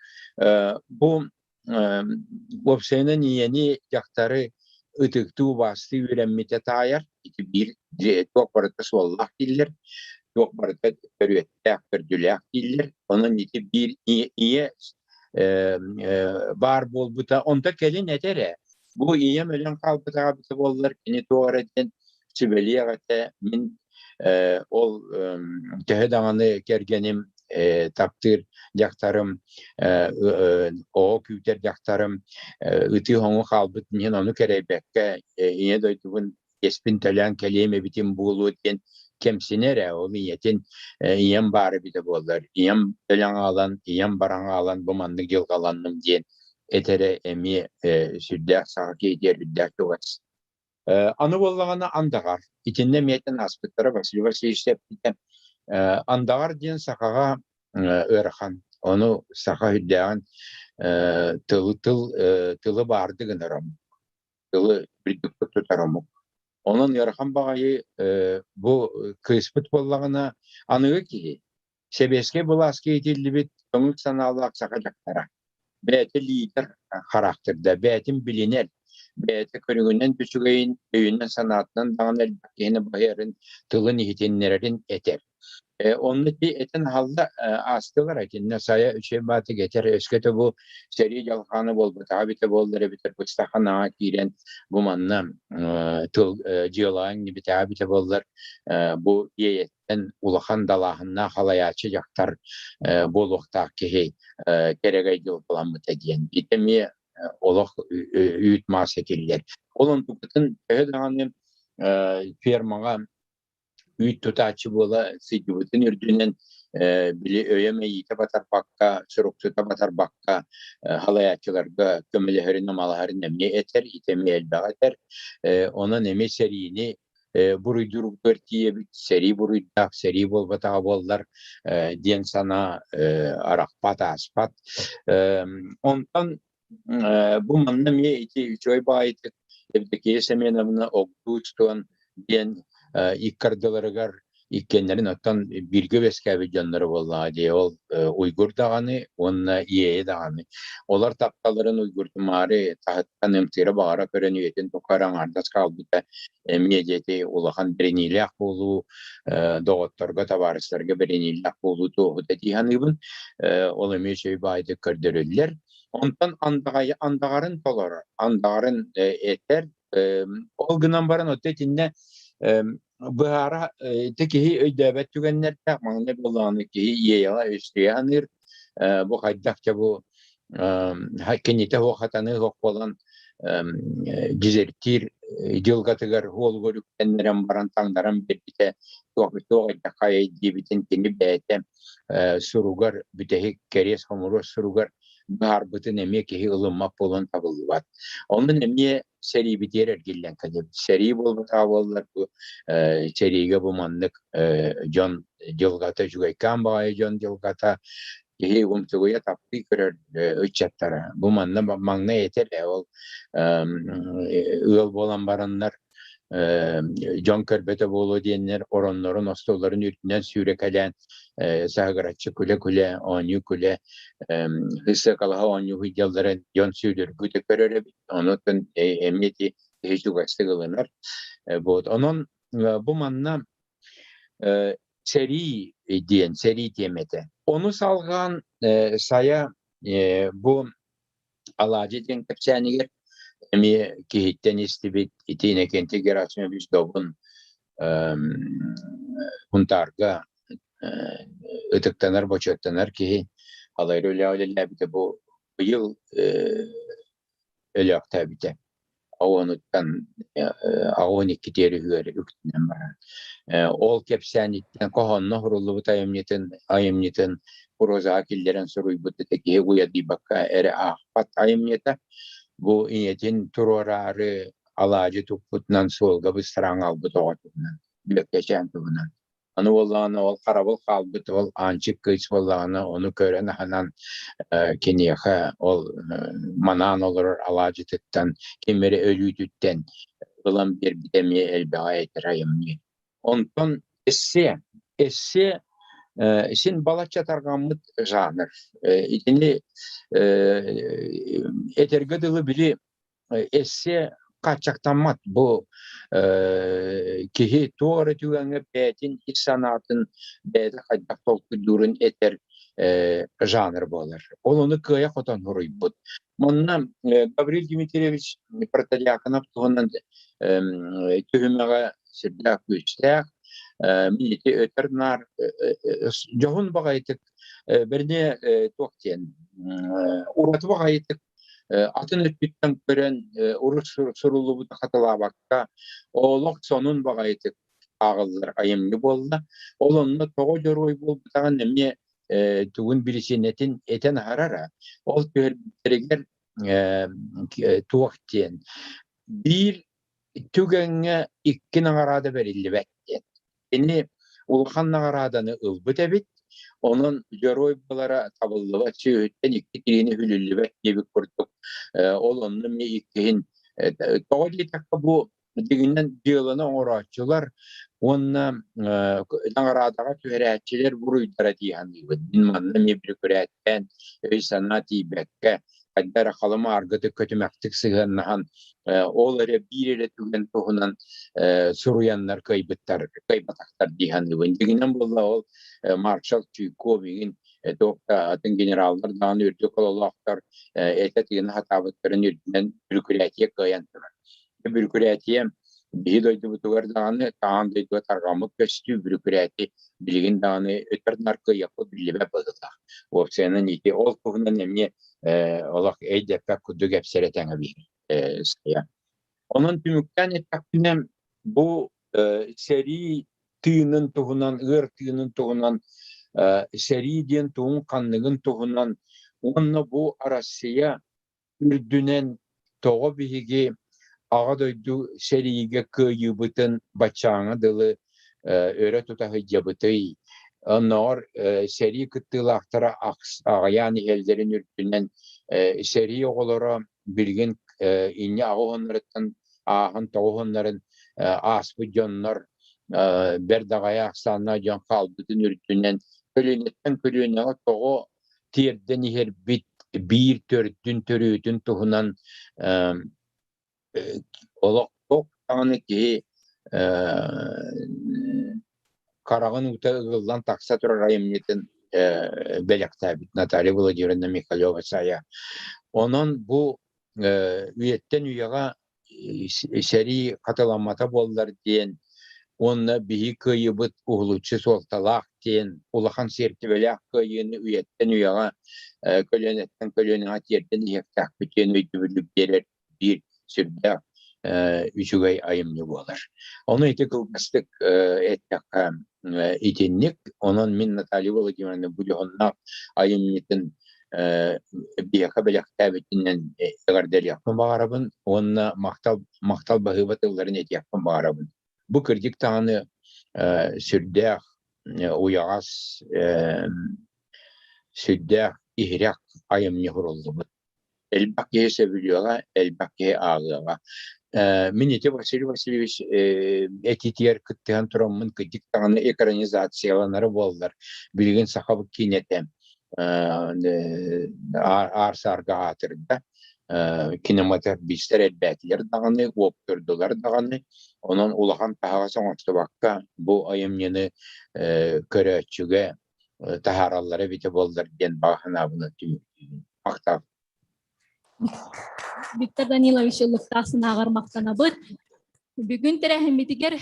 бу уопсайынан ийэни, дьахтары ытыктыы, убаастыы үөрэммитэ таайар. Ити биир туох барыта суоллаах дииллэр, туох барыта төрүөттээх, төрдүлээх дииллэр. Онон ити биир ийэ баар буолбута. Онто кэлин этэр ээ, бу ийэм өлөн хаалбытаҕа эбитэ буоллар, кини туох эрэ диэн сүбэлиэх этэ. Мин Ол төһө даҕаны кэргэним таптыыр дьахтарым, оҕо күүтэр дьахтарым ытыы-хоҥу хаалбыт иһин ону кэрэйбэккэ ийэ дойдубун иэспин төлөөн кэлиэм эбитим буолуо диэн кэмсинэр ээ ол ийэтин ийэм баар эбитэ буоллар ийэм өлөн хаалан ийэм баран хаалан бу маннык дьылҕаланным диэн этэрэ эмиэ сүрдээх саха киһитигэр үрдээх чугас. Аны буоллаҕына андаҕар. Итиннэ эмиэтин ааспыттара Василий Васильевич эппитэ. Андаҕар диэн сахаҕа ыарахан. Ону саха үрдээҕин тылы тыл тылы баарды гынар омук. Тылы үрдүктүк тутар омук. Онон ыарахан баҕайы бу кыыспыт буоллаҕына аныгы киһи Сэбиэскэй былааска иитиллибит көҥүл санаалаах саха дьахтара. Бэйэтэ лиидэр хараахтырда, бэйэтин билинэр, бэйэтэ көрүҥүнэн үчүгэйин, өйүнэн-санаатынан даҕаны элбэх киһини баһыйарын, тылын иһитиннэрэрин этэр. Онно ити этэн аһалла аастылар итиннэ сайа үчүгэй баатык этэр өскөтө бу сэрии дьалхаана буолбатаҕа эбитэ буоллар эбэтэр быстаханаҕа киирэн бу манна тыл дьыалаҕа иҥнибитэҕэ эбитэ буоллар бу иэйэттэн улахан далааһыннаах халайааччы дьахтар буолуохтаах киһи кэрэгэй дьылҕаламмыта диэн. Ити эмиэ олох үүт маас этиллэр. Ол онтукатын төһө даҕаны фермаҕа үүт тутааччы буола сылдьыбытын үрдүнэн били өйө-мэйиитэ батарбакка, суруксута батарбакка халайааччыларга көмөлөһөрүн, амалаһарын эмиэ этэр, ити эмиэ элбэҕи этэр. Онон эмиэ сэриини буруйдуургар тиийэбит, сэрии буруйдаах, сэрии буолбатаҕа буоллар диэн санаа арахпат, ааспат. Онтон бу манна эмиэ ити үчүгэй баҕайытык Евдокия Семеновна Огдуустуон диэн иккардыларыгар иккиэннэрин оттон бииргэ үөскээбит дьонноро буоллаҕа дии ол Уйгур даҕаны уонна Иэйэ даҕаны олор тапталларын уйгурдумаары таһыттан ымсыыра баҕара көрөн үйэтин тухары аҥаардас хаалбыта эмиэ диэти улахан бэриниилээх буолуу доҕотторго табаарыстарга бэриниилээх буолуу туоһута дии саныыбын ол эмиэ үчүгэй баайдык көрдөрүллэр онтон андаҕарын толорор андаҕарын этэр ол гынан баран оттон итиннэ быһаара ити киһи өйдөөбөт түгэннэрдээх маҥнай буоллаҕына киһи иэйэҕэ өстүйэ саныыр бу хайдах дьэ бу кинитэ суох хатаныы суох буолан дезертир дьылҕатыгар уолугар үктэннэрэн баран таҥнаран биэрбитэ туох туох хайдаххай диэбитин кини бэйэтэ суругар бүтэһик кэриэс хомуруос суругар быһаарбытын эмиэ киһи ылыммат буолан табыллыбат. Онон эмиэ сэриибитигэр эргиллэн кэлэбит. Сэрии буолбатаҕа буоллар бу сэриигэ бу маннык дьон дьылҕата үчүгэйкээн баҕайы дьон дьылҕата киһи умсугуйа таптыы көрөр ыччаттара. Бу манна маҥнай этэр ээ ол ыал буолан бараннар дьон көрбөтө буолуо диэннэр ороннорун остуолларын үрдүнэн сүүрэкэлээн саһыгыраччы күлэ-күлэ оонньуу-күлэ сыакалаһа оонньуу сылдьалларын дьон сүүдүргүтэ көрөр эбит онуттан эмиэ ити киһи чугастык ылынар вот онон бу манна сэрии диэн сэрии тиэмэтэ ону салҕаан сайа бу Алаадьы диэн кэпсээнигэр эмиэ киһиттэн истибит ити Иннокентий Герасимович Добун Хунтаарга ытыктанар, бочуоттанар киһи алайра үлэҕэ үлэлээбитэ бу быйыл өлөөхтөөбүтэ. Оҕонуттан 82 үһүгэр үктэнэн баран. Ол кэпсээниттэн хоһоонно суруллубут айымньытын айымньытын прозаҕа киллэрэн суруйбут этэ киһи уйадыйбакка эрэ аахпат айымньыта. Бу ийэтин туруораары алаадьы туппутунан суолга быстараҥ албыт оҕо туһунан, Бүөккэчээн туһунан. Аны буоллаҕына ол харабыл хаалбыт ол Аанчык кыыс буоллаҕына ону көрөн аһынан киниэхэ ол манаан олорор алаадьытыттан ким эрэ өлүүтүттэн ылан биэрбитэ эмиэ элбэҕи этэр айымньы. Онтон эссе эссе син балачча тарҕаммыт жанр. Итини этэргэ дылы били эссе хааччахтаммат бу киһи туох эрэ түгэҥҥэ бэйэтин ис санаатын бэйэтэ хайдах толкуйдуурун этэр жанр буолар. Ол ону кыайа хотон суруйбут. Манна Гаврил Дмитриевич Протодьяконов туһунан түһүмэҕэ сүрдээх күүстээх. Мин ити өтөр наар дьоһун баҕайытык бэрне туох диэн ураты баҕайытык атын өттүттэн көрөн урут суруллубуту хатылаабакка олох сонун баҕайытык ааҕыллар айымньы буолла. Ол онно тоҕо дьоруой буолбутаҕын эмиэ тугун биричиинэтин этэн аһарара. Ол түһэрбиттэригэр туох диэн биир түгэҥҥэ икки наҕараада бэриллибэт диэн. Кини улахан наҕарааданы ылбыт эбит, онон дьоруой буолара табыллыбат, сүөһүттэн икки тириини хүлүллүбэт диэбит курдук ол онно эмиэ иккиһин тоҕо диэтэххэ бу дьиҥинэн дьыаланы оҥорооччулар уонна наҕараадаҕа түһэрээччилэр буруйдара дии саныыбын. Мин манна эмиэ бүрүкүрээттээн өй-санаа тиийбэккэ, хайда эрэ халыма-аргытык көтүмэхтик сыһыаннаһан, ол эрэ биир эрэ түгэн туһунан суруйаннар кыайбыттар, кыайбатахтар дии саныыбын. Дьиҥинэн буолла ол маршал Чуйков игин туох да атын генераллар даҕаны үрдүк ололоохтор этэ-тыына сатаабыттарын үрдүнэн бүрүкүрээтийэ кыайан турар. Бүрүкүрээтийэ биһи дойдубутугар даҕаны, таан дойдуга тарҕаммыт көстүү бүрүкүрээти билигин даҕаны өтөр наркыйаппыт биллибэт быһыылаах. Уопсайынан ити ол туһунан эмиэ олох өйдөппөт курдук эпсэрэ тэҥэ биир Онон түмүктээн эттэхпинэ, бу сэрии тыынын туһунан, ыар тыынын туһунан, сэрии диэн туһун ханныгын туһунан уонна бу Россия үрдүнэн тоҕо биһиги Аҕа дойду сэриигэ кыайыыбытын баччааҥҥа дылы өрө тута сылдьабытый? Оннооҕор сэрии кыттыылаахтара аҕыйаан иһэллэрин үрдүнэн сэрии оҕолоро билигин инньэ аҕа уһуннарыттан ааһан тоҕо уһуннарын ааспыт дьоннор бэрт аҕайа ахсааннаах дьон хаалбытын үрдүнэн көлүөнэттэн көлүөнэҕэ тоҕо тиэрдэн иһэрбит биир төрдүн төрүөтүн туһунан олох даҕаны киһи хараҕын уута ыгыллан тахса турар айымньытын бэлэхтээбит Наталья Владимировна Михалева-Сайа. Онон бу үйэттэн үйэҕэ сэрии хатыламмата буоллар диэн уонна биһи кыайыыбыт уһулуччу суолталаах диэн улахан сиэртибэлээх кыайыыны үйэттэн үйэҕэ көлүөнэттэн көлүөнэҕэ тиэрдэн иһиэхтээхпит диэн өйдөбүлү биэрэр биир сүрдээх үчүгэй айымньы буолар. Ону ити кылгастык эттэххэ итинник. Онон мин Наталья Владимировна бу дьоһуннаах айымньытын биһиэхэ бэлэхтээбитинэн эҕэрдэлиэхпин баҕарабын уонна махтал махтал баһыыба тылларын этиэхпин баҕарабын. Бу кырдьык даҕаны сүрдээх уйаҕас, сүрдээх иһирэх айымньы суруллубут. Элбэх киһи сөбүлүөҕэ, элбэх киһи ааҕыаҕа. Мин ити Василий Васильевич этиитигэр кыттыһан тураммын кырдьык даҕаны экранизацияланара буоллар, билигин сахабыт киинэтэ аар-саарга аатырда, кинематографистар элбээтилэр даҕаны, уоптурдулар даҕаны, онон улахан таһаҕас оҥостубакка бу айымньыны көрөөччүгэ таһаараллара эбитэ буоллар диэн баҕа санаабынан түмүктүүбүн. Махтал. Виктор Данилович ыллыктаах санааҕар махтанабыт. Бүгүн тэрээһиммитигэр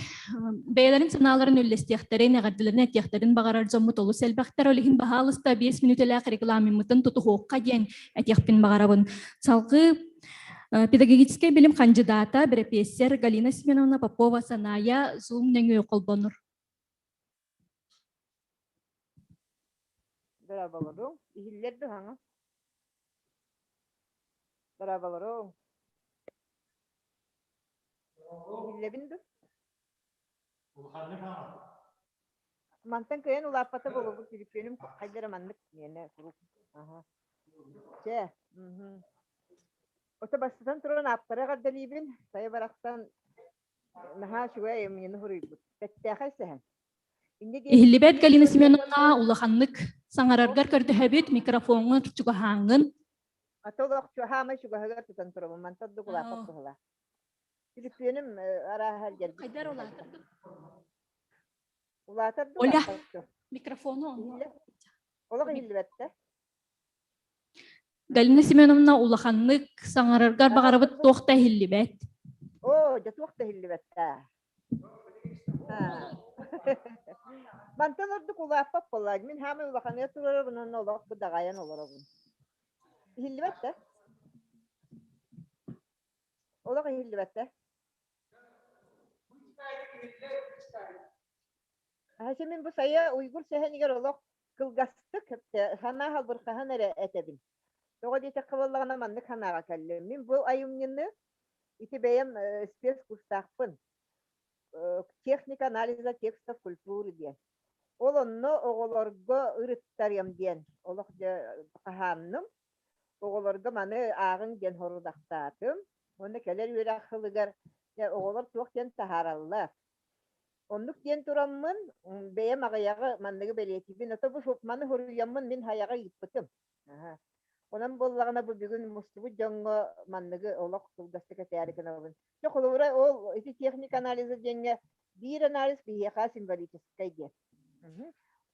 бэйэлэрин санааларын үллэстиэхтэрин, эҕэрдэлэрин этиэхтэрин баҕарар дьоммут олус элбэхтэр. Ол иһин баһаалыста 5 мүнүүтэлээх регламеммытын тутуһуохха диэн этиэхпин баҕарабын. Салгыы педагогическай билим хандьыдаата, бэрэпиэссэр Галина Семеновна Попова-Саная Zoom нөҥүө холбонор. Дорооболоруҥ, иһиллэр дуо хаҥа? Дорооболоруҥ. Иһиллэбин дуо? Мантан кыайан улааппата буолуобут түлүпүөнүм хайдара маннык миэнэ куруук. Аха. Чэ, мм. Ото бастатан туран ааптары эҕэрдэлиибин. Сайа барахсан Наһаа үчүгэй айымньыны суруйбут. Бэртээхэй сэһэн. Инньэ диэн Иһиллибэт Галина Семеновна улаханнык саҥараргар көрдөһөбүт, микрофоҥҥа чугаһааҥҥын. Ата олох чугаһаамай чугаһыгар тутан турабын, мантан да улааппат быһыылаах. Түлүпүөнүм арааһа эргэрбит. Хайдар улаатар Улаатар да Оля, улааппат. микрофону онно. Олох иһиллибэт да? Галина Семеновна улаханнык саҥараргар баҕарабыт туох да иһиллибэт. Оо, дьэ туох да иһиллибэт да. Мантан ордук улааппат буоллаҕа. Мин хаамай улаханыгар турарабын уонна олох бу даҕайан олоробун. Иһиллибэт да? Олох иһиллибэт да? Аһа мин бу сайа Уйгур сэһэнигэр олох кылгастык санаа халбырхаһан эрэ этэбин. Тоҕо диэтэххэ буоллаҕына маннык санааҕа кэллим. Мин бу айымньыны ити бэйэм спецкурстаахпын. Техника анализа текстов культуры диэн. Ол онно оҕолорго ырыттарыам диэн олох дьэ хаһаанным. Оҕолорго маны ааҕыҥ диэн сорудахтаатым. Уонна кэлэр үөрэх сылыгар оҕолор туох диэн таһаараллар. Оннук диэн тураммын, бэйэм аҕыйаҕы манныгы бэлиэтиибин. Ото бу маны суруйаммын мин хайаҕа ыыппытым. Онон буоллаҕына бу бүгүн мустубут дьоҥҥо манныгы олох кылгастык этээри гынабын. Дьэ холобура ол ити техника анализа диэҥҥэ биир анализ биһиэхэ символическай диэн.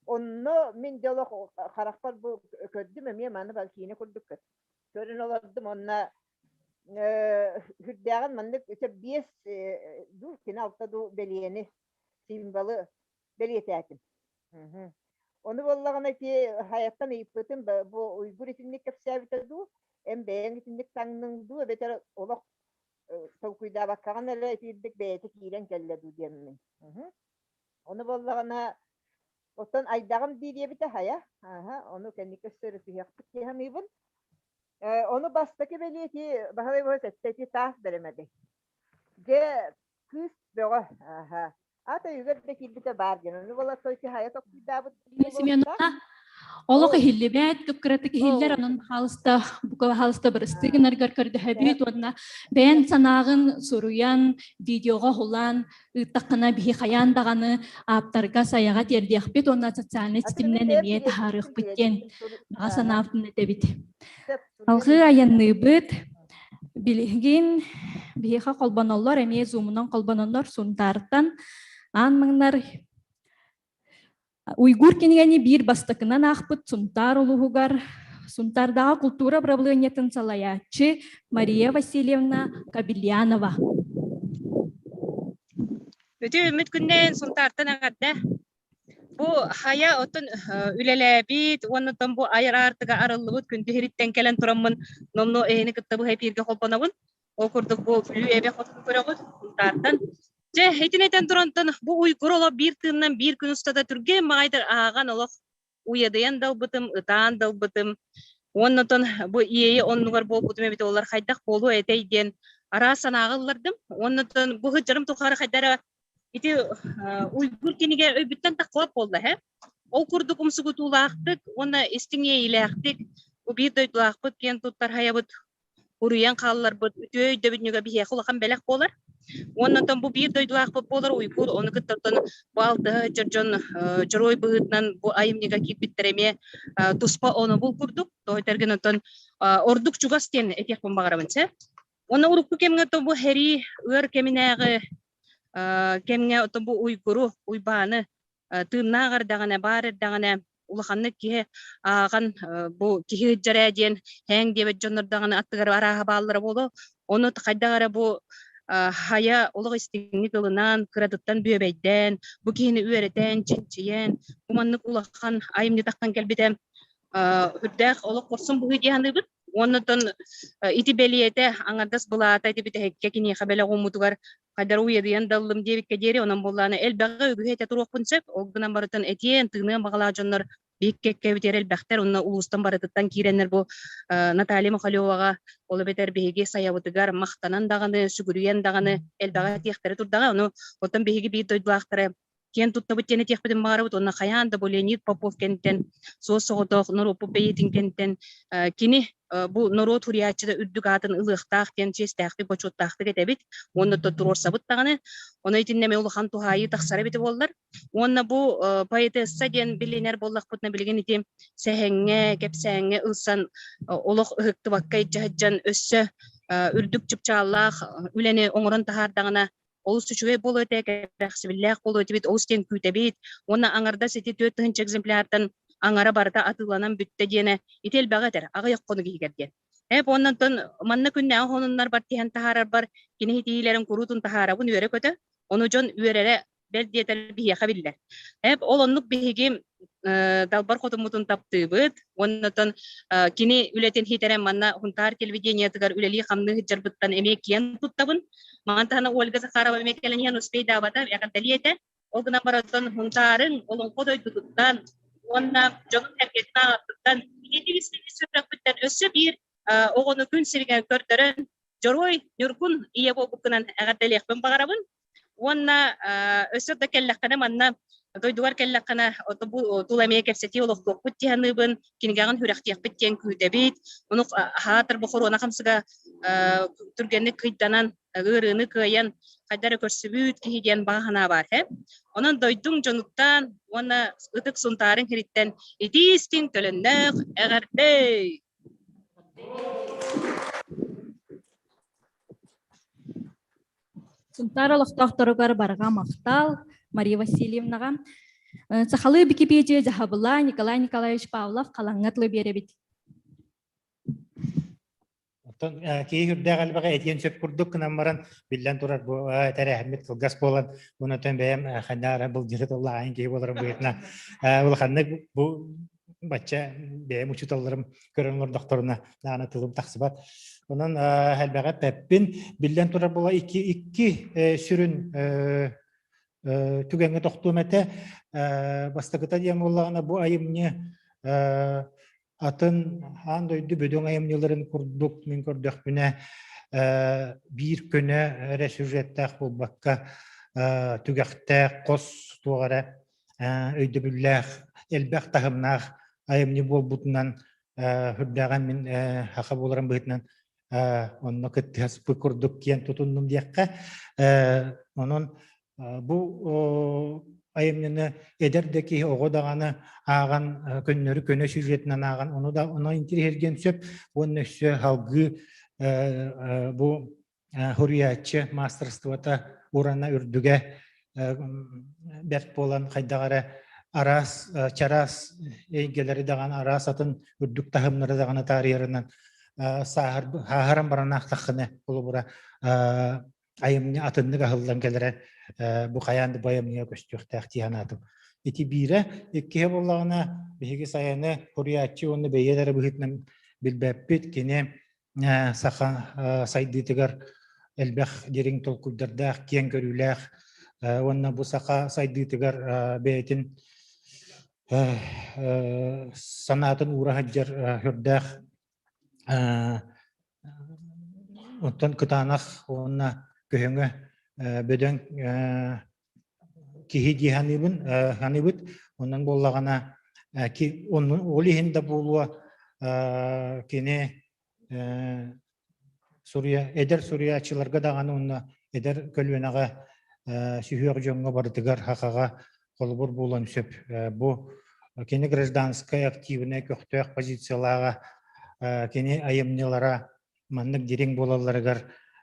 Онно мин дьэ олох харахпар бу көрдүм эмиэ маны киинэ курдук көрөн олордум онно Үрдээҕин маннык өтө биэс дуу, кини алта дуу бэлиэни, символы бэлиэтээтим. Ону буоллаҕына ити хайаттан ыйыппытым бу Уйгур итинник кэпсээбитэ дуу, эн бэйэҥ итинник таҥныҥ дуу, эбэтэр олох толкуйдаабаккаҕын эрэ итирдик бэйэтэ киирэн кэллэ дуу диэммин. Ону буоллаҕына оттон айдаҕым дии диэбитэ хайа, аха, ону кэнники өссө ырытыһыахпыт дии саныыбын. Ону бастакы бэлиэтии Баһылай Баһылайыс эттэ ити таас бэрэмэдэй. Дьэ, кыыс бөҕө, аха. Аата өйүгэр да киирбитэ баар диэн. Ону буолар той хайа токкуйдаабыт Семеновна, олох иһиллибэт, кып-кыратык иһиллэр, онон хаалыста, бука хаалыста бырыстыы гынаргар көрдөһөбүт уонна бэйэн санааҕын суруйан, видеоҕа уһулаан ыыттаххына биһи хайаан даҕаны ааптарга сайаҕа тиэрдиэхпит уонна социальнай ситиминэн эмиэ таһаарыахпыт диэн баҕа санаабытын этэбит. Алгыы айанныыбыт. Билигин биһиэхэ холбоноллор, эмиэ зумунан холбоноллор Сунтаартан аан маҥнар Уйгур кинигэни биир бастакынан аахпыт Сунтаар улууһугар Сунтаардааҕы култуура управлениетын салайааччы Мария Васильевна Кабельянова. Үтүө үмүт күннээн Сунтаартан эҕэрдэ. Бу хайа оттон үлэлээбит уонна оттон бу айар аартыга арыллыбыт күндү иһириттэн кэлэн тураммын номнуо эһини кытта быһа эпииргэ холбонобун. Ол курдук бу Бүлүү эбэ хотун көрөҕүт Сунтаартан. Дьэ, итини этэн турантан бу уйгур олох биир тыынынан биир күн устата түргэн баҕайытык ааҕан олох уйадыйан да ылбытым, ытаан да ылбытым. Уонна оттон бу иэйи оннугар буолбутум эбитэ олор хайдах буолуо этэй диэн араас санааҕа ыллардым. Уонна оттон бу сылдьарым тухары хайдах эрэ ити уйгур кинигэ өйбүттэн таххыбат буолла эһэ. Ол курдук умсугутуулаахтык уонна истиҥ иэйиилээхтик бу биир дойдулаахпыт киэн туттар хайабыт уруйан хаалларбыт үтүө өйдөбүнньүгэ биһиэхэ улахан бэлэх буолар. Уонна оттон бу биир дойдулаахпыт буолар Уйгур, ону кытта оттон бу алтыһа сылдьар дьон дьоруой быһыытынан бу айымньыга киирбиттэр эмиэ туспа онобул курдук. Тоҕо этэргин оттон ордук чугас диэн этиэхпин баҕарабын сэ. Уонна урукку кэмҥэ оттон бу сэрии ыар кэминээҕи кэмҥэ оттон бу Уйгуру, Уйбааны тыыннаах эрдэҕинэ, баар эрдэҕинэ улаханнык киһи ааҕан бу киһи ыдьар ээ диэн һээҥ диэбит дьоннор даҕаны аттыгар арааһа бааллара буолуо. Ону хайдах эрэ бу хайа олох истиҥник ылынан, кыратыттан бүөбэйдээн, бу киһини үөрэтэн, чинчийэн, бу маннык улахан айымньы таххан кэлбитэ үрдээх олох хорсун быһыы дии саныыбын. Уонна оттон ити бэлиэтэ аҥардас былаата ити бүтэһиккэ киниэхэ бэлэх ууммутугар хайдары уйадыйан да ыллым диэбиккэ диэри онон буоллаҕына элбэҕи үгүһү этэ туруохпун сөп. Ол гынан барытын этиэн, тыыныан баҕалаах дьоннор биһик кэккэбитигэр элбэхтэр. Онно улуустан барытыттан киирэннэр бу Наталья Михалеваҕа ол эбэтэр биһиги сайабытыгар махтанан даҕаны, сүгүрүйэн даҕаны элбэҕи этиэхтэрэ турдаҕа. Ону оттон биһиги биир дойдулаахтара киэн туттабыт диэн этиэхпитин баҕарабыт уонна хайаан да бу Леонид Попов кэнниттэн суос соҕотох норуоппут бэйиэтин кэнниттэн кини бу норуот суруйааччыта үрдүк аатын ылыахтаах диэн чиэстээхтик бочуоттаахтык этэбит уонна туруорсабыт даҕаны ону итиннэ эмиэ улахан туһаайыы тахсара эбитэ буоллар уонна бу поэтесса диэн билинэр буоллахпытына билигин ити сэһэҥҥэ кэпсээҥҥэ ылсан олох ыһыктыбакка илдьэ сылдьан өссө үрдүк чыпчааллаах үлэни оҥорон таһаардаҕына олус үчүгэй буолуо этэ, кэрэхсэбиллээх буолуо этибит, олус диэн күүтэбит. Уонна аҥардас ити 4000 экземпляртан аҥара барыта атыыланан бүттэ диэнэ ити элбэҕи этэр, аҕыйах хонук иһигэр диэн. Эп оннонтон манна күннээҕи хонуннарбар тиһэн таһаарарбар кини итиилэрин куруутун таһаарабын үөрэ-көтө. Ону дьон үөрэрэ. Бэл диэтэр биһиэхэ биллэр. Эп ол оннук биһиги далбар хотуммутун таптыыбыт уонна оттон кини үлэтин хитэрэн манна Хунтаар телевидениетыгар үлэлии-хамныы сылдьарбыттан эмиэ киэн туттабын. Маны таһынан Ольга Захарова эмиэ кэлэн иһэн успейдаабата, эҕэрдэлиэ этэ. Ол гынан баран Хунтаарын олоҥхо дойдутуттан уонна дьонун сэргэтин аҕаттыттан ити сүрэхпиттэн өссө биир оҕону күн сиригэр көрдөрөн Дьоруой Ньургун ийэ буолбуккунан эҕэрдэлиэхпин баҕарабын. Уонна өссө да кэллэххинэ манна дойдугар кэллэххинэ бу тула эмиэ кэпсэтии олохтуохпут дии саныыбын, кинигэҕин сүрэхтиэхпит диэн күүтэбит. Ону аһаатар бу хоруона хамсыга түргэнник кыйданан, ыарыыны кыайан хайда эрэ көрсүбүт киһи диэн баҕа санаа баар һэ. Онон дойдуҥ дьонуттан уонна ытык Сунтаарын сириттэн итии истиҥ төлөннөөх эҕэрдэ! Сунтаар олохтоохторугар барҕа махтал Мария Васильевнаҕа. Сахалыы Википедия дьаһабыла Николай Николаевич Павлов халаҥҥа тылы биэрэбит. Оттон киһи үрдээх элбэҕи этиэн сөп курдук гынан баран, биллэн турар бу тэрээһиммит кылгас буолан, онон бэйэм ханна эрэ былдьаһы тыллааһын киһи буоларым быһыытынан улаханнык бу бачча бэйэм учууталларым көрөн олордохторуна даҕаны тылым тахсыбат. Онон элбэҕи эппэппин. Биллэн турар була икки икки сүрүн түгэҥҥэ тохтуом этэ. Бастакыта диэн буоллаҕына бу айымньы атын аан дойду бөдөҥ айымньыларын курдук мин көрдөхпүнэ биир көнө эрэ сюжеттээх буолбакка түгэхтээх хос туох эрэ өйдөбүллээх элбэх таһымнаах айымньы буолбутунан үрдээҕин мин саха буоларым быһыытынан онно кыттыһаспыт курдук киэн тутуннум диэххэ онон бу айымньыны эдэр да киһи оҕо даҕаны ааҕан көннөрү көнө сюжетынан ааҕан ону да ону интириэһиргиэн сөп уонна өссө салгыы бу суруйааччы маастарыстыбата урана үрдүгэ бэрт буолан хайдах эрэ араас чараас эйгэлэри даҕаны араас атын үрдүк таһымнары даҕаны таарыйарынан сааһыран баран аахтаххына холобура айымньы атыннык аһыллан кэлэрэ бу хайаан да бу айымньыга көстүөхтээх дии санаатым. Ити биирэ. Иккиһэ буоллаҕына биһиги Сайаны суруйааччы уонна бэйиэт эрэ быһыытынан билбэппит. Кини саха сайдыытыгар элбэх дириҥ толкуйдардаах, киэҥ көрүүлээх уонна бу саха сайдыытыгар бэйэтин санаатын уура сылдьар сүрдээх Оттон кытаанах уонна көһөҥө бөдөҥ киһи дии саныыбын, саныыбыт. Онон буоллаҕына ол иһин да буолуо кини суруйа эдэр суруйааччыларга даҕаны уонна эдэр көлүөнэҕэ сүһүөх дьоҥҥо барытыгар сахаҕа холобур буолуон сөп. Бу кини гражданскай активнай көхтөөх позициялааҕа, кини айымньылара маннык дириҥ буолалларыгар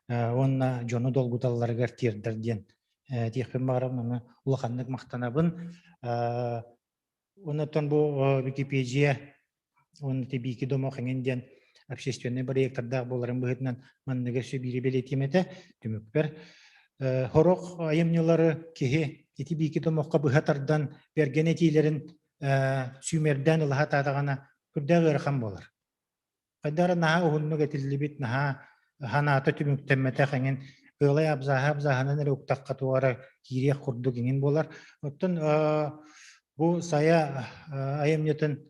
уонна дьону долгуталларыгар тиэрдэр диэн этиэхпин баҕарабын, ону улаханнык махтанабын. Онтон бу Википедия уонна Тибики домох эҥин диэн общественнай проектордаах буоларын быһыытынан манныгы өссө биири бэлиэтиэм этэ түмүкпэр. Сорох айымньылары киһи ити биики домоххо быһа тардан бэргэн этиилэрин сүүмэрдээн ылаһа таатаҕына сүрдээх ыарахан буолар. Хайдах эрэ наһаа уһуннук этиллибит, наһаа санаата түмүктэммэтэх эҥин кыалай абзааһа абзааһынан эрэ уктахха туох эрэ киириэх курдук эҥин буолар. Оттон бу Сайа айымньытын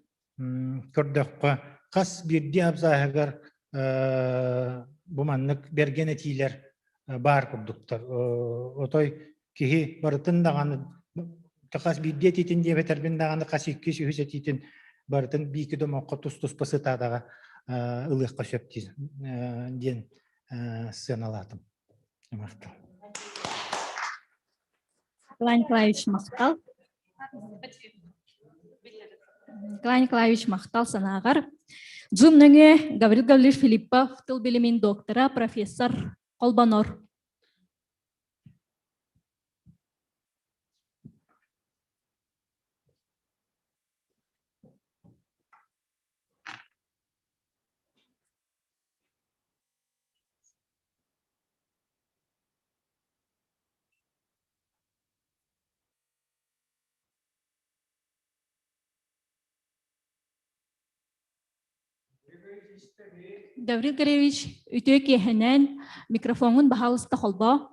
көрдөххө, хас биирдии абзааһыгар бу маннык бэргэн этиилэр баар курдуктар. Отой киһи барытын даҕаны хас биирдии этиитин диэбэтэрбин даҕаны хас иккис үһүс этиитин барытын биики домоххо тус-туспа сытаадаҕа ылыахха сөп диэн сыаналаатым. Махтал. Николай Николаевич махтал. Николай Николаевич махтал санааҕар. Zoom нөҥүө Гаврил Гаврильевич Филиппов тыл билимин доктора, профессор Холбонор. Гаврил Григорьевич, үтүө киэһэнэн микрофоҥҥун баһаалыста холбоо.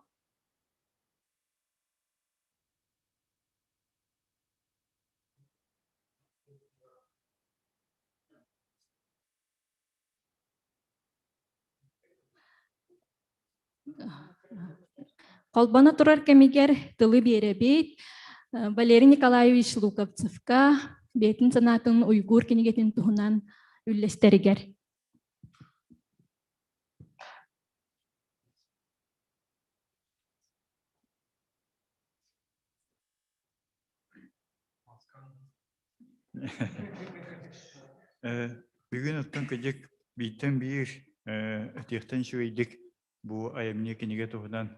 Холбоно турар кэмигэр тылы биэрэбит Валерий Николаевич Луковцевка бэйэтин санаатын Уйгур кинигэтин туһунан үллэстэригэр. Бүгүн оттон кыдьык бииртэн биир этиэхтэн үчүгэйдик бу айымньы кинигэ туһунан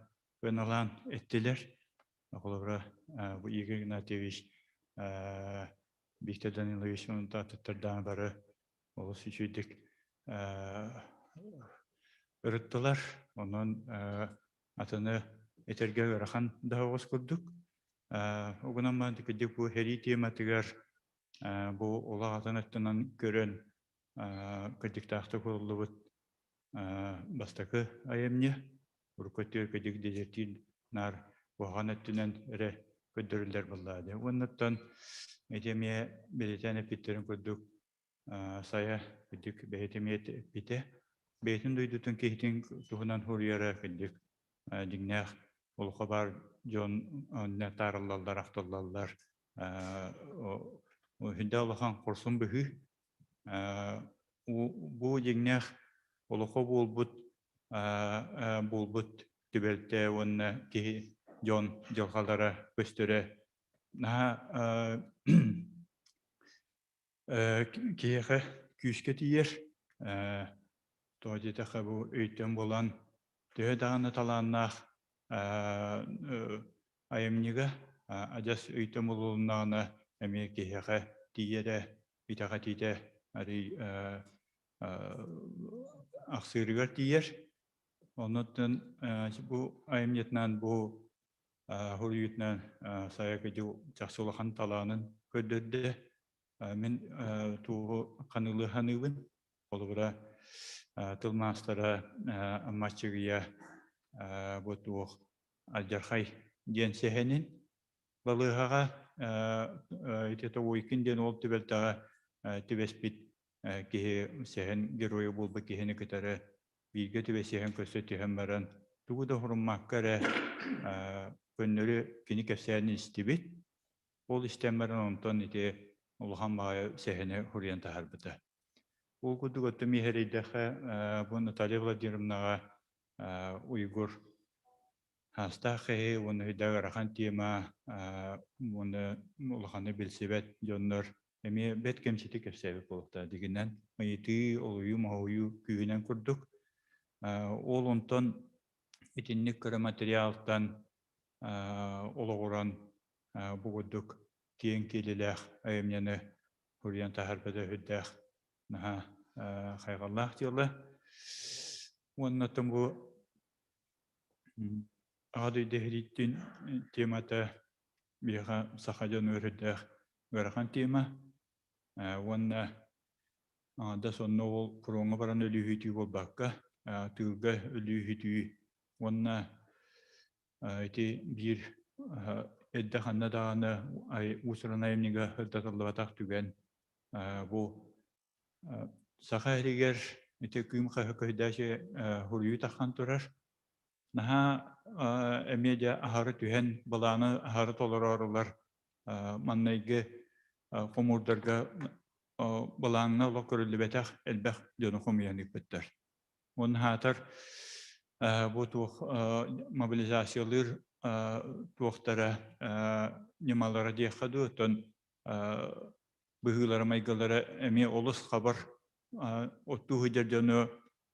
ыналаан эттилэр. Холобура, бу Игорь Игнатьевич, Виктор Данилович аттыттардаан бары олус үчүгэйдик ырыттылар. Онон атыны этэргэ ыарахан да оҕус курдук. Угунан баран кырдьык бу сэрии тематыгар бу олох атын өттүнэн көрөн кырдьыктаахтык уһуллубут бастакы айымньы. Урукку өттүгэр кырдьык дезертир наар куһаҕан өттүнэн эрэ көрдөрүллэр буоллаҕа. Уоннаттан ити эмиэ бэлиэтээн эппиттэрин курдук Сайа кырдьык бэйэтэ эмиэ эппитэ. Бэйэтин дойдутун киһитин туһунан суруйара кырдьык дьиҥнээх олоххо баар дьон онно таарыллаллар, ахтыллаллар. Сүрдээх улахан хорсун быһыы. Бу дьиҥнээх олоххо буолбут буолбут түбэлтэ уонна киһи дьон дьылҕалара көстөрө наһаа Киһиэхэ күүскэ тиийэр. Тоҕо диэтэххэ бу өйтөн булан төһө даҕаны талааннаах айымньыга адьас өйтөн булулуннаҕына эмиэ киһиэхэ тиийэрэ, итэҕэтиитэ арый ахсыырыгар тиийэр. Оннуттан бу айымньытынан бу Хоруйутунан Сайа Кыдьыл чахчы улахан талаанын көрдөрдө. Мин туоҕу ханыылыы саныыбын. Холобура, тыл маастара Амма Аччыгыйа бу туох алдьархай диэн сэһэнин балыыһаҕа ити Тоҕуйкин диэн ол түбэлтэҕэ түбэспит киһи сэһэн геройа буолбут киһини кытары бииргэ түбэсиһэн көрсө түһэн баран тугу да хуруммакка эрэ көннөрү кини кэпсээнин истибит. Ол истэн баран онтон ити улахан баҕайы сэһэни суруйан таһаарбыта. Ол курдук оттон миэхэрэйдэххэ бу Наталья Владимировнаҕа Уйгур Хаастаах киһи уонна өйдөөх ыарахан тема уонна улаханы билсибэт дьоннор эмиэ бэрт кэмчитик кэпсээбит буолуохтаах дигинэн ыйытыы, олуйуу, моһуйуу күүһүнэн курдук. Ол онтон итинник кыра материалтан олоҕуран бу курдук киэҥ киэлилээх айымньыны суруйан таһаарбыта сүрдээх наһаа хайҕаллаах дьыала. Уонна бу Аҕа дойду иһирииттин темата биһиэхэ саха дьону өрүттээх ыарахан тема уонна аҥардас онно ол фроҥҥа баран өлүү-сүтүү буолбакка тыылга өлүү-сүтүү уонна ити биир эрдэ ханна даҕаны уус-уран айымньыга сырдатыллыбатах түгэн бу Саха иһигэр ити Кыым хаһыат суруйуу тахсан турар. Наһаа эмиэ дьэ аһары түһэн, былааны аһары толороорулар маннайгы хомуурдарга былааҥҥа олох көрүллүбэтэх элбэх дьону хомуйан ыыппыттар. Уонна аатар бу туох мобилизациялыыр туохтара ньымалара диэххэ дуу, оттон быһыылара-майгылара эмиэ олус хабар оттуу сылдьар дьону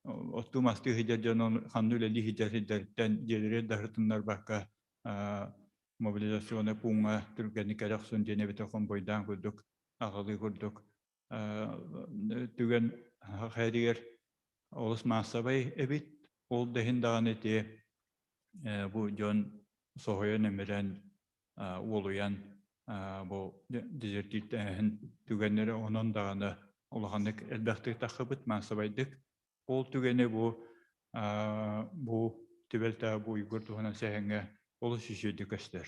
оттуу мастыы сылдьар дьону ханна үлэлии сылдьар сирдэриттэн дьиэлэри да сырытыннарбакка мобилизационнай пууҥҥа түргэнник кэлэ охсун диэн эбэтэр хомбойдаан курдук аҕалыы курдук түгэн хайатыгар олус маассабай эбит. Ол да иһин даҕаны ити бу дьон соһуйан өмүрэн уолуйан бу дезертирдээһин түгэннэри онон даҕаны улаханнык элбэхтик таххыбыт, маассабайдык. Ол түгэни бу бу түбэлтэ бу Уйгур туһунан сэһэҥҥэ олус үчүгэйдик көстөр.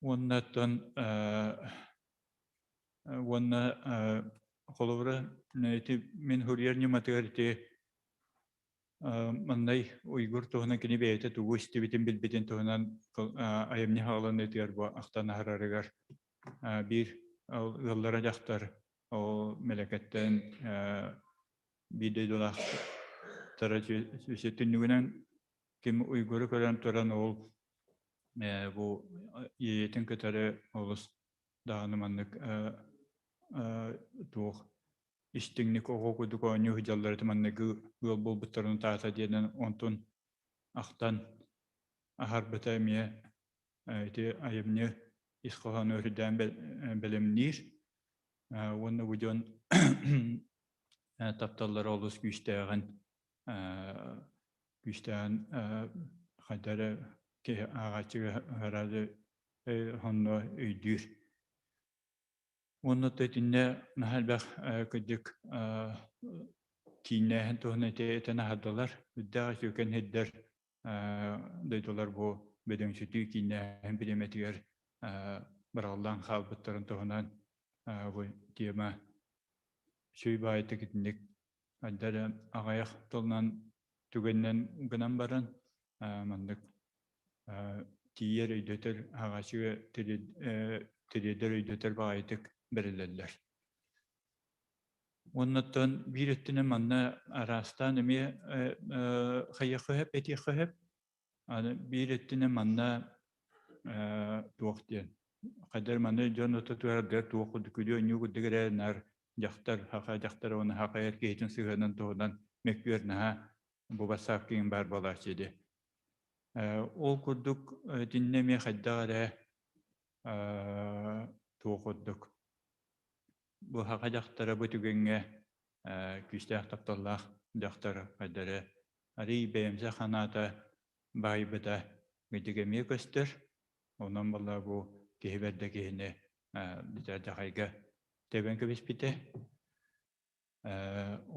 Уоннаттан уонна холобура ити мин суруйар ньыматыгар ити маннай Уйгур туһунан кини бэйэтэ тугу истибитин билбитин туһунан айымньы хааланыытыгар бу ахтан аһарарыгар биир ыаллара дьахтар ол мэлэкэттэн биир дойдулаахтара түннүгүнэн ким Уйгуру көрөн туран ол бу ийэтин кытары олус даҕаны маннык туох истиҥник оҕо курдук оонньуу сылдьаллар этэ манныгы ыал буолбуттарын таата диэнэн онтун ахтан аһарбыта эмиэ ити айымньы ис хоһоону үрдээн бэлэмниир уонна бу дьон тапталлара олус күүстээҕин күүстээҕин хайда эрэ киһи ааҕааччыга араады онно өйдүүр. Уонна итиннэ наһаа элбэх кырдьык кииннээһин туһунан этэн аһардылар. Үрдээх үтүөкэн сирдэр дойдулар бу бөдөҥсүтүү кииннээһин бириэмэтигэр быраҕыллан хаалбыттарын туһунан бу тема сүүй баайытык итинник айдары аҕыйах тылынан түгэнинэн гынан баран маннык тиийэр өйдөтөр ааҕааччыга тириэрдэр өйдөтөр баҕайытык бэриллэллэр. Уоннаттан биир өттүнэн манна араастаан эмиэ хайыахха сөп, этиэххэ сөп. Аны биир өттүнэн манна туох диэн хайдар манна дьон отутугар туох курдук күлүү оонньуу курдук эрэ наар дьахтар хаха дьахтар уонна хаха эр киһитин сыһыанын туһунан мөккүөр наһаа бу бассаап киин баар буолааччы дии. Ол курдук итиннэ эмиэ хайдах эрэ туох курдук бу хаха дьахтара бу түгэҥҥэ күүстээх тапталлаах дьахтар хайда эрэ арый бэйэмсэх санаата баайбыта гидик эмиэ көстөр. Онон буолла бу киһи бэрдэ киһини дьахайга тэбэн кэбиспитэ.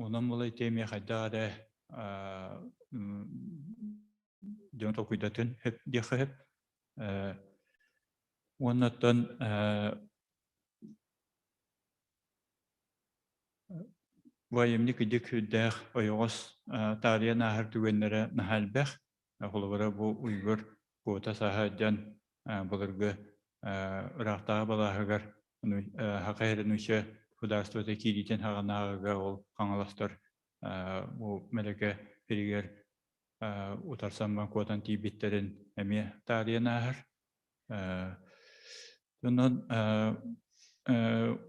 Онон була ити эмиэ хайдах эрэ дьон толкуйдатын сөп диэххэ сөп. Уоннаттан бу айымньы кыдьык сүрдээх ойоҕос таарыйан ааһар түгэннэрэ наһаа элбэх. Холобура бу Уйгур куота саһа дьон былыргы ыраахтааҕы балааһыгар Саха сирин государствота киириитин саҕанааҕыга ол хаҥаластар бу Мэлэкэ сиригэр утарсан куотан тиийбиттэрин эмиэ таарыйан ааһар. Онон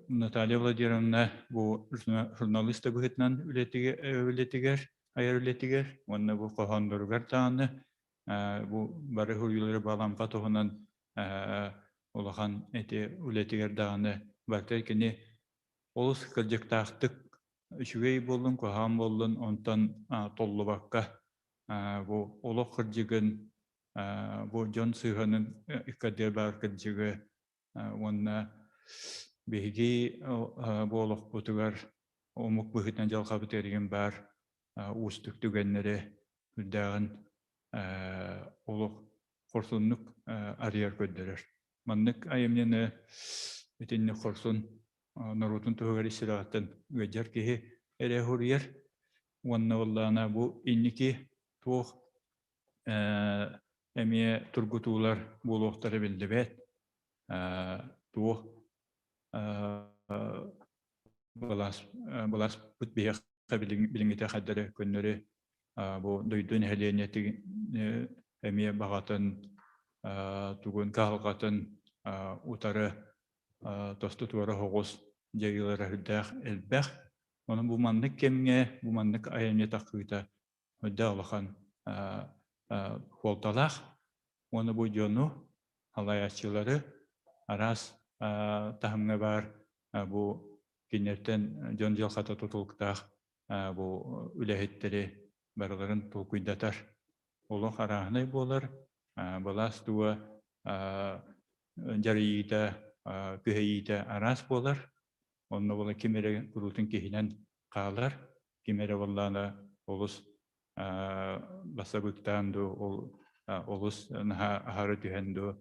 Наталья Владимировна бу журналист быһыытынан үлэтигэр, айар үлэтигэр уонна бу хоһоонноругар даҕаны бу бары суруйуулары балампа туһунан улахан ити үлэтигэр даҕаны барыта кини олус кырдьыктаахтык үчүгэй буоллун, куһаҕан буоллун, онтон толлубакка бу олох кырдьыгын, бу дьон сыһыанын иккардыгар баар кырдьыгы уонна биһиги бу олохпутугар омук быһыытынан дьылҕабыт эригин баар уустук түгэннэри үрдээҕин олох хорсуннук арыйар көрдөрөр. Маннык айымньыны итинник хорсун норуотун туһугар ис сүрэҕиттэн ыалдьар киһи эрэ суруйар. Уонна буоллаҕына бу инники туох эмиэ тургутуулар буолуохтара биллибэт. Туох былаас былааспыт биһиэхэ билиҥҥитэ хайдары көннөрү бу дойду нэһилиэнньэтин эмиэ баҕатын тугун кыһалҕатын утары тосту туора соҕус дьайыылара сүрдээх элбэх. Онон бу маннык кэмҥэ бу маннык айымньы тахсыыта үрдээх улахан суолталаах. Уонна бу дьону, салайааччылары араас таһымҥа баар бу кинилэртэн дьон дьылҕата тутулуктаах бу үлэһиттэри барыларын толкуйдатар. Олох арааһынай буолар, былаас туга дьарыйыыта, күһэйиитэ араас буолар. Онно була ким эрэ куруутун киһинэн хаалар, ким эрэ буоллаана олус басабыктаан дуу, ол олус наһаа аһары түһэн дуу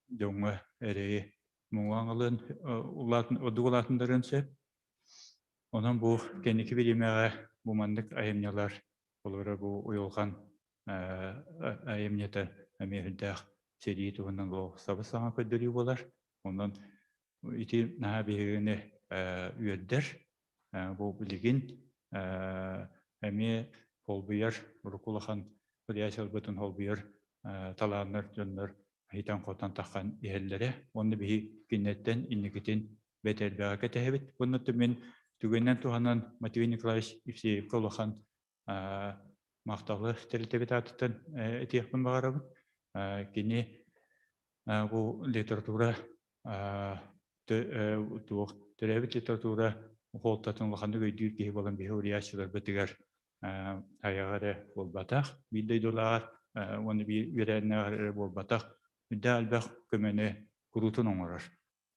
дьоҥҥо эрэйи муҥу аҥалыан ордук улаатыннарыан сөп. Онон бу кэнники бириэмэҕэ бу маннык айымньылар, олоро бу уйулҕан айымньыта эмиэ үрдээх сэрии туһунан бу сабыс-саҥа көрдөрүү буолар. Онон ити наһаа биһигини үөрдэр. Бу билигин эмиэ холбуйар, урукку улахан суруйааччыларбытын холбуйар талааннар дьоннор иһитэн-хотон таххан иһэллэрэ. Уонна биһи кинилэртэн инникитин бэт элбэҕи кэтэһэбит. Уонна мин түгэнинэн туһанан Матвей Николаевич Евсеевка улахан махталы тэрилтэбит аатыттан этиэхпин баҕарабын. Кини бу литература туох төрөөбүт литература суолтатын улаханнык өйдүүр киһи буолан биһи уруйааччыларбытыгар айаҕа эрэ буолбатах, биир дойдулааҕар уонна биир үөрэннээҕэр эрэ буолбатах, үрдээх элбэх көмөнү куруутун оҥорор.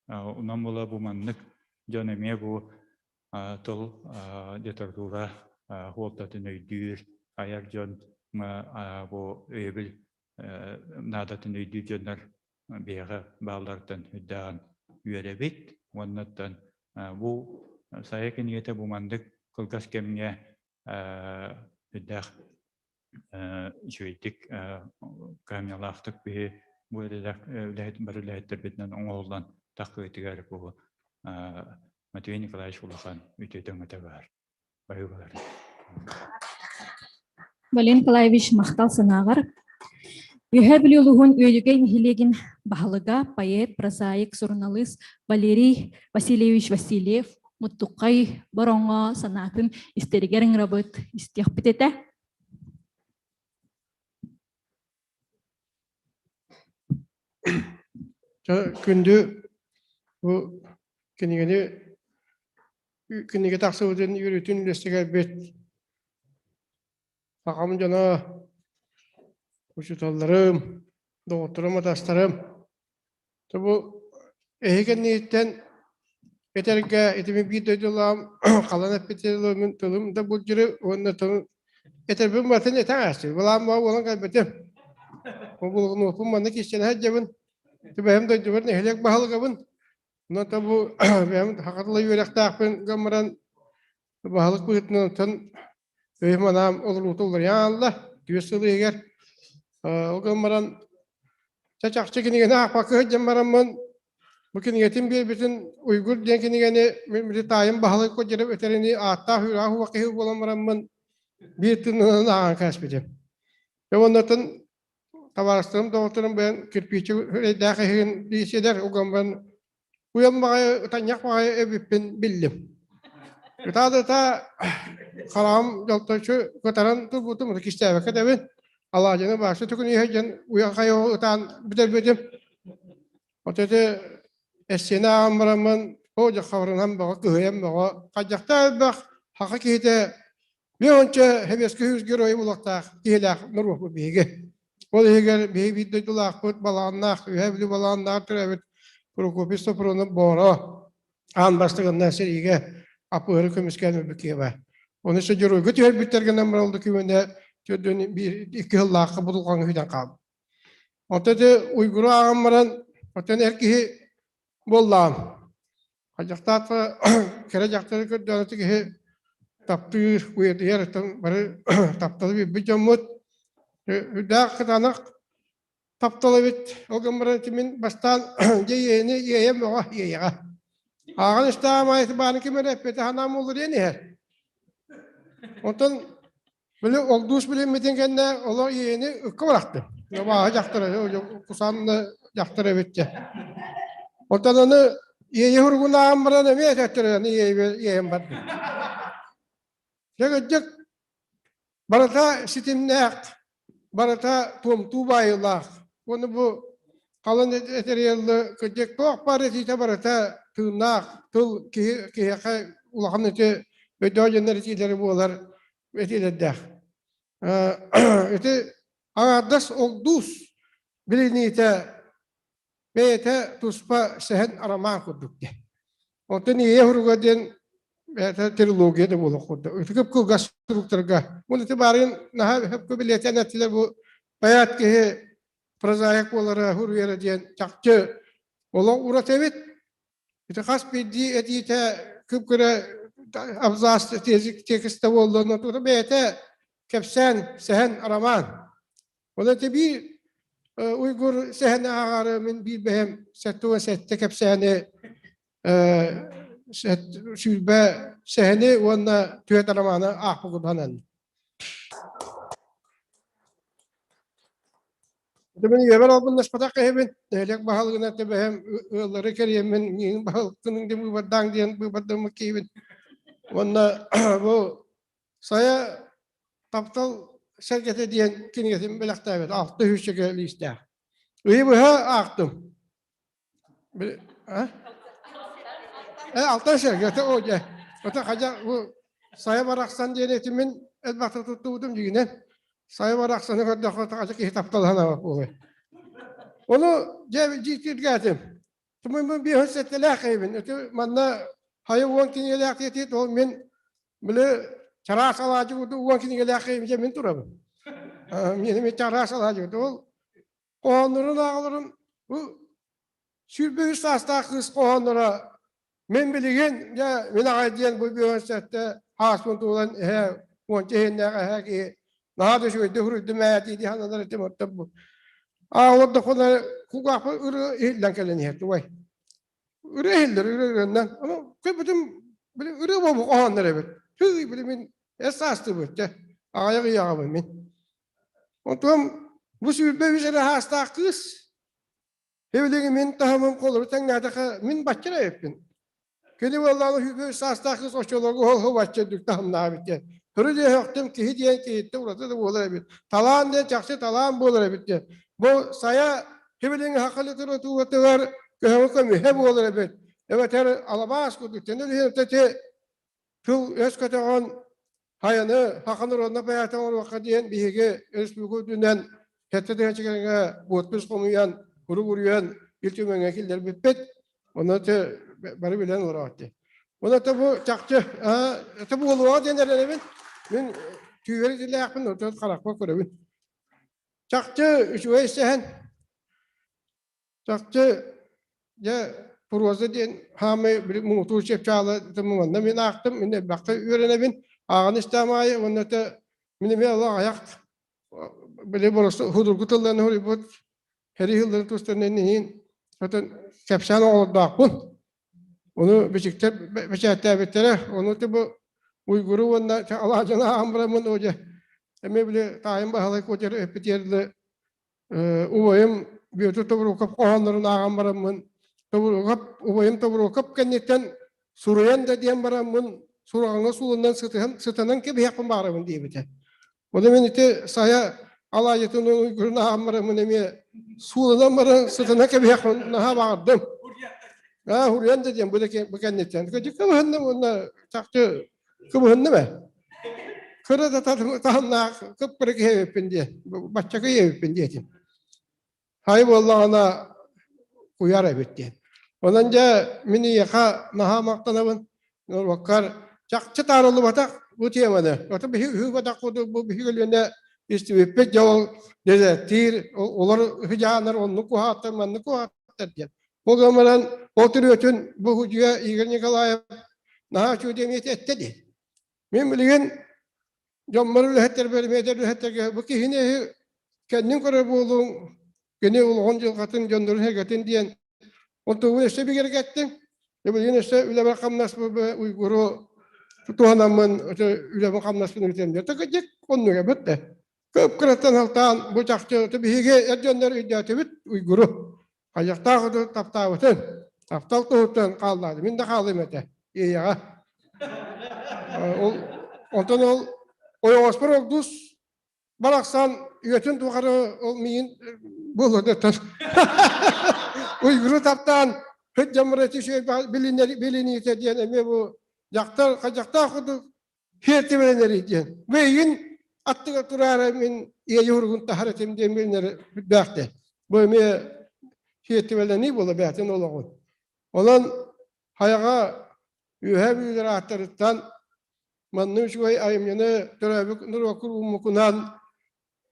Онон була бу маннык дьон эмиэ бу тыл литература суолтатын өйдүүр, айар дьон бу өйөбүл наадатын өйдүүр дьоннор биһиэхэ баалларыттан үрдээҕин үөрэбит. Уоннаттан бу Сайа кинигэтэ бу маннык кылгас кэмҥэ үрдээх үчүгэйдик кыһамньылаахтык биһи бу үлэһит бары үлэһиттэрбитинэн оҥоһуллан таххыытыгар бу Матвей Николаевич улахан үтүө өҥөтө баар. Баһыыбалар. Валерий Николаевич махтал санааҕар. Үөһээ Бүлүү улууһун Үөдүгэй нэһилиэгин баһылыга, поэт, прозаик, суруналыыс Валерий Васильевич Васильев Муттуккай Бороҥо санаатын истэригэр ыҥырабыт, истиэхпит этэ. Күндү бу кинигэни кинигэ тахсыбытын үөрүүтүн үллэстигэрбит сахам дьоно, учууталларым, доҕотторум, атастарым. Бу эһи кэнниттэн этэргэ итими биир дойдулаам халан эппитин тылым да булдьуру уонна тылым этэрбин батын этэн аастым. Былаан баа буолан кэлбитим. Бу булгунуоппун манна кистэнэ сылдьабын. Түбэһим дойдубар нэһилиэк баһылыгабын. Онон бу бэйэм хакатыла үөрэхтээхпин гынан баран баһылык быһыытынан оттон өйүм анаам олоруута уларыйан аалла түөрт сыл иһигэр. Ол гынан баран чэ чахчы кинигэни аахпакка сылдьан бараммын бу кинигэтин биэрбитин Уйгур диэн кинигэни били таайым баһылык кодьырып этэринии ааттаах үрээх уох киһи буолан бараммын биир тыынынан ааҕан кээспитим. Дьэ уоннатын табаарыстарым доҕотторум бэйэн кирпииччэ үрэйдээх иһин биисиэлэр угаммын уйан баҕайы ытанньах баҕайы эбиппин биллим. Ытаа да ытаа хараҕым дьолточу кытаран турбутум кистээбэккэ дэбин алаадьыны баашта түкүн иһэ уйан хайа ытаан бүтэрбитим. Вот ити эссиэни ааҕан бараммын оо дьэ хабырынан бөҕө кыһыйан бөҕө хайдахтаах элбэх хаха киһитэ Мен онча Сэбиэскэй Союз геройа буолуохтаах киһилээх норуоппут биһиги. Ол иһигэр биһиги биир дойдулаахпыт, Балаҕаннаах, Үөһээ Бүлүү Балаҕаннааҕар төрөөбүт Прокопий Сопрунов Боро аан бастакыннан сэриигэ АПР көмүскээн өлбүт киһи баар. Ону өссө дьоруойга түһэрбиттэр гынан баран ол докумуона төрдүн биир икки сыллаахха будулҕаҥҥа сүтэн хаалбыт. Оттон ити Уйгуру ааҕан баран, оттон эр киһи буоллаҕым. Хайдахтаахха кэрэ дьахтары көрдөөн киһи таптыыр, уйадыйар, оттон бары тапталы билбит дьоммут. Үрдээх кытаанах таптал эбит. Ол гынан баран ити мин бастаан дьэ иэйэни иэйэм бөҕө иэйэҕэ. Ааҕан истэҕим аайы бааны ким эрэ эппитэ санаам уларыйан иһэр. Онтон били огдуус билиммитин кэннэ олох иэйэни ыкка бырахтым. Абааһы дьахтар кусаанна дьахтар эбит дьэ. Онтон аны иэйэ хуругун ааҕан баран эмиэ этэттэр аны иэйэм бардым. Дьэ кырдьык барыта ситимнээх, барыта туомтуу баайыылаах. Уонна бу халын этэриэллэ кырдьык туох баар этиитэ барыта тыыннаах тыл киһи киһиэхэ улахан ити өйдөөх дьоннор этиилэрэ буолар этиилэрдээх. Ити аҥаардас огдуус билиниитэ бэйэтэ туспа сэһэн арамаан курдук диэн. Оттон ийэ хуруга диэн бэйэтэ трилогия да буолуох курдук. Ытыгып кылгас суруктарга. Бу ити баарын наһаа хөпкө билиэтэн этилэр бу поэт киһи прозаик буолара хуруйара диэн чахчы олох ураты эбит. Ити хас биирдии этиитэ күп-күрэ абзац текстэ буоллун, тута бэйэтэ кэпсээн, сэһэн, роман. Ол ити биир уйгур сэһэни ааҕаары мин биир бэйэм 77 кэпсээни 20 сэһэни уонна түөрт романы аахпыт сананным. Мин үйэбэр албыннаспатах киһибин, нэһилиэк баһылыгынан тэбэһэм ыаллары кэрийэммин, миигин баһылыккыныҥ диэн быыбардаан диэн быыбардаммыт киһибин. Уонна бу Сайа таптал сэргэтэ диэн кинигэтин бэлэхтээбит алта сүүсчэкэ лиистээх. Ыйы быһа аахтым. Алта сэргэтэ о дьэ. Ото хадьа бу сайа барахсан диэн этимин элбэхтик туттубутум дьигинэн. Сайа барахсаны көрдөххө хадьа киһи тапталаһан ава буолуой. Ону дьэ дьиктиргээтим. Тумун биэһин сэттэлээх эбин. Ити манна хайа уон кинигэлээх диэтит ол мин Били чараас алаадьы курдук уон кинигэлээх киһи мин турабын. Миэнэ мен чараас алаадьы курдук. Ол хоһооннорун ааҕаларын бу 23 саастаах кыыс хоһоонноро мин билигин дьэ мин аҕай диэн бу бүөһүн ааспын туһунан эһэ уонча иһиннээх эһэ киһи наһаа да үчүгэйдик суруйдум ээ дии дии сананар этим оттон бу аа олордохпуна кулгаахпар ырыа иһиллэн кэлэн иһэр тугай Ырыа иһиллэр, ырыа ырыаннан. Ону көрбүтүм, били ырыа буолбут хоһооннор эбит. Тыый, били мин эс саастыыбыт дьэ, аҕыйах ыйаҕабын мин. Онтон бу 23 эрэ саастаах кыыс, билигин мин таһымым холору тэҥнээтэххэ, мин бачча эрэ эбиппин. Кини буоллаҕына 23 саастаах кыыс оччолорго ол бачча үрдүк таһымнаах эбит диэн. Төрү диэһөхтүм киһи диэн киһиттэн ураты да буолар эбит. Талаан диэн чахчы талаан буолар эбит диэн. Бу сайа Кибилиҥ саха литературатыгар көһөҥө көмүһэ буолар эбит. Эбэтэр алабаас курдук тэнэр иһин тыл өс көтөҕөн хайаны саха норуотна бэйэтэ оҥоруохха диэн биһиги республика үрдүнэн сэттэ тыһыынча подпись хомуйан, курук уруйан Ил Түмэҥҥэ киллэрбиппит. Онно те бары билэн олороот дии. Онно те бу чахчы это буолуоҕа диэн эрэнэбин. Мин түүвэри дилээхпин, отон харахпа көрөбүн. Чахчы үчүгэй сэһэн. Чахчы дьэ проза диэн хаамай муҥутуур чыпчаала манна мин аахтым, мин элбэххэ үөрэнэбин, ааҕан истэм аайы уонна это мин эмиэ олох айах били боросту худургу тылларын хоруйбут хэрии сылларын тустарынан иһин отон кэпсээн оҕолордоохпун. Ону бичиктэр бэчээттээбиттэрэ, ону бу уйгуру уонна алаадьыны ааҕан бараммын о дьэ эмиэ били таайым Баһылай Кутер эппитиэр убайым Бүөтүр Тобуруокап хоһооннорун ааҕан бараммын Тобуруокап убайым Тобуруокап кэнниттэн суруйан да диэн бараммын сураҕыҥа сууланан сытыһан сытанан кэбиһиэхпин баҕарабын диэбитэ. Ону мин ити сайа алаадьытын уйгурун ааҕан бараммын эмиэ сууланан баран сытана кэбиһиэхпин наһаа баҕардым. Аа, хуруйан да диэн бу бу кэнниттэн. Кыбыһынным уонна чахчы кыбыһынным ээ. Кыра да таһымнаах кып-кыра киһи эбиппин диэ, бачча киһи эбиппин диэтим. Хай буоллаҕына куйар эбит диэн. Онон дьэ мин эйиэхэ наһаа махтанабын. Норуоккар чахчы таарыллыбатах бу теманы. Ото биһи үһү курдук бу биһи көлүөнэ истибиппит дьэ ол дезертир, олор үһү оннук куһааттар, маннык куһааттар диэн. Ол гынан ол төрүөтүн бу худьуя Игорь Николаев наһаа үчүгэй эмиэ эттэ дии. Мин билигин дьоммор үлэһиттэрбэр, эмиэ үлэһиттэргэ бу киһини кэннин көрөр буолуҥ, кини улахан дьылҕатын, дьоннорун сэргэтин диэн онтугун өссө бигэргэттим. Билигин өссө үлэбэр хамнас уйгуру туһанаммын үлэбин хамнаспын ыытыам диэн. Такыдьык оннук эбит да. Кып-кыраттан алтаан бу чахчы биһиги эр дьоннор өйдөөтүбүт уйгуру. Хайдахтаах таптаабытын, таптал туһуттан хааллаады. Мин да хаалыам этэ, иэйэҕэ. Ол онтон ол ойоҕоспор огдус барахсан үйэтин тухары ол миин буолуоттан уйгуру таптаан хыт дьамырати билиниитэ диэн эмиэ бу дьахтар хайдахтаах курдук Хиэртибэлэнэрий диэн. Бэйин аттыгар тураары мин ийэ уругун таһар этим диэн билинэр үрдээхтэ. Бу эмиэ хиэртибэлэнии буола бэйэтин олоҕун. Онон Хайаҕа Үөһээ Бүлүүлэр ааттарыттан манна үчүгэй айымньыны төрөөбүт норуоккун ууммукунан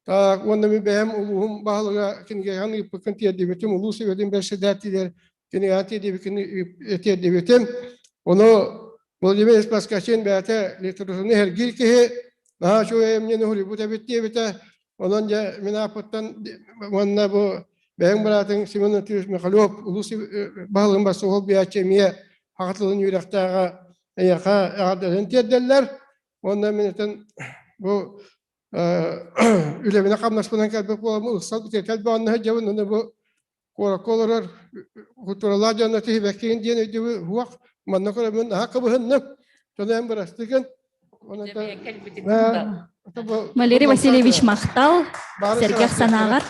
так уонна мин бэйэм улууһум баһылыга кинигэҕин ыыппыккын тиэрдибитим, улуус сүбэтин бэрэссэдээтэлигэр кинигэҕин тиэрдибиккин тиэрдибитим. Ону Владимир Спаскачин бэйэтэ литератураны сэргиир киһи, наһаа үчүгэй айымньыны суруйбут эбит диэбитэ. Онон дьэ мин ааппыттан уонна бу бэйэҥ быраатыҥ Семен Анатольевич Михалев улуус баһылыгын бассаһол биһээччи эмиэ саха тылын үөрэхтээҕэ эйиэхэ эҕэрдэлэрин тиэрдэллэр. Уонна мин этэн бу үлэбинэ хамнаспынан кэлбит буоламмын ыксал тиэтэл баанна сылдьабын уонна бу куоракка олорор культуралаах дьонно тиһибэккин диэн өйдөбүл суох. Манна көрөммүн наһаа кыбыһынным. Дьоно эн бырастыгын. Валерий Васильевич махтал, сэргэх санааҕар.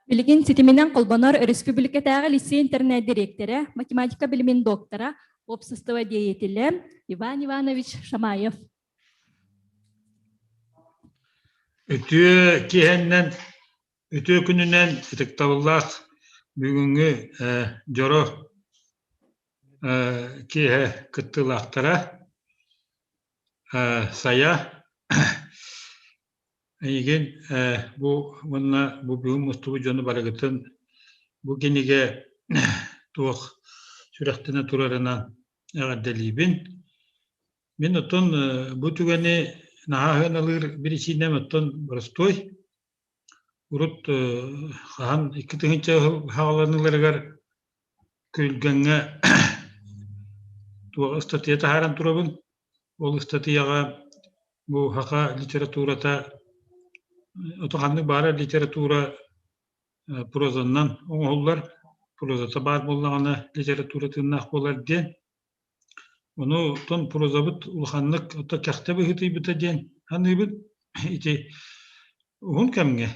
Билигин ситиминэн холбонор өрөспүүбүлүкэтээҕи лицей-интернат дириэктэрэ, математика билимин доктора, уопсастыба деятелэ Иван Иванович Шамаев. Үтүө киэһэннэн, үтүө күнүнэн ытыктабыллаах бүгүҥҥү дьоро киэһэ кыттыылаахтара Сайа Эйигин бу уонна бу бүгүн мустубут дьону барыгытын бу кинигэ туох сүрэхтэнэ турарынан эҕэрдэлиибин. Мин оттон бу түгэни наһаа сыаналыыр биричиинэм оттон боростуой. Урут хаһан 2000 саҕаланыыларыгар Күрүлгэҥҥэ туох ыстатыйа таһааран турабын. Ол ыстатыйаҕа бу саха литературата ото ханнык баарар литература прозаннан оҥоһуллар, прозата баар буоллаҕына литература тыыннаах буолар диэн. Ону оттон прозабыт улаханнык ото кэхтэ быһыытыйбыта диэн саныыбын. Ити уһун кэмҥэ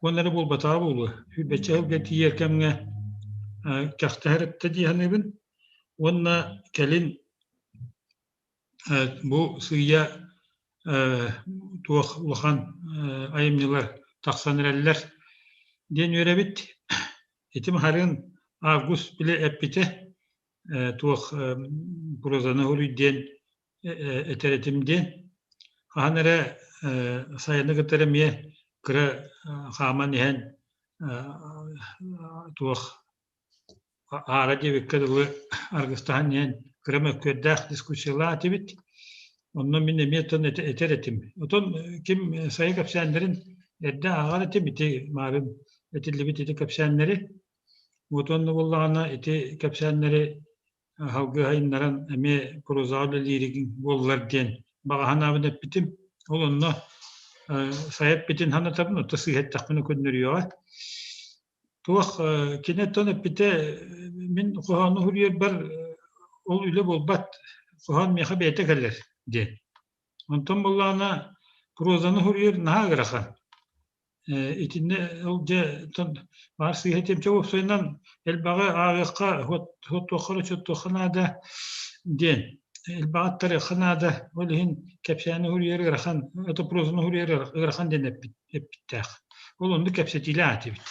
Уонна эрэ буолбатаҕа буолуо, сүүрбэччэ сылга тиийэр кэмҥэ кэхтэһэр эттэ дии саныыбын. Уонна кэлин бу сыыйа туох улахан айымньылар тахсан эрэллэр диэн үөрэбит. Ити Махарын Август били эппитэ туох прозаны уруй диэн этэр этим диэн. Хаһан эрэ сайыны кытары эмиэ кыра хааман иһэн туох аара диэбиккэ дылы аргыстаһан иһэн кыра мөккүөрдээх дискуссиялаах этибит. Онно мин эмиэ оттон этэр этим. Отон ким сайа кэпсээннэрин эрдэ ааҕар этим ити маарым этиллибит ити кэпсээннэри. Вот онно буоллаҕына ити кэпсээннэри аһалгы айыннаран эмиэ прозаҕа үлэлииригин буоллар диэн баҕа санаабын эппитим. Ол онно сайа эппитин санатабын, оттон сыыһа эттэхпинэ көннөрүөҕэ. Туох кини оттон эппитэ мин хоһоону суруйарбар ол үлэ буолбат, хоһоон миэхэ бэйэтэ кэлэр диэн. Онтон буоллаҕына прозаны суруйар наһаа ыарахан. Итиннэ ол дьэ баар сыыһа тиэмчэ уопсайынан элбэҕи ааҕыахха, суоттуохха, учуоттуохха наада диэн. Элбэҕи аттарыахха наада. Ол иһин кэпсээни суруйар ыарахан, это прозаны суруйар ыарахан диэн эппиттээх. Ол оннук кэпсэтиилээх этибит.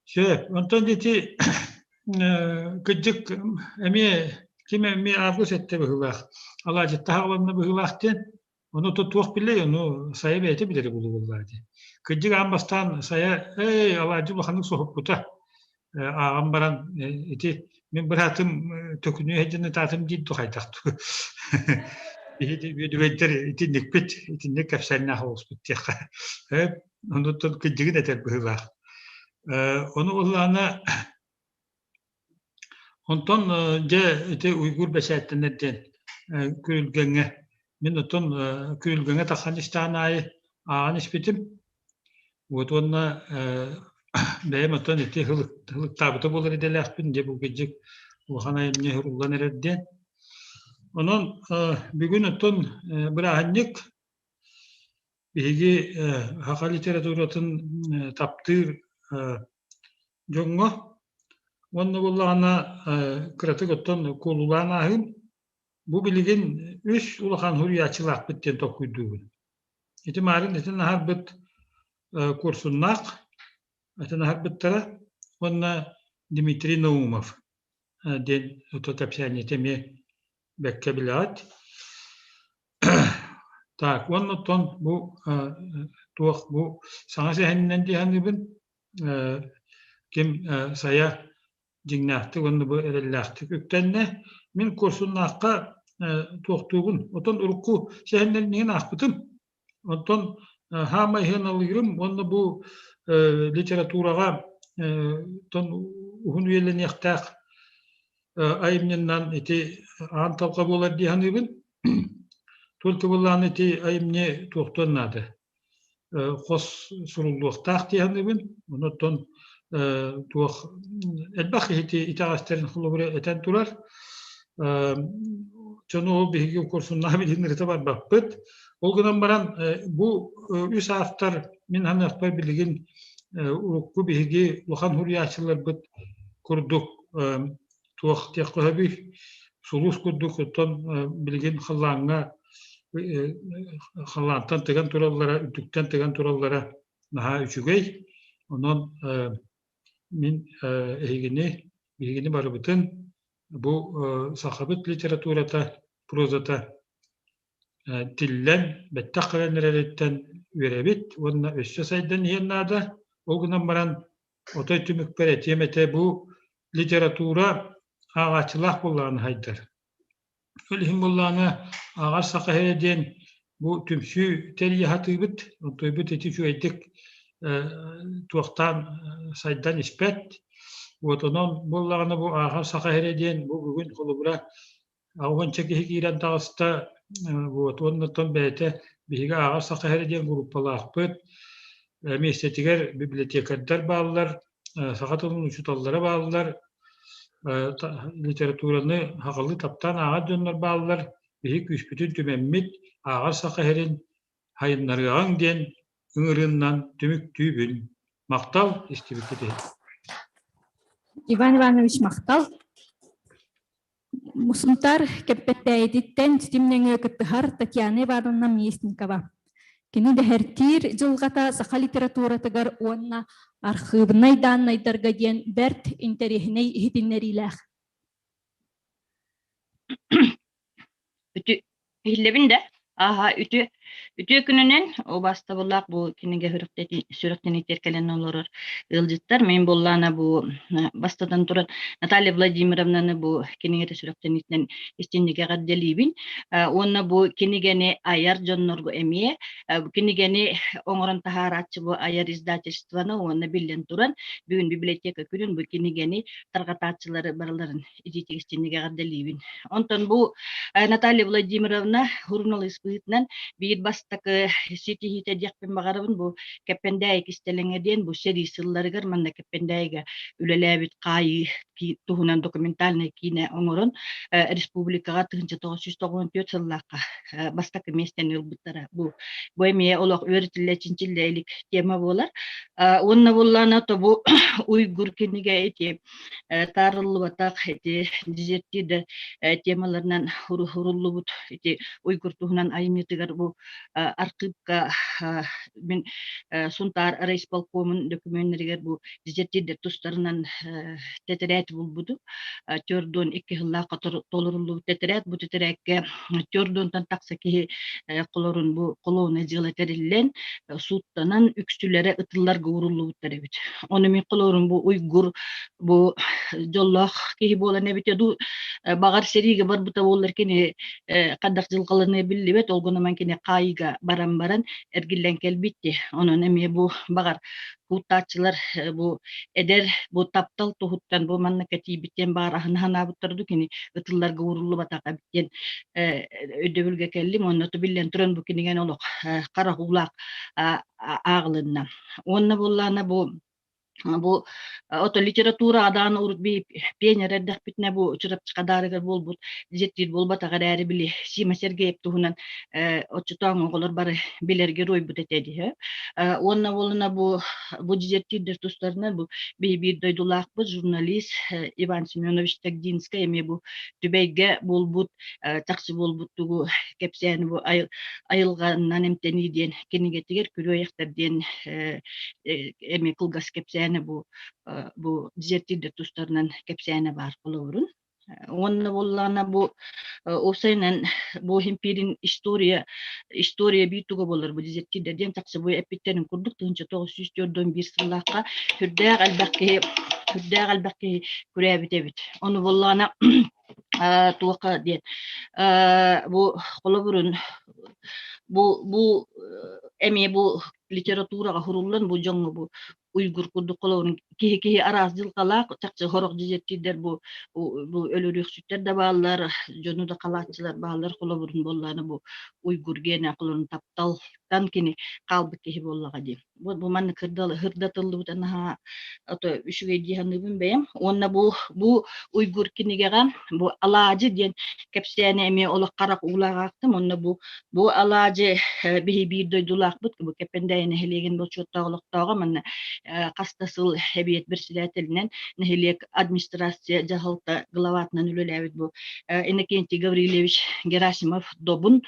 Сөп. Онтон ити кырдьык эмиэ ким эмиэ август эттэ быһыылаах. Алаадьытта хааланна быһыылаах диэн. Ону то туох билиэй, ону Сайа бэйэтэ билэрэ буолуо дии. Кырдьык аан бастаан Сайа «Эй, алаадьы улаханнык соһуппута» ааҕан баран ити мин быраатым төкүнүү сылдьан ытаатым диир дуу хайдах дуу. Биһиги үөдүгэйдэр итинникпит, итинник кэпсээннээх оҕуспут диэххэ. Онуттан кырдьыгын этэр быһыылаах. Ону ыллаана Онтон дьэ ити Уйгур бэчээттэнэр диэн күрүлгэҥҥэ мин оттон күрүлгэҥҥэ тахсан истэҕин аайы ааҕан испитим. Вот уонна бэйэм оттон ити ылыктаабыта буолар идэлээхпин дьэ бу кырдьык улахан айымньы уһуллан эрэр диэн. Онон бүгүн оттон бырааһынньык Биһиги саха литературатын таптыыр дьоҥҥо уонна буоллаҕына кыратык оттон куолулаан ааһыым. Бу билигин үс улахан суруйааччылаахпыт диэн толкуйдуубун. Ити маарын итин аһарбыт Куорсуннаах атын аһарбыттара уонна Дмитрий Наумов диэн ото кэпсээнньитэ эмиэ бэккэ билэҕит. Так, уонна оттон бу туох бу саҥа сэһэнинэн дии саныыбын ким Сайа дьиҥнээхтик уонна бу эрэллээхтик үктэннэ. Мин Куорсуннаахха туохтуубун. Оттон урукку сэһэннэрин иһин аахпытым. Оттон хаамай сыаналыырым уонна бу литератураҕа уһун үйэлэниэхтээх айымньыннан ити аан талҕа буолар дии саныыбын. Только былаан ити айымньы туохтуон наада. Хос суруллуохтаах дии саныыбын. Онон туох элбэх ити итэҕэстэрин холобура этэн турар. Дьону ол биһиги курсуннаах билигин ырыта барбаппыт. Ол гынан баран бу үс автор мин саныахпар билигин урукку биһиги улахан суруйааччыларбыт курдук туох диэххэ сөбүй сулус курдук оттон билигин халлааҥҥа халлаантан тыган тураллара үрдүктэн тыган тураллара наһаа үчүгэй. Онон мин эһигини биһигини барыбытын бу сахабыт литературата, прозата тиллэн, бэттэх кэлэн эрэриттэн үөрэбит уонна өссө сайдан иһиэн наада. Ол гынан баран отой түмүкпэр этиэм этэ бу литература ааҕааччылаах буоллаҕына хайдар. Ол иһин буоллаҕына ааҕар саха иһэ диэн бу түмсүү тэрийэ сатыыбыт, онтуйбут ити үчүгэйдик туохтаан сайдан испэт. Вот онон буоллаҕына бу ааҕар саха иһэ диэн бу бүгүн холобура уонча киһи киирэн таҕыста вот уонна оттон бэйэтэ биһиги ааҕар саха иһэ диэн группалаахпыт. Миэстэтигэр библиотекардар бааллар, саха тылын учууталлара бааллар, литератураны сахалыы таптаан ааҕар дьоннор бааллар. Биһиги күүспүтүн түмэммит, ааҕар саха иһэрин хайыннарыаҕыҥ диэн ыҥырыыннан түмүктүүбүн. Махтал истибиккит иһин. Иван Иванович махтал. Сунтаар Кэппэттээйититтэн ситим нөҥүө кыттыһар Татьяна Ивановна Местникова. Кини дэһэртиир дьылҕата саха литературатыгар уонна архыыбынай дааннайдарга диэн бэрт интэриэһинэй иһитиннэриилээх. Үтү иһиллэбин да Ааһа үтүө үтүө күнүнэн убаастабыллаах бу кинигэ сүрэхтэниитигэр кэлэн олорор ыалдьыттар. Мин буоллаана бу бастатан туран Наталья Владимировнаны бу кинигэтэ сүрэхтэниитинэн истинник эҕэрдэлиибин. Уонна бу кинигэни айар дьоннорго эмиэ бу кинигэни оҥорон таһаарааччы бу айар издательствоны уонна биллэн туран бүгүн библиотека күнүн бу кинигэни тарҕатааччылары барыларын итиитик истинник эҕэрдэлиибин. Онтон бу Наталья Владимировна суруналыыс быһыытынан биир бастакы ситиһиитэ диэхпин баҕарабын бу Кэппэндээйи кистэлэҥэ диэн бу сэрии сылларыгар манна Кэппэндээйигэ үлэлээбит хаайыы туһунан документальнай киинэ оҥорон республикаҕа 1994 сыллаахха бастакы миэстэни ылбыттара. Бу бу эмиэ олох үөрэтиллэ чинчиллэ илик тема буолар. Уонна буоллаана то бу уйгур кинигэ ити таарыллыбатах ити дезертир темаларынан уруллубут ити уйгур туһунан айымньытыгар бу архыыпка мин Сунтаар райисполкомун докумуоннарыгар бу дезертирдэр тустарынан тэтэрээт булбутум. Төрдүөн икки сыллаахха толоруллубут тэтэрээт. Бу тэтэрээккэ төрдүөнтэн тахса киһи холорун бу холуобунай дьыала тэриллэн сууттанан үксүлэрэ ытылларга ууруллубуттар эбит. Ону мин холуорум бу уйгур бу дьоллоох киһи буолан эбитэ дуу баҕар сэриигэ барбыта буоллар кини хайдах дьылҕаланыа биллибэт ол гынан кини хаайыыга баран баран эргиллэн кэлбит дии. Онон эмиэ бу баҕар кууттааччылар бу эдэр бу таптал туһуттан бу манна тиийбит диэн баҕар аһына санаабыттар дуу кини ытылларга ууруллубатах эбит диэн өйдөбүлгэ кэллим уонна биллэн туран бу кинигэни олох харах уулаах ааҕылынна. Уонна буоллаана бу. Бу ото литература адаан урут би пионер эрдэхпитинэ бу Чурапчы Хадаарыгар буолбут дьиэттиир буолбатах эрээри били Сима Сергеев туһунан оччотооҥу оҕолор бары билэр геройбут этэ диһэ. Уонна буолуна бу бу дьиэттиирдэр тустарынан бу биһи биир дойдулаахпыт журналист Иван Семенович Тагдинскай эмиэ бу Түбэйгэ буолбут чахчы буолбут тугу кэпсээни бу айылҕанан эмтэнии диэн кинигэтигэр күрүөйэхтэр диэн эмиэ кылгас кэпсээнэ бу бу дезертирдэр тустарынан кэпсээнэ баар холобурун. Уонна буоллаҕына бу уопсайынан бу империн история история биир туга буолар бу дезертирдэр диэн тахса бу эппиттэрин курдук 1941 сыллаахха сүрдээх элбэх киһи сүрдээх элбэх киһи күрээбит эбит. Ону буоллаҕына туохха диэн бу холобурун бу бу эмиэ бу литератураҕа хуруллан бу дьоҥҥо бу уйгур курдук холобурун киһи киһи араас дьылҕалаах чахчы сорох дьиэттиирдэр бу бу өлөрүөхсүттэр да бааллар дьону да халааччылар бааллар холобурун буоллаҕына бу уйгур гиэнэ холобурун тапталтан кини хаалбыт киһи буоллаҕа дии Бу, бу маннык ырдатыллыбыта наһаа ото үчүгэй дии саныыбын бэйэм. Уонна бу бу Уйгур кинигэҕэ бу алаадьы диэн кэпсээни эмиэ олох харах уулаах аахтым. Онно бу бу алаадьы биһи биир дойдулаахпыт бу Кэппэндээйи нэһилиэгин бочуоттаах олохтооҕо манна хас да сыл эбиэт председателинэн нэһилиэк администрация дьаһалта главатынан үлэлээбит бу Иннокентий Гаврильевич Герасимов Добун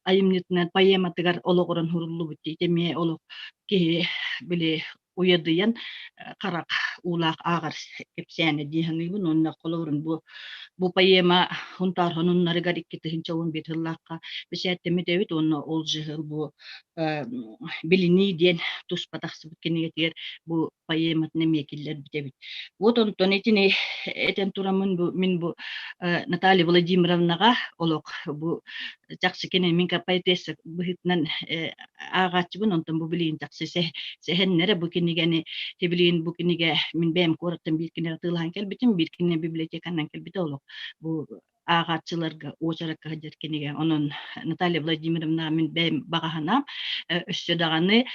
айымньытынан поэматыгар олоҕуран суруллубут дии эмиэ олох киһи били уйадыйан харах уулаах ааҕар кэпсээнэ дии саныыбын уонна холобурун бу бу поэма Хунтаар хонуннарыгар 2011 сыллаахха бэчээттэммит эбит уонна ол жыһыл бу билинии диэн туспа тахсыбыт кинигэтигэр бу поэматын эмиэ киллэрбит эбит. Вот онтон итини этэн тураммын бу мин бу Наталья Владимировнаҕа олох бу чахчы кини мин поэтесса быһыытынан ааҕааччыбын онтон бу билигин чахчы сэһэннэрэ бу кинигэни билигин бу кинигэ мин бэйэм куораттан биир кинигэ атыылаһан кэлбитим биир кинигэ библиотеканан кэлбитэ олох бу ааҕааччыларга уочаракка сылдьар кинигэ. Онон Наталья Владимировна мин бэйэм баҕаһынаам өссө даҕаны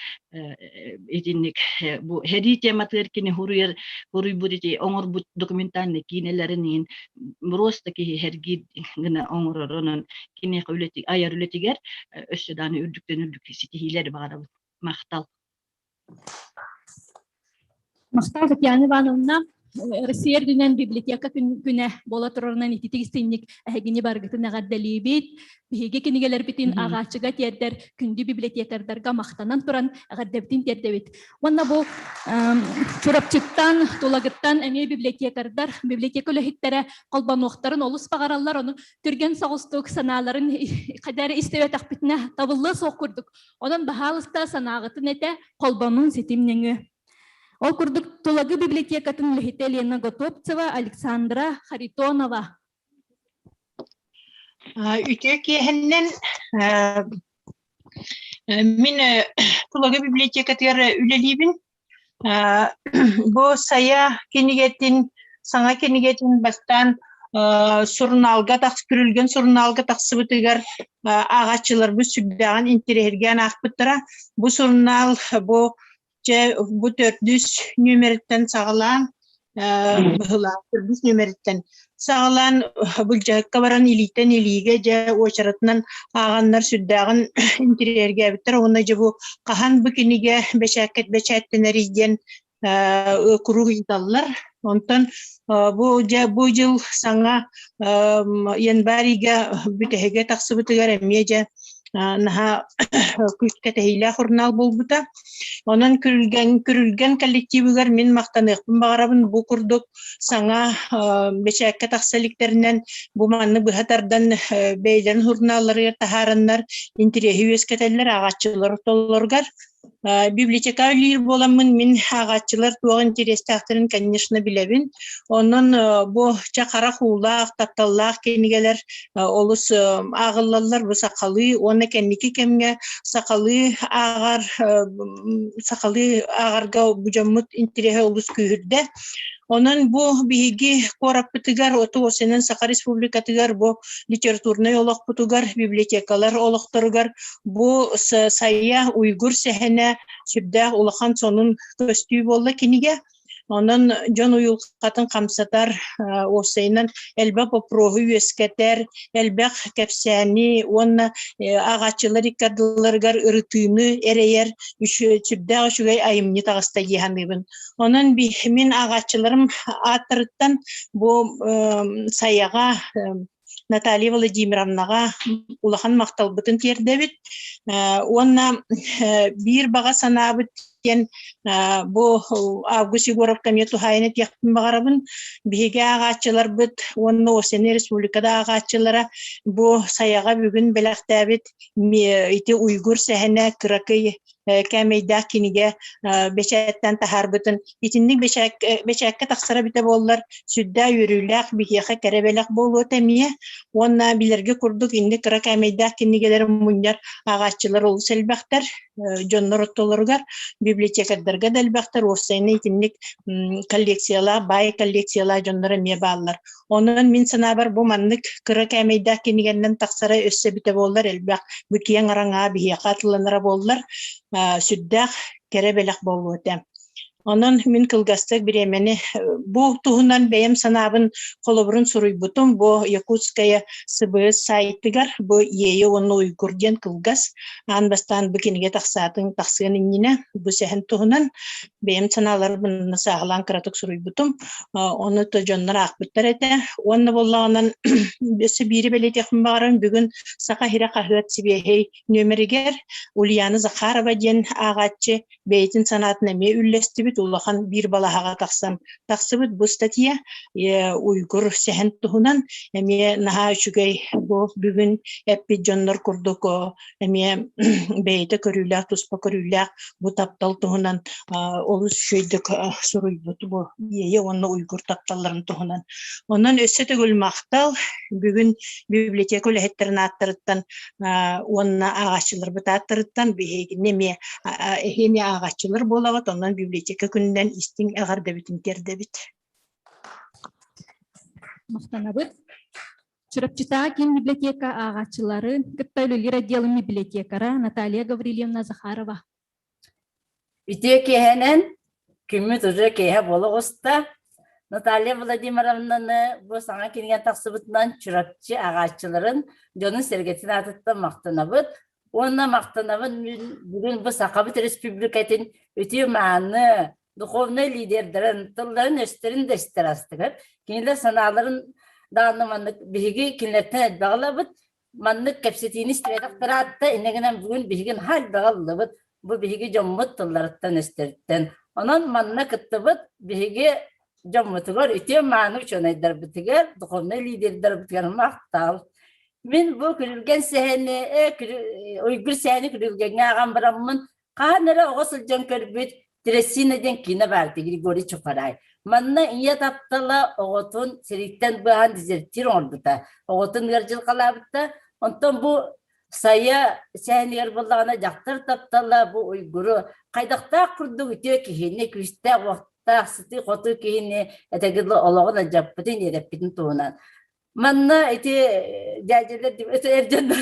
итинник бу сэрии тематыгар кини хуруйар хуруйбут ити оҥорбут документальнай киинэлэрин иһин просто киһи сэргиир гына оҥорор. Онон киниэхэ үлэти айар үлэтигэр өссө даҕаны үрдүктэн үрдүк ситиһиилэри баҕарабын. Махтал. Махтал Татьяна Ивановна. Россия үрдүнэн библиотека күнэ буола турарынан ититик истинник эһигини баргытын эҕэрдэлиибит. Биһиги кинигэлэрбитин ааҕааччыга тиэрдэр күндү библиотекардарга махтанан туран эҕэрдэбитин тиэрдэбит. Уонна бу Чурапчыттан, Тулагыттан эмиэ библиотекардар, библиотека үлэһиттэрэ холбонуохтарын олус баҕараллар. Ону түргэн соҕустук санааларын хайдары истибэтэхпитинэ табыллыа суох курдук. Онон баһаалыста санааҕытын этэ, холбонуун ситим нөҥүө. Ол курдук Тулагы библиотекатын үлэһитэ Лена Готовцева, Александра Харитонова. Үтүө киэһэннэн мин Тулагы библиотекатыгар үлэлиибин. Бу Сайа кинигэтин, саҥа кинигэтин бастаан сурунаалга тахс Күрүлгэн сурунаалга тахсыбытыгар ааҕааччыларбыт сүрдээҕин интэриэһиргээн аахпыттара. Бу сурунаал бу чэ бу төрдүс нүөмэриттэн саҕалаан быһылаах төрдүс нүөмэриттэн саҕалаан былдьаһыкка баран илиитэн илиигэ дьэ уочаратынан ааҕаннар сүрдээҕин интириэһиргээбиттэр уонна дьэ бу хаһан бу кинигэ бэчээккэ бэчээттэнэрий диэн куруук ыйыталлар. Онтон бу дьэ бу дьыл саҥа январь ыйга бүтэһигэ тахсыбытыгар эмиэ дьэ наһаа күүскэ тэһиилээх сурунаал буолбута. Онон Күрүлгэн, Күрүлгэн коллективыгар мин махтаныахпын баҕарабын бу курдук саҥа бэчээккэ тахса иликтэринэн бу манны быһа тардан бэйэлэрин сурунаалларыгар таһаараннар интириэһи үөскэтэллэр ааҕааччылар ортолоругар. Библиотека үлэлиир буоламмын мин ааҕааччылар туох интэриэстээхтэрин, конечно, билэбин. Онон бу чэ харах уулаах, тапталлаах кинигэлэр олус ааҕыллаллар бу сахалыы уонна кэнники кэмҥэ сахалыы ааҕар сахалыы ааҕарга бу дьоммут интэриэһэ олус күүһүрдэ. Онон бу биһиги куораппытыгар, оту осенен Саха Республикатыгар бу литературнай олохпутугар, библиотекалар олохторугар бу Сайа Уйгур сэһэнэ сүрдээх улахан сонун көстүү буолла кинигэ. Онон дьон уйулҕатын хамсатар, уопсайынан элбэх боппуруоһу үөскэтэр, элбэх кэпсээни уонна ааҕааччылар икки ардыларыгар ырытыыны эрэйэр сүрдээх үчүгэй айымньы таҕыста дии саныыбын. Онон мин ааҕааччыларым ааттарыттан бу Сайаҕа Наталья Владимировнаҕа улахан махталбытын тиэрдэбит уонна биир баҕа санаабыт диэн бу Август Егоровка эмиэ туһаайан этиэхпин баҕарабын. Биһиги ааҕааччыларбыт уонна Осени республикада ааҕааччылара бу Сайаҕа бүгүн бэлэхтээбит ити Уйгур сэһэнэ кыракый кээмэйдээх кинигэ бэчээттэн таһаарбытын итинник бэчээккэ тахсара эбитэ буоллар сүрдээх үөрүүлээх биһиэхэ кэрэ бэлэх буолуо этэ эмиэ уонна билэргэ курдук инник кыра кээмэйдээх кинигэлэри мунньар ааҕааччылар олус элбэхтэр дьоннор ортолоругар библиотекардарга да элбэхтэр уопсайынан итинник коллекциялаах баай коллекциялаах дьоннор эмиэ бааллар Онон мин санаабар бу маннык кыра кээмэйдээх кинигэннэн тахсара өссө эбитэ буоллар элбэх бу киэҥ араҥаҕа биһиэхэ атылланара буоллар сүрдээх кэрэ бэлэх буолуо этэ. Онон мин кылгастык бириэмэни бу туһунан бэйэм санаабын холобурун суруйбутум бу Якутская СБС сайтыгар бу Иэйэ уонна Уйгур диэн кылгас аан бастаан бу кинигэ тахсаатын тахсыан иннинэ бу сэһэн туһунан бэйэм санааларбын сааһылаан кыратык суруйбутум. Ону то дьоннор аахпыттар этэ. Уонна буоллаҕынан өссө биири бэлиэтиэхпин баҕарабын. Бүгүн Саха сирэ хаһыат сибиэһэй нүөмэригэр Ульяна Захарова диэн ааҕааччы бэйэтин санаатын эмиэ үллэстибит. Улахан биир балаһаҕа тахсан тахсыбыт бу статья Уйгур сэһэн туһунан эмиэ наһаа үчүгэй бу бүгүн эппит дьоннор курдук эмиэ бэйэтэ көрүүлээх, туспа көрүүлээх бу таптал туһунан олус үчүгэйдик суруйбут бу Иэйэ уонна Уйгур тапталларын туһунан. Онон өссө төгүл махтал бүгүн библиотека үлэһиттэрин ааттарыттан уонна ааҕааччыларбыт ааттарыттан биһигини эмиэ эһи эмиэ ааҕааччылар буолаҕыт, онон библиотека күнүнэн истиҥ эҕэрдэбитин тиэрдэбит. Махтанабыт. Чурапчытааҕы киин библиотека ааҕааччыларын кытта үлэлиир отделын библиотекара Наталья Гаврильевна Захарова. Үтүө киэһэнэн күммүт уже киэһэ буола оҕуста. Наталья Владимировнаны бу саҥа кинигэ тахсыбытынан Чурапчы ааҕааччыларын дьонун-сэргэтин аатыттан махтанабыт. Уонна махтанабын бүгүн бу Сахабыт Республикатын үтүө-мааны духовнай лидердэрин тылларын-өстөрүн да истэр астыгар. Кинилэр санааларын даҕаны маннык биһиги кинилэртэн элбэҕи ылабыт. Маннык кэпсэтиини истибэтэх ыраатта, инньэ гынан бүгүн биһиги наһаа элбэҕи ыллыбыт. Бу биһиги дьоммут тылларыттан-өстөрүттэн. Онон манна кыттыбыт биһиги дьоммутугар, үтүө-мааны учуонайдарбытыгар, духовнай лидердарбытыгар махтал. Мин бу күрүлгэн сэһэни, Уйгур сэһэни күрүлгэҥҥэ ааҕан бараммын, Хаһан эрэ оҕо сылдьан көрбүт Трясина диэн киинэ баар этэ Григорий Чухарай. Манна ийэ таптала оҕотун сэрииттэн быыһаан дезертир оҥорбута. Оҕотун ыар дьылҕалаабыта. Онтон бу Сайа сэһэнигэр буоллаҕына дьахтар таптала бу уйгуру хайдахтаах курдук үтүө киһини, күүстээх уохтаах, сытыы-хотуу киһини этэргэ дылы олоҕун алдьаппытын, иэдэппитин туһунан. Манна ити дьээдьэлэр эр дьоннор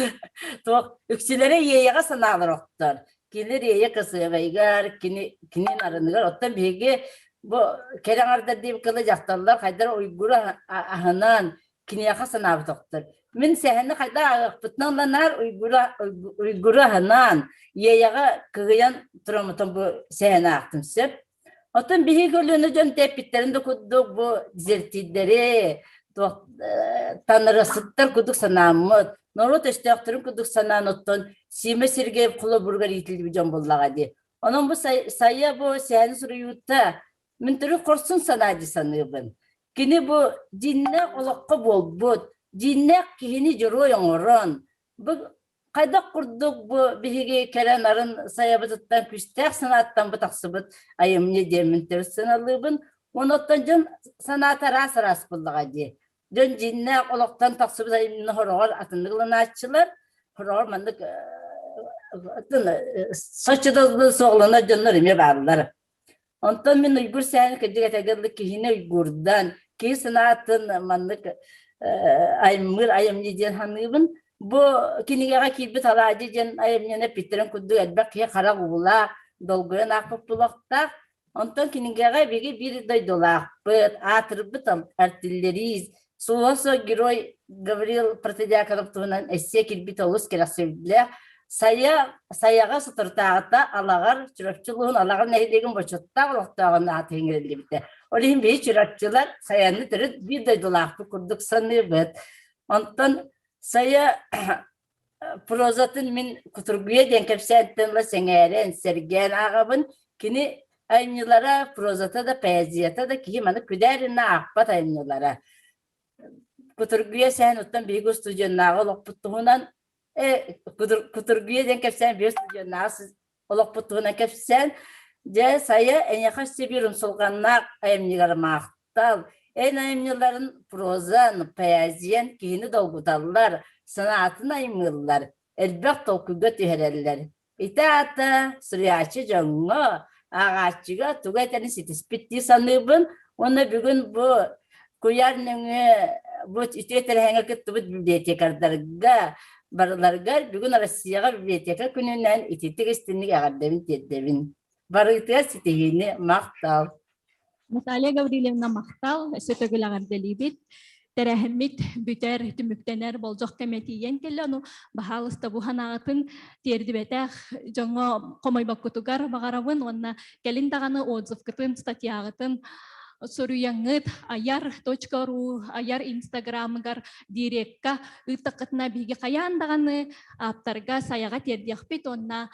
туох үксүлэрэ иэйэҕэ санаалар охтор. Кинилэр иэйэ касыабайыгар, кини кини нарыныгар. Оттон биһиги бу кэрэ аҥардар диэбит кылы дьахталлар хайдах уйгуру аһынан киниэхэ санаабыт охтор. Мин сэһэни хайдах ааҕыахпытынан ыланаар уйгуру уйгуру аһынан иэйэҕэ кыһыйан тураммытын бу сэһэни аахтым сөп. Оттон биһиги көлүөнэ дьон тэппиттэрин да курдук бу дезертирдэри, туох танарасыттар курдук санааммыт, норуот өстөөхтөрүн курдук санаан оттон Сима Сергеев холобуругар иитиллибит дьон буоллаҕа дии. Онон бу Сайа бу сэһэни суруйуута мин төрүт хорсун санаа дии саныыбын. Кини бу дьиҥнээх олоххо буолбут, дьиҥнээх киһини дьоруой оҥорон, бу Хайдах курдук бу биһиги кэлэн арын сайабытыттан күүстээх санааттан бу тахсыбыт айымньы диэммин төрүт сыаналыыбын. Онуттан дьон санаата араас-араас буоллаҕа дии. Дьон дьиҥнээх олохтон тахсыбыт айымньыны хороҕор атыннык ылынааччылар, хороҕор маннык соччо да суоҕланар дьоннор эмиэ бааллар. Онтон мин уйгур сэһэн кырдьык этэргэ дылы киһини уйгурдан, киһи санаатын маннык аймыыр айымньы диэн саныыбын. Бу кинигэҕэ киирбит алаадьы диэн айымньыны эппиттэрин курдук элбэх киһи харах уулаах, долгуйан аахпыт булуохтаах. Онтон кинигэҕэ биһиги биир дойдулаахпыт, аатырбыт артиллерист, суоһа герой Гаврил Протодьяконов туһунан эссе киирбит олус кэрэхсэбиллээх. Сайа, Сайаҕа соторутааҕыта Алаҕар, Чурапчы улууһун Алаҕар нэһилиэгин бочуоттаах олохтооҕун аата иҥэриллибитэ. Ол иһин биһи чурапчылар Сайаны төрүт биир дойдулаахпыт курдук саныыбыт. Онтон Сайа прозатын мин Кутургуйа диэн кэпсээнтэн ыла сэҥээрэн, сэргээн ааҕабын. Кини айымньылара прозата да, поэзията да киһи маны күдээринэ аахпат айымньылара. Кутургуйа сэһэн оттон биһиги устудьуоннааҕы олохпут туһунан э, Кутургуйа диэн кэпсээн биһиги устудьуоннааҕы олохпут туһунан кэпсээн дьэ Сайа эйиэхэ өссө биир умсулҕаннаах айымньыгар маахтал эн айымньыларын прозан, поэзиян киһини долгуталлар, санаатын аймыыллар, элбэх толкуйга түһэрэллэр. Ити аата суруйааччы дьоҥҥо, ааҕааччыга тугу этэрин ситиспит дии саныыбын уонна бүгүн бу куйаар нөҥүө бу үтүө тэрээһиҥҥэ кыттыбыт библиотекардарга барыларыгар бүгүн Россияҕа библиотека күнүнэн ититик истинник эҕэрдэбин тиэрдэбин. Барыгытыгар ситиһиини махтал! Наталья Гаврильевна махтал, өссө төгүл эҕэрдэлиибит. Тэрээһиммит бүтэр, түмүктэнэр болдьох кэмэ тиийэн кэллэ. Ону баһаалыста бу санаҕытын тиэрдибэтэх дьоҥҥо хомойбоккутугар баҕарабын уонна кэлин даҕаны отзывкытын, статьяҕытын суруйаҥҥыт ayar.ru, ayar инстаграмыгар дирекка ыыттаххытына биһиги хайаан даҕаны ааптарга сайаҕа тиэрдиэхпит уонна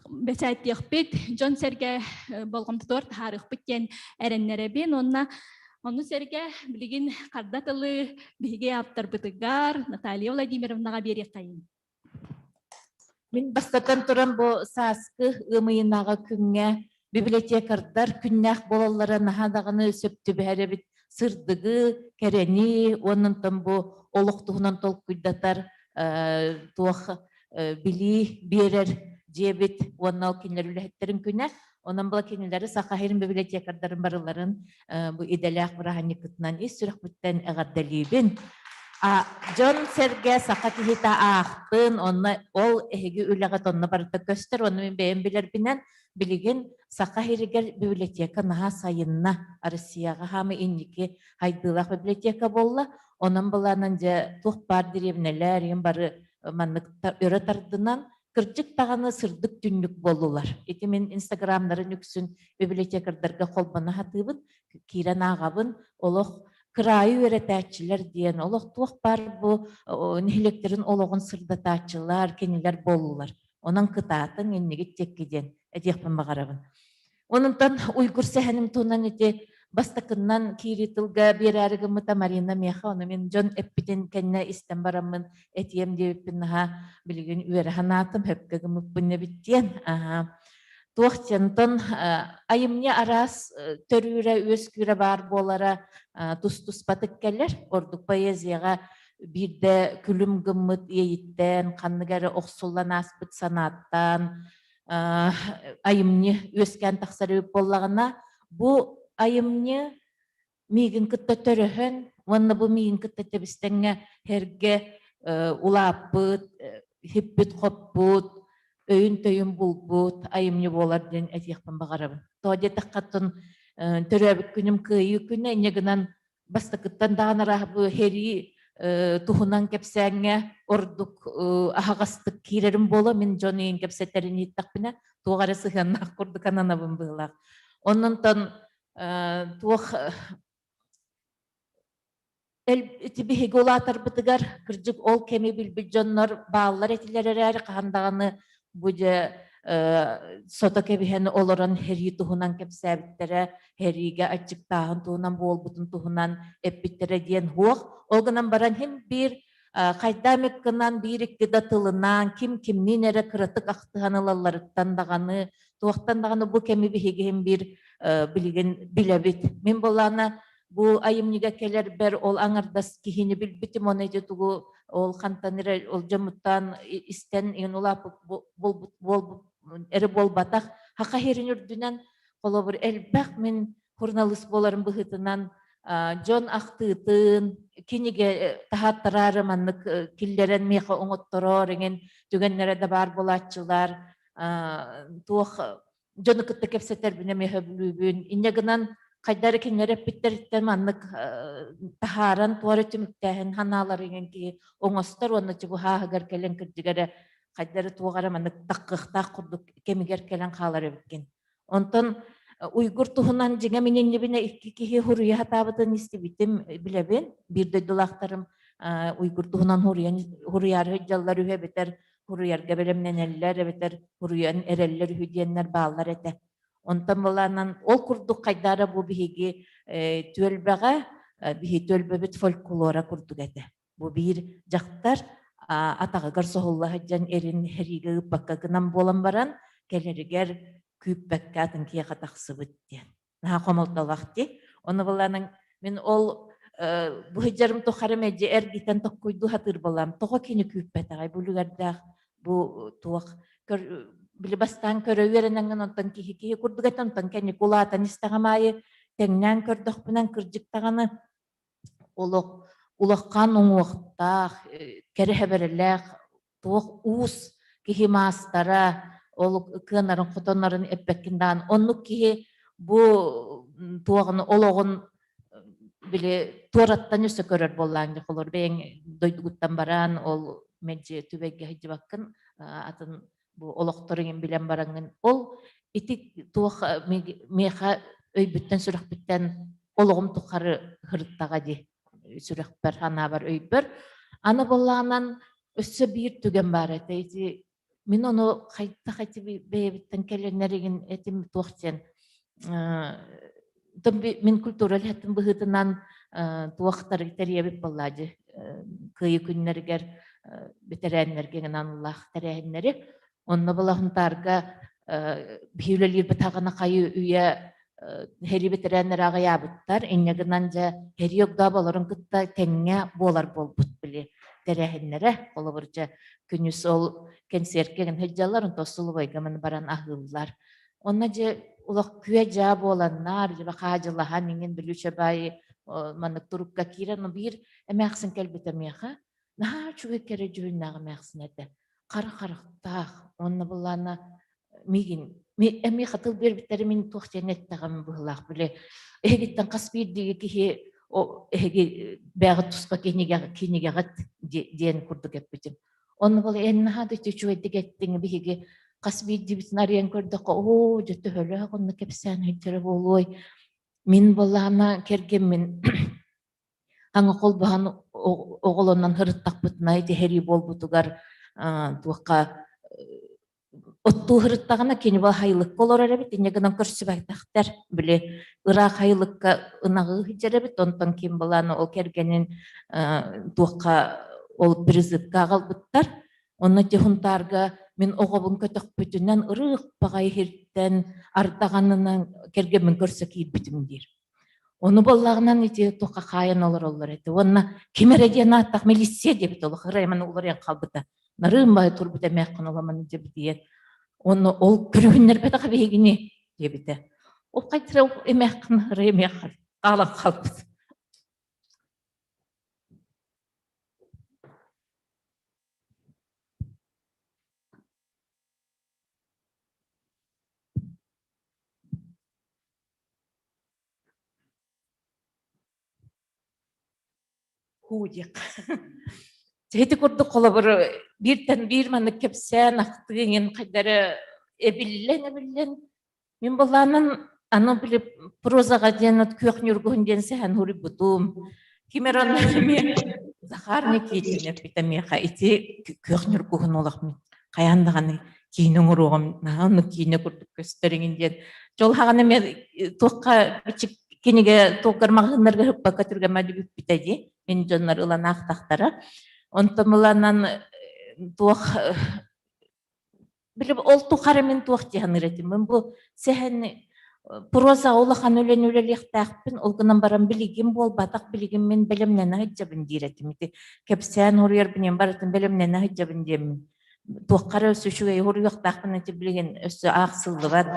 бэчээттиэхпит, дьон-сэргэ болҕомтотугар таһаарыахпыт диэн эрэннэрэбин уонна ону сэргэ билигин харда тылы биһиги ааптарбытыгар Наталья Владимировнаҕа биэриэххэйин. Мин бастатан туран бу сааскы ыамыйынааҕы күҥҥэ библиотекардар күннээх буолаллара наһаа даҕаны сөп түбэһэр эбит. Сырдыгы, кэрэни уонна онтон бу олох туһунан толкуйдатар туох билии биэрэр дьиэбит уонна ол кинилэр үлэһиттэрин күнэ. Онон була кинилэри Саха сирин библиотекардарын барыларын бу идэлээх бырааһынньыккытынан ис сүрэхпиттэн эҕэрдэлиибин. Дьон-сэргэ саха киһитэ аахтын, онно ол эһиги үлэҕит онно барыта көстөр, онно мин бэйэм билэрбинэн билигин Саха сиригэр библиотека наһаа сайынна, Россияҕа хаамы инники хайдыылаах библиотека буолла. Онон былаанан дьэ туох баар дэриэбинэлэр иһин бары маннык өрө тардынан кырдьык даҕаны сырдык түннүк буоллулар. Ити мин инстаграмнарын үксүн библиотекардарга холбоно сатыыбын, киирэн ааҕабын, олох кыраайы үөрэтээччилэр диэн, олох туох баар бу нэһилиэктэрин олоҕун сырдатааччылар, кинилэр буоллулар. Онон кытаатыҥ, иннигит диэки диэн этиэхпин баҕарабын. Онтон Уйгур сэһэним туһунан ити бастакыннан киирии тылга биэрээри гыммыта Марина миэхэ, ону мин дьон эппитин кэннэ истэн бараммын этиэм диэбиппин наһаа билигин үөрэ санаатым, сөпкө гыммыппын эбит диэн. Аһаа. Туох диэн, айымньы араас төрүүрэ, үөскүүрэ баар буолара тус-туспатык кэлэр. Ордук поэзияҕа биирдэ күлүм гыммыт иэйиттэн, ханнык эрэ охсуллан ааспыт санааттан, айымньы үөскээн тахсар эбит буоллаҕына, бу айымньы миигин кытта төрөһөн уонна бу миигин кытта тэбистэҥҥэ эргэ улааппыт, хиппит-хоппут, өйүн-төйүн булбут айымньы буолар диэн этиэхпин баҕарабын. Тоҕо диэтэххэ, оттон төрөөбүт күнүм Кыайыы күнэ, инньэ гынан бастакыттан даҕаны бу сэрии туһунан кэпсээҥҥэ ордук аһаҕастык киирэрим буолуо. Мин дьон иһин кэпсэтэрин иһиттэхпинэ, туох эрэ сыһыаннаах курдук ананабын быһыылаах. Оннонтон туох ити биһиги улаатарбытыгар кырдьык ол кэми билбит дьоннор бааллар этилэр эрээри хаһан даҕаны бу дьэ сото кэбиһэн олорон сэрии туһунан кэпсээбиттэрэ, сэриигэ аччыктааһын туһунан буолбутун туһунан эппиттэрэ диэн суох. Ол гынан баран иһин биир хайда эмит гынан биир-икки да тылынан ким кимниин эрэ кыратык ахтыһан ылалларыттан даҕаны туохтан даҕаны бу кэми биһиги иһин биир билигин билэбит. Мин буоллаҕына бу айымньыга кэлэрбэр ол аҥардас киһини билбитим, оны ити тугу ол хантан эрэ ол дьоммуттан истэн иҥин улааппыт буолбут эрэ буолбатах. Хаха иһэрин үрдүнэн. Холобур, элбэх мин журналист буоларым быһыытынан дьон ахтыытын, кинигэ таһааттараары маннык киллэрэн миэхэ оҥоттороор эҥин түгэннэрэ да баар буолааччылар. Туох дьону кытта кэпсэтэрбин эмиэ сөбүлүүбүн. Инньэ гынан хайдары кинилэр эппиттэриттэн маннык таһааран туора түмүктээһин ханаалары иҥэн киһи оҥостор уонна чугуһааһыгар кэлэн кырдьык эрэ хайдары туох эрэ маннык таккыахтаах курдук кэмигэр кэлэн хаалар эбиккин. Онтон Уйгур туһунан дьиҥэ мин иннибинэ икки киһи хуруйа сатаабытын истибитим билэбин. Биир дойдулаахтарым Уйгур туһунан хуруйаары сылдьаллар үһү эбэтэр хуруйарга бэлэмнэнэллэр эбэтэр хуруйан эрэллэр үһү диэннэр бааллар этэ. Онтон былаанан ол курдук хайдаара бу биһиги түөлбэҕэ биһи түөлбэбит фольклора курдук этэ. Бу биир дьахтар атаҕыгар соһулла сылдьан эрин сэриигэ ыыппакка гынан буолан баран кэлэригэр күүппэккэ атын киһиэхэ тахсыбыт диэн. Наһаа хомолтолоох дии. Ону былаанан мин ол бу сылдьарым тухары мэлдьи эргитэн токкуйдуу сатыыр буолам. Тоҕо кини күүппэтэҕэй бу үлүгэрдээх бу туох били бастаан көрө үөрэнэҥҥин онтон киһи киһи курдук этэ онтон кэнники улаатан истэҕим аайы тэҥнээн көрдөхпүнэн кырдьык даҕаны олох улахан уҥуохтаах, кэрэ хэбэрэлээх туох уус киһи маастара, ол кыанарын хотоннорун эппэккин даҕаны оннук киһи бу туоҕун олоҕун били туораттан өссө көрөр буоллаҕыҥ дьэ холор бэйэҥ дойдугуттан баран ол мэлдьи түбэйгэ сылдьыбаккын атын бу олохторун билэн бараҥҥын ол ити туох миэхэ өйбүттэн сүрэхпиттэн олоҕум тухары сырыттаҕа дии сүрэхпэр санаабар өйбөр аны буоллаҕынан өссө биир түгэн баар этэ ити мин ону хайдах ити бэйэбиттэн кэлэннэригин этим туох диэн мин культура үлэһитин быһыытынан туохтары тэрийэбит буоллаа дии кыайыы күннэригэр бэтэрээннэргэ аналлаах тэрээһиннэри онно Балаһынтаарга биһи үлэлиирбит хаҕына хайы үйэ һэрии бэтэрээннэрэ аҕыйаабыттар инньэ гынан дьэ һэрии огдооболорун кытта тэҥҥэ буолар буолбут били тэрээһиннэрэ холобур дьэ күнүс ол кэнсиэркэ гын сылдьаллар онтон столовойга маны баран аһыыллар Онно дьэ олох күө-дьаа буоланнар, дьэ хаадьылаһан иҥин Бүлүүчэ баайы маннык турукка киирэн биир эмээхсин кэлбитэ миэхэ наһаа үчүгэй кэрэ дьүһүннээх эмээхсин этэ. Хара харахтаах уонна былаана миигин эмиэ хатыл биэрбиттэрэ мин туох диэн эттэҕим быһыылаах били эһигиттэн хас биирдии киһи эһиги бэйэҕит туспа кинигэҕит диэн курдук эппитим. Онно бол эн наһаа да үчүгэйдик эттиҥ биһиги хас биирдиибитин арыйан көрдөххө оо дьэ төһөлөөх онно кэпсээн сылдьара буолуой мин буоллаҕына кэргэммин аҥа холбоһон оҕолонон сырыттахпытына ити сэрии буолбутугар туохха оттуу сырыттаҕына кини бу сайылыкка олорор эбит инньэ гынан көрсүбэтэхтэр били ыраах сайылыкка ынаҕы сылдьар эбит онтон ким былаана ол кэргэнин туохха ол призывка аҕалбыттар онно ити Хунтаарга мин оҕобун көтөхпүтүнэн ырыых баҕайы сиртэн ардаҕанынан кэргэммин көрсө киирбитим диир Ону буоллаҕынан ити туохха хаайан олороллор этэ. Уонна ким эрэ диэн ааттаах милиция диэбит олох ырайман уларыйан хаалбыта. Нарыым баай турбут эмээххин оламан дьэбитийэн. Уонна ол көрүһүннэрбэтэх биһигини диэбитэ. Ол хайдара эмээххин ырай эмээххин хаалан хаалбыт. Һуу диэххэ. Ити курдук холобур бииртэн биир маннык кэпсээн ахтыы иҥин хайдары эбиллэн-эбиллэн мин былаанан аны били прозаҕа диэн от күөх ньургуһун диэн сэһэн суруйбутум. Ким эрэ онно эмиэ Захар Никитин эппитэ миэхэ ити күөх ньургуһун олох мин хайаан даҕаны киинэ оҥоруоҕум наһаа оннук киинэ курдук көстөр иҥин диэн дьол хаҕана эмиэ туохха бичик кинигэ туохгар маҕаһыыннарга ыһыппакка түргэмэ бүппүтэ дии мин дьоннор ылан аахтахтара онтон ыланан туох били ол тухары мин туох дии саныыр этим мин бу сэһэн проза улахан үлэни үлэлиэхтээхпин ол гынан баран билигин буолбатах билигин мин бэлэмнэнэ сылдьабын диир этим ити кэпсээн уруйарбын барытын бэлэмнэнэ сылдьабын диэммин туохха эрэ өссө үчүгэй уруйуохтаахпын ити билигин өссө аахсыллыбат.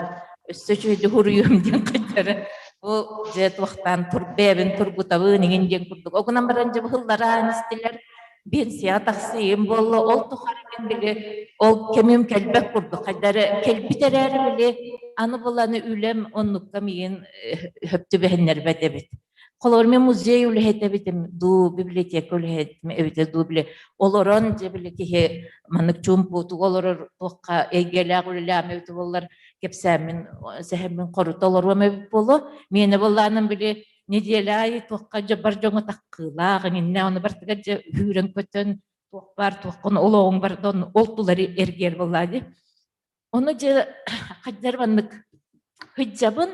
Өссө үчүгэйдик хуруйуом диэн хайдара. Бу дьэ туохтаан тур бэйэбин тургутабын иҥин диэн курдук. Ол гынан баран дьэ быһыллараан истилэр. Биэнсийэҕэ тахсыым буолла. Ол тухары мин били ол кэмим кэлбэт курдук. Хайдары кэлбит эрээри били аны буланы үлэм оннукка миигин хөп түбэһиннэрбэт эбит. Холобур, мен музей үлэһитэ эбитим дуу, библиотека үлэһитим эбитэ дуу, били олорон дьэ били киһи маннык чуумпутук олорор туохха эйгэлээх үлэлээх эбит буоллар кэпсээммин, сэһэммин хорута олоруом эбит буолуо. Миэнэ буоллаанын били неделя аайы туохха дьэ бар дьоҥҥо таккыылаах, иҥиннэ ону бартыгар дьэ үүрэн көтөн туох баар туоххун олоҕуҥ бардон ол тулары эргиэр буоллаа дии. Ону дьэ хайдар маннык Һыддьабын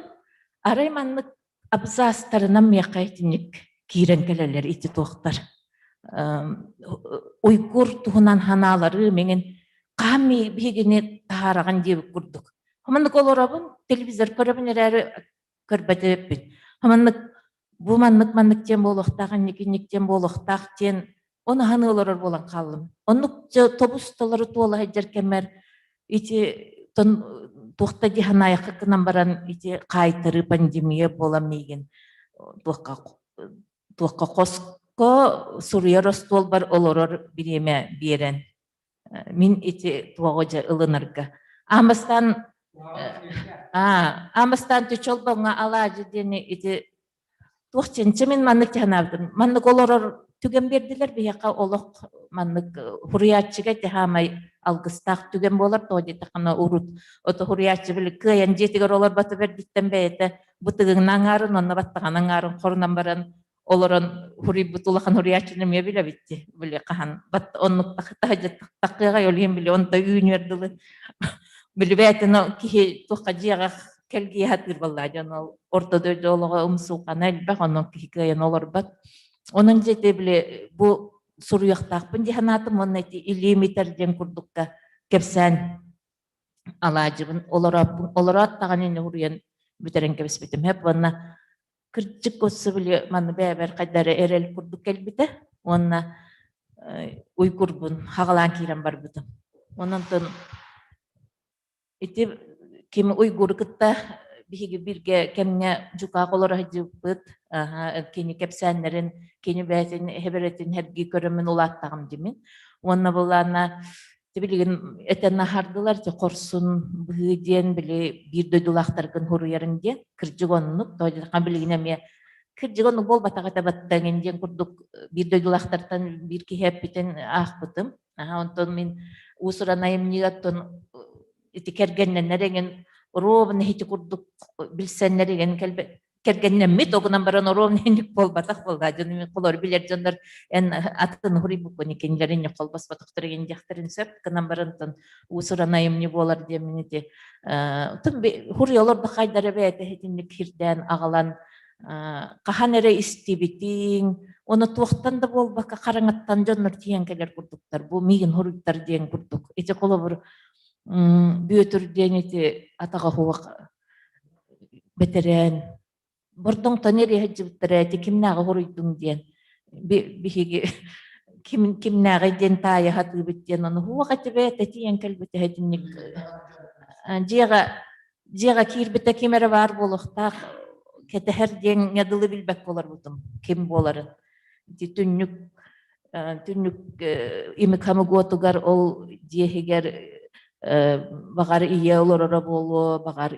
арай маннык абзацтарынан миэхэ итинник киирэн кэлэллэр ити туохтар. Уйгур туһунан ханаалары миҥин хаһан биһигини таһаараҕын диэбит курдук. Маннык олоробун, телевизор көрөбүн эрээри көрбөт эбиппин. Маннык бу маннык маннык диэн буолуохтаах, инник инник диэн буолуохтаах диэн ону аһаны олорор буолан хааллым. Оннук тобус толору туола сылдьар кэммэр ити тон туохта дии санаайахха гынан баран ити хаайтарыы пандемия буолан миигин туохха туохха хоско суруйар остуолбар олорор бириэмэ биэрэн мин ити туоҕу дьэ ылынарга. Аан Аан бастаан Түчолбоҥҥо алаадьы диэни ити туох чэнчэ мин маннык санаабытым. Маннык олорор түгэн биэрдилэр биһиэхэ олох маннык хуруйааччыга ити хаамай алгыстаах түгэн буолар тоҕо диэтэххинэ урут ото хуруйааччы били кыайан дьиэтигэр олорбото бэрдиттэн бэйэтэ бытыгыҥна аҥаарын уонна баттаҕын аҥаарын хорунан баран олорон хуруйбут улахан хуруйааччыны эмиэ билэбит дии били хаһан бат оннук таһырдьа тахыаҕай ол иһин били онто үүнүөр дылы билибээтин киһи туохха дьиэҕэ кэлгийэ сатыыр буоллаа дьон ол орто дойду олоҕо умсулҕана элбэх онон киһи кыайан олорбот онон дьиэтэ били бу суруйуохтаахпын дии санаатым уонна ити илиим итэр диэн курдукка кэпсээн алаадьыбын олорооппун олороот даҕаны ини уруйан бүтэрэн кэбиспитим хэп уонна кырдьык өссө били манна бэйэбэр хайда эрэ эрэл курдук кэлбитэ уонна уйгурбун хаҕалаан киирэн барбытым. Онон ити ким уйгуру кытта биһиги бииргэ кэмҥэ дьукаах олоро сылдьыбыппыт. Кини кэпсээннэрин, кини бэйэтин хэбэрэтин сэргии көрөммүн улааттаҕым димин. Уонна былаана билигин этэн аһардылар ти хорсун быһыы диэн били биир дойдулаахтаргын хуруйарын диэн кырдьык оннук тоҕо билигин эмиэ кырдьык оннук буолбатах этэ баттаҥын диэн курдук биир дойдулаахтартан биир киһи эппитин аахпытым онтон мин уус-уран айымньыга ити кэргэннэнэр эҥин ровно ити курдук билсэннэр эҥин кэргэннэммит, ол гынан баран оруом инник буолбатах буолла. Дьон холор билэр дьоннор эн атын хуруйбуккун кинилэр инник холбоспотохтор игин диэхтэрин сөп. Гынан баран тон уусуран айымньы буолар диэммин ити тын хуруйалар да хайдара бэйэтэ итинник хирдээн аҕалан хаһан эрэ истибитиҥ, оны туохтан да буолбакка хараҥаттан дьоннор тиийэн кэлэр курдуктар. Бу миигин хуруйдар диэн курдук. Ити холобур Бүөтүр диэн ити атаҕа хуох бэтэрээн Бордоҥтон эриэ сылдьыбыттара ити кимнээҕи хоруйдуҥ диэн биһиги ким кимнээҕий диэн таайа сатыыбыт диэн ону һуох этибэ тэтийэн кэлбитэ итинник дьиэҕэ дьиэҕэ киирбитэ ким эрэ баар буолуохтаах кэтэһэр диэҥҥэ дылы билбэккэ олорбутум ким буоларын ити түннүк түннүк имик хамыгуотугар ол дьиэ иһигэр баҕар ийэ олороро буолуо, баҕар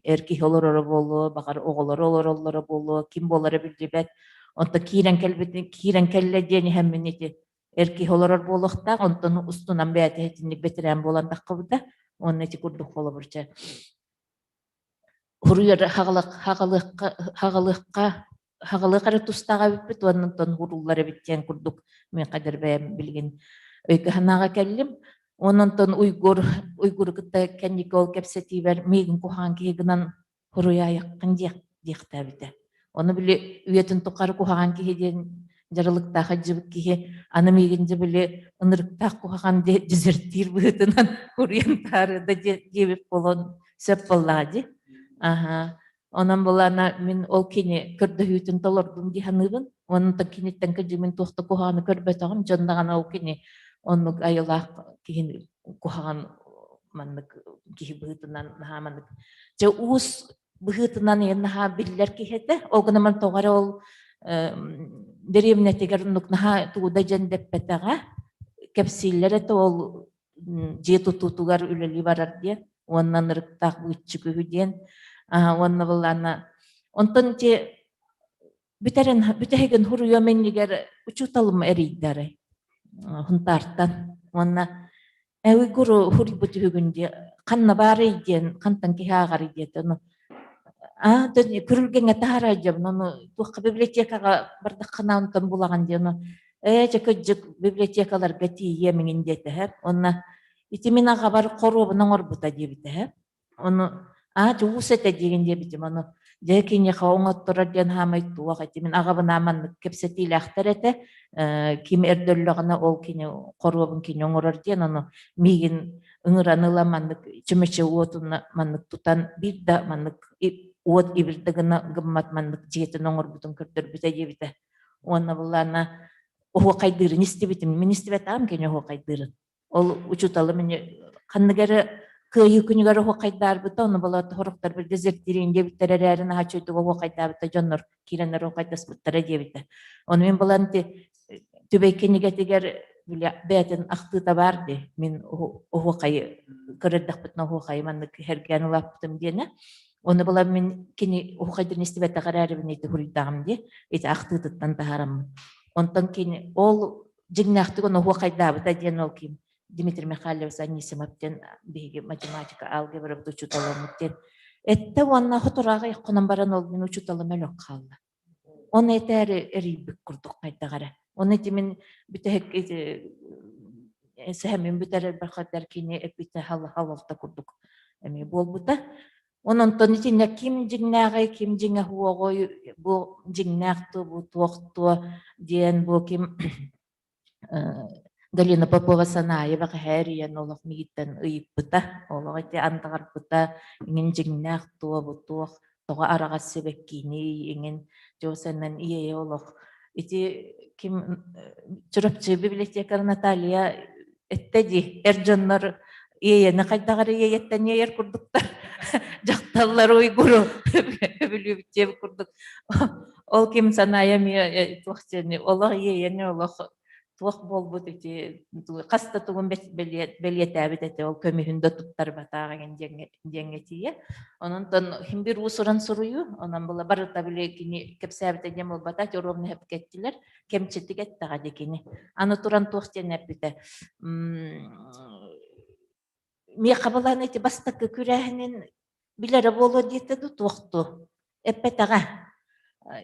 эр киһи олороро буолуо, баҕар оҕолоро олороллоро буолуо, ким буолара биллибэт. Онтон киирэн кэлбитин киирэн кэллэ диэн иһэммин ити эр киһи олорор буолуохтаах, онтон устунан бэйэтэ итинник бэтэрээн буолан таххыбыта. Уонна ити курдук холобурча Хуруйар хаҕалыахха хаҕалыахха хаҕалыах эрэ тустаах эбиппит уонна онтон ууруллар эбит диэн курдук мин хадыр бэйэм билигин өйгө санааҕа кэллим. Уонна онтон Уйгур Уйгуру кытта кэнники ол кэпсэтиибэр миигин куһаҕан киһи гынан хуруйаайаххын диэх диэхтээбитэ. Ону били үйэтин тухары куһаҕан киһи диэн дьаралыктаах сылдьыбыт киһи аны миигин дьэ били ынырыктаах куһаҕан дезертир быһыытынан хуруйан таарыда диэбит буолан сөп буоллаҕа дии. Аһа. Онон булана мин ол кини көрдөһүүтүн толордум дии саныыбын. Онон киниттэн кыдьымын туох да куһаҕаны көрбөтөҕүм. Дьон даҕаны ол кини оннук айылаах киһини куһаҕан маннык киһи быһыытынан наһаа маннык дьэ уус быһыытынан ийэн наһаа биллэр киһи этэ. Ол гынан тоҕо эрэ ол дэриэбинэтигэр оннук наһаа тугу да дьэндэппэтэҕэ. Кэпсииллэр этэ ол дьиэ тутуутугар үлэлии барар диэн уонна ынырыктаах быыччык үһү диэн. Уонна былаана онтон ити бүтэрин бүтэһигин хуруйуом иннигэр учууталым эрийдэ арай Хунтаартан уонна Уйгуру хуруйбут үһүгүн дии ханна баарый диэн хантан киһи ааҕарый диэтэ ону аа күрүлгэҥҥэ таһаарайдьабын ону туохха библиотекаҕа бардаххына онтон булаҕын диэн ону ээ дьэ кырдьык библиотекаларга тиийиэм иҥин диэтэ уонна ити мин аҕабар хоруобун оҥорбута диэбитэ Ону аа уус этэ диигин диэбитим ону дьэ киниэхэ оҥотторор диэн хаамай туох этим мин аҕабынаан маннык кэпсэтиилээхтэр этэ э, ким эрдөллөҕүнэ ол кини хоруобун кини оҥорор диэн ону миигин ыҥыран ыла маннык чүмэчи уотун маннык тутан биир да маннык уот ибирдэ гына гыммат маннык дьиэтин оҥорбутун көрдөрбүтэ диэбитэ уонна былаана оһуохайдыырын истибитим мин истибэтээм кини оһуохайдыырын Ол учууталым ини ханнык эрэ кыайыы күнүгэр оһуохайдаарбыта, ону була хорохтор бир дезертирин диэбиттэр эрээри наһаа үчүгэйдик оһуохайдаабыта дьоннор киирэннэр оһуохайдаспыттара диэбитэ. Ону мин булан ити Түбэй кинигэтигэр били бэйэтин ахтыыта баар дии. Мин оһуохайы көрөрдөхпүтүнэ оһуохайы маннык хэргээн улааппытым диэнэ. Ону булан мин кини оһуохайдарын истибэтэх эрээрибин ити хуруйдаҕым дии. Ити ахтыытыттан таһаараммын. Онтон кини ол дьиҥнээхтик ону оһуохайдаабыта диэн ол ким Дмитрий Михайлович Анисимов диэн биһиги математика алгебрабыт учууталаммыт диэн эттэ уонна хотурааҕы хонон баран ол мин учууталым өлөн хаалла. Оны этээри эрийбит курдук хайдах эрэ. Оны ити мин бүтэһик сэһэммин бүтэрэр хатар кини эппитэ халалта курдук эмиэ буолбута. Онон итиннэ ким дьиҥнээҕий, ким дьиҥэ суоҕуй, бу дьиҥнээх дуо, бу туох дуо диэн бу ким Галина Попова Санаева эрийэн олох миигиттэн ыйыппыта, олох ити андаҕарбыта, иҥин дьиҥнээх дуо, бу туох, тоҕо араҕас сибэккииний, иҥин дьуосанан иэйэ олох ити ким Чурапчы библиотекарь Наталья эттэ дии, эр дьоннор иэйэни хайдах эрэ иэйэттэн иэйэр курдуктар, дьахталлар уйгуру бүлүүбүт диэбит курдук. Ол ким санаайа эмиэ туох диэни олох иэйэни олох туох буолбут ити хас да тугун бэлиэтээбит этэ ол көмүһүн да туттарбатаах эҥин диэҥҥэ тиийэ. Онон хим бир уус-уран суруйуу, онон була барыта били кини кэпсээбитэ диэн буолбата, ровно хэпкэттилэр. кэмчитик эттэҕэ дии кини. Аны туран туох диэн эппитэ. Миэхэ балаан ити бастакы күрээһинин билэрэ буолуо диэтэ дуу туох дуу эппэтэҕэ.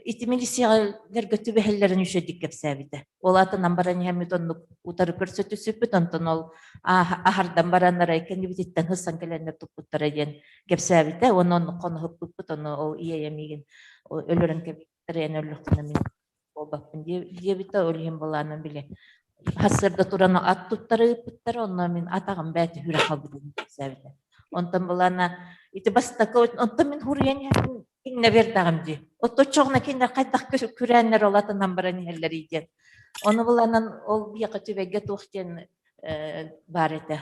Ити милициялэргэ түбэһэллэрин үчүгэйдик кэпсээбитэ. Ол атынан баран иһэммит оннук утары көрсө түсүппүт, онтон ол аһардан баран арай кэннибититтэн һыссан кэлэннэр туппуттара диэн кэпсээбитэ. Уонна оннук хоноһуппуппут, ону ол иэйэ миигин өлөрөн кэбиттэрэ өллөхпүнэ мин буолбаппын диэбитэ, ол иһин былаанын били сарсыарда туран ат туттара ыыппыттара, онно мин атаҕым бэйэтэ хүрэ хаалбытын кэпсээбитэ. Онтон былаана ити бастакы онтон мин хуруйан иһэн иҥнэ бердаҕым дии. Отточчоҕуна кинилэр хайдах күрээннэр ол атынан баран иһэллэрий диэн. Ону былаанан ол биһиэхэ түбэйгэ туох диэн баар этэ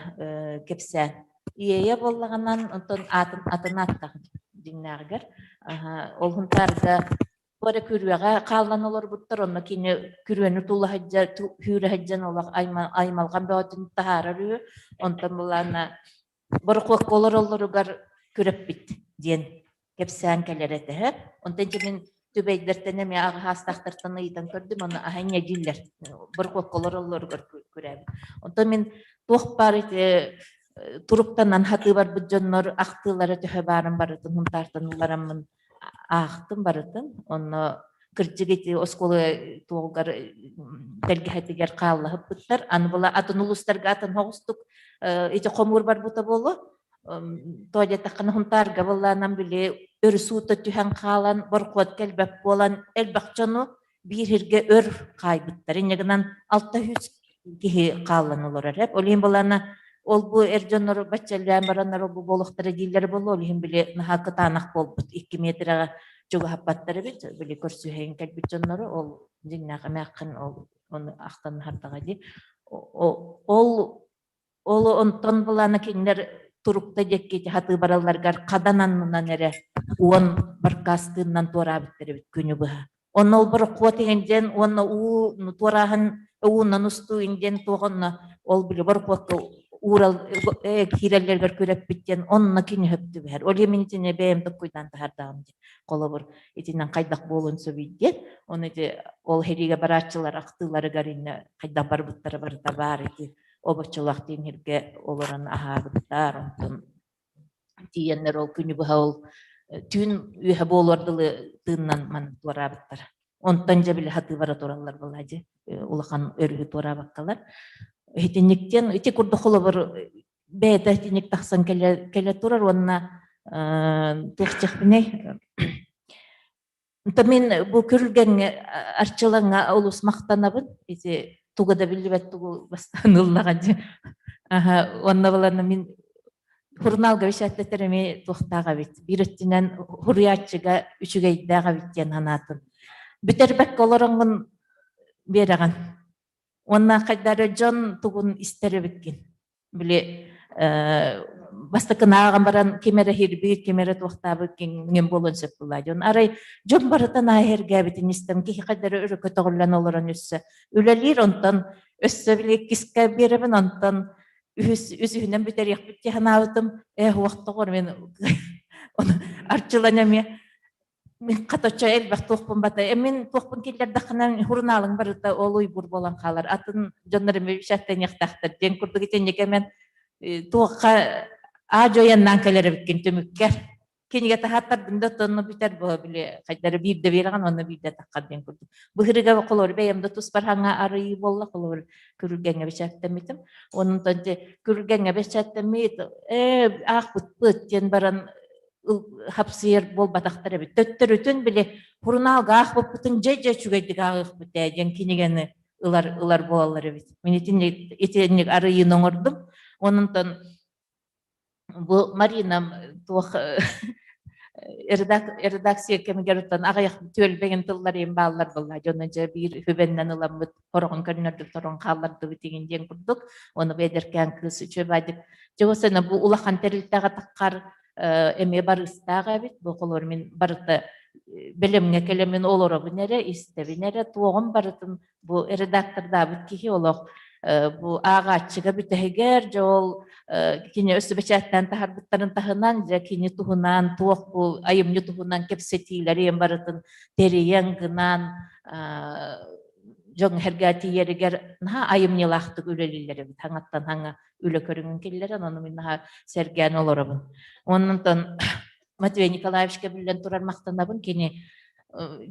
кэпсээн. Иэйэ буоллаҕынан онтон атын атын ааттаах дьиҥнээҕигэр. Ол Хунтаарга Бары күрүөҕэ хааллан олорбуттар, онно кини күрүөнү тула сылдьар, сүүрэ сылдьан олох аймалҕан бөҕөтүн таһаарар үһү. Онтон былаана борокуокка олороллоругар күрэппит диэн кэпсээн кэлэр этэ. Онтон дьэ мин түбэйдэртэн эмиэ аҕаһаастаахтартан ыйытан көрдүм, ону аһа инньэ дииллэр. Борокуокка олороллоругар күрээбит. Онтон мин туох баар ити туруктанан хатыы барбыт дьоннор ахтыылара төһө баарын барытын Хунтаартан ыллараммын аахтым барытын. Онно кырдьык ити оскуола туолгар тэлгэһэтигэр хааллаһыппыттар. Аны була атын улуустарга атын соҕустук ити хомуур барбыта буолуо. Тоҕо диэтэххинэ Хунтаарга былаанан били өрүс уута түһэн хаалан, боркуот кэлбэт буолан элбэх дьону биир сиргэ өр хаайбыттар. Инньэ гынан 600 киһи хааллан олорор. Ол иһин былаана ол бу эр дьоннору баччалаан бараннар ол бу буолуохтара дииллэрэ буолуо. Ол иһин били наһаа кытаанах буолбут. 2 метрэҕэ чугаһаппаттар эбит. Били көрсүһэйин кэлбит дьоннору ол дьиҥнээх эмээххин ол ону ахтан аһардаҕа дии. Ол ол онтон былаана кинилэр Турукта диэки хатыы баралларыгар хадан аннынан эрэ уон баркаастыыннан туораабыттар эбит күнү быһа. Онно ол борокуот иҥин уонна уу туорааһын уунан устуу иҥин туох онно ол били борокуокка уурал киирэллэригэр күрэппит диэн онно кини хөп түбэһэр. Ол иһин итини бэйэм токкуйдаан таһаардаҕым диэн. Холобур, итинэн хайдах буолуон сөбүй диэн. Ону ити ол сэриигэ барааччылар ахтыыларыгар иннэ хайдах барбыттара барыта баар ити обоччолоох диэн сиргэ олорон аһаабыттар. Онтон тиийэннэр ол күнү быһа ол түүн үөһэ буолуор дылы тыыннан ман туораабыттар. Онтон дьэ били хатыы бара тураллар была дьэ улахан өрүһү туораабаккалар. Итинниктен ити курдук холобур бэйэтэ итинник тахсан кэлэ, кэлэ турар уонна туох диэхпиний Онто мин бу күрүлгэҥҥэ Арчылаҥҥа олус махтанабын. Ити туга да биллибэт тугу бастаан ыллаҕа дии. Аха, уонна баларна мин журналга бэчээттэтэр эмиэ туохтаах эбит. Биир өттүнэн суруйааччыга үчүгэйдээх эбит диэн санаатым. Бүтэрбэккэ олороҥҥун биэрэҕин. Уонна хайдары дьон тугун истэр эбиккин. Били бастакын ааҕан баран ким эрэ хирбиир, ким эрэ туохтаабыт киҥин буолуон сөп буолла дьон. Арай дьон барытын аайы эргээбитин истэн киһи хайдары өрө көтөҕүллэн олорон өссө үлэлиир, онтон өссө били иккискэ биэрэбин, онтон үһүс үсүһүнэн бүтэриэхпит дии санаабытым. Ээ, уохтоҕор мин арчылан эмиэ Мин хаточчо элбэх туохпун бата. Мин туохпун киллэрдэххинэ сурунаалыҥ барыта ол уйгур буолан хаалар. Атын дьоннор эмиэ бишаттэниэхтээхтэр диэн курдук итинник эмэн туохха аа дьойаннаан кэлэр эбиккин түмүккэр. Кинигэ таһааттардым да тонно бүтэр буо били хайдары биирдэ биэрэҕин уонна биирдэ таххар диэн курдук. Быһырыга холобур бэйэм да туспар хаҥа арыйыы буолла холобур күрүлгэҥҥэ бэчээттэммитим. Онон дьэ күрүлгэҥҥэ бэчээттэммит ээ аахпытпыт диэн баран хапсыйар буолбатахтар эбит. Төттөрүтүн били сурунаалга аахпыппытын дьэ-дьэ үчүгэйдик ааҕыахпыт ээ диэн кинигэни ылар ылар буолаллар эбит. Мин итинник итинник арыйыыны оҥордум. Онтон бу Маринам туох редакция кэмигэр оттон аҕыйах түөлбэгин тылларыйын бааллар буолла. Дьоно дьэ биир хүбэннэн ыламмыт хороҕун көннөрдүк торон хааллардыбыт игин диэн курдук. Оны бэдэркээн кыыс үчүгэй баайдык. Дьэ бу улахан тэрилтэҕэ таххар эмиэ барыыстаах эбит. Бу холобур мин барыта бэлэмҥэ кэлэммин олоробун эрэ, истэбин эрэ, туоҕум барытын бу редактордаабыт киһи олох бу ааҕааччыга бүтэһигэр дьэ ол кини өссө бэчээттээн таһарбыттарын таһынан дьэ кини туһунан туох бу айымньы туһунан кэпсэтиилэри барытын тэрийэн гынан дьон эргэ тиийэригэр наһаа айымньылаахтык үлэлииллэр эбит хаҥаттан хаҥа үлэ көрүҥүн киллэрэн, ону мин наһаа сэргээн олоробун. Оннунтан Матвей Николаевичка биллэн турар махтанабын. Кини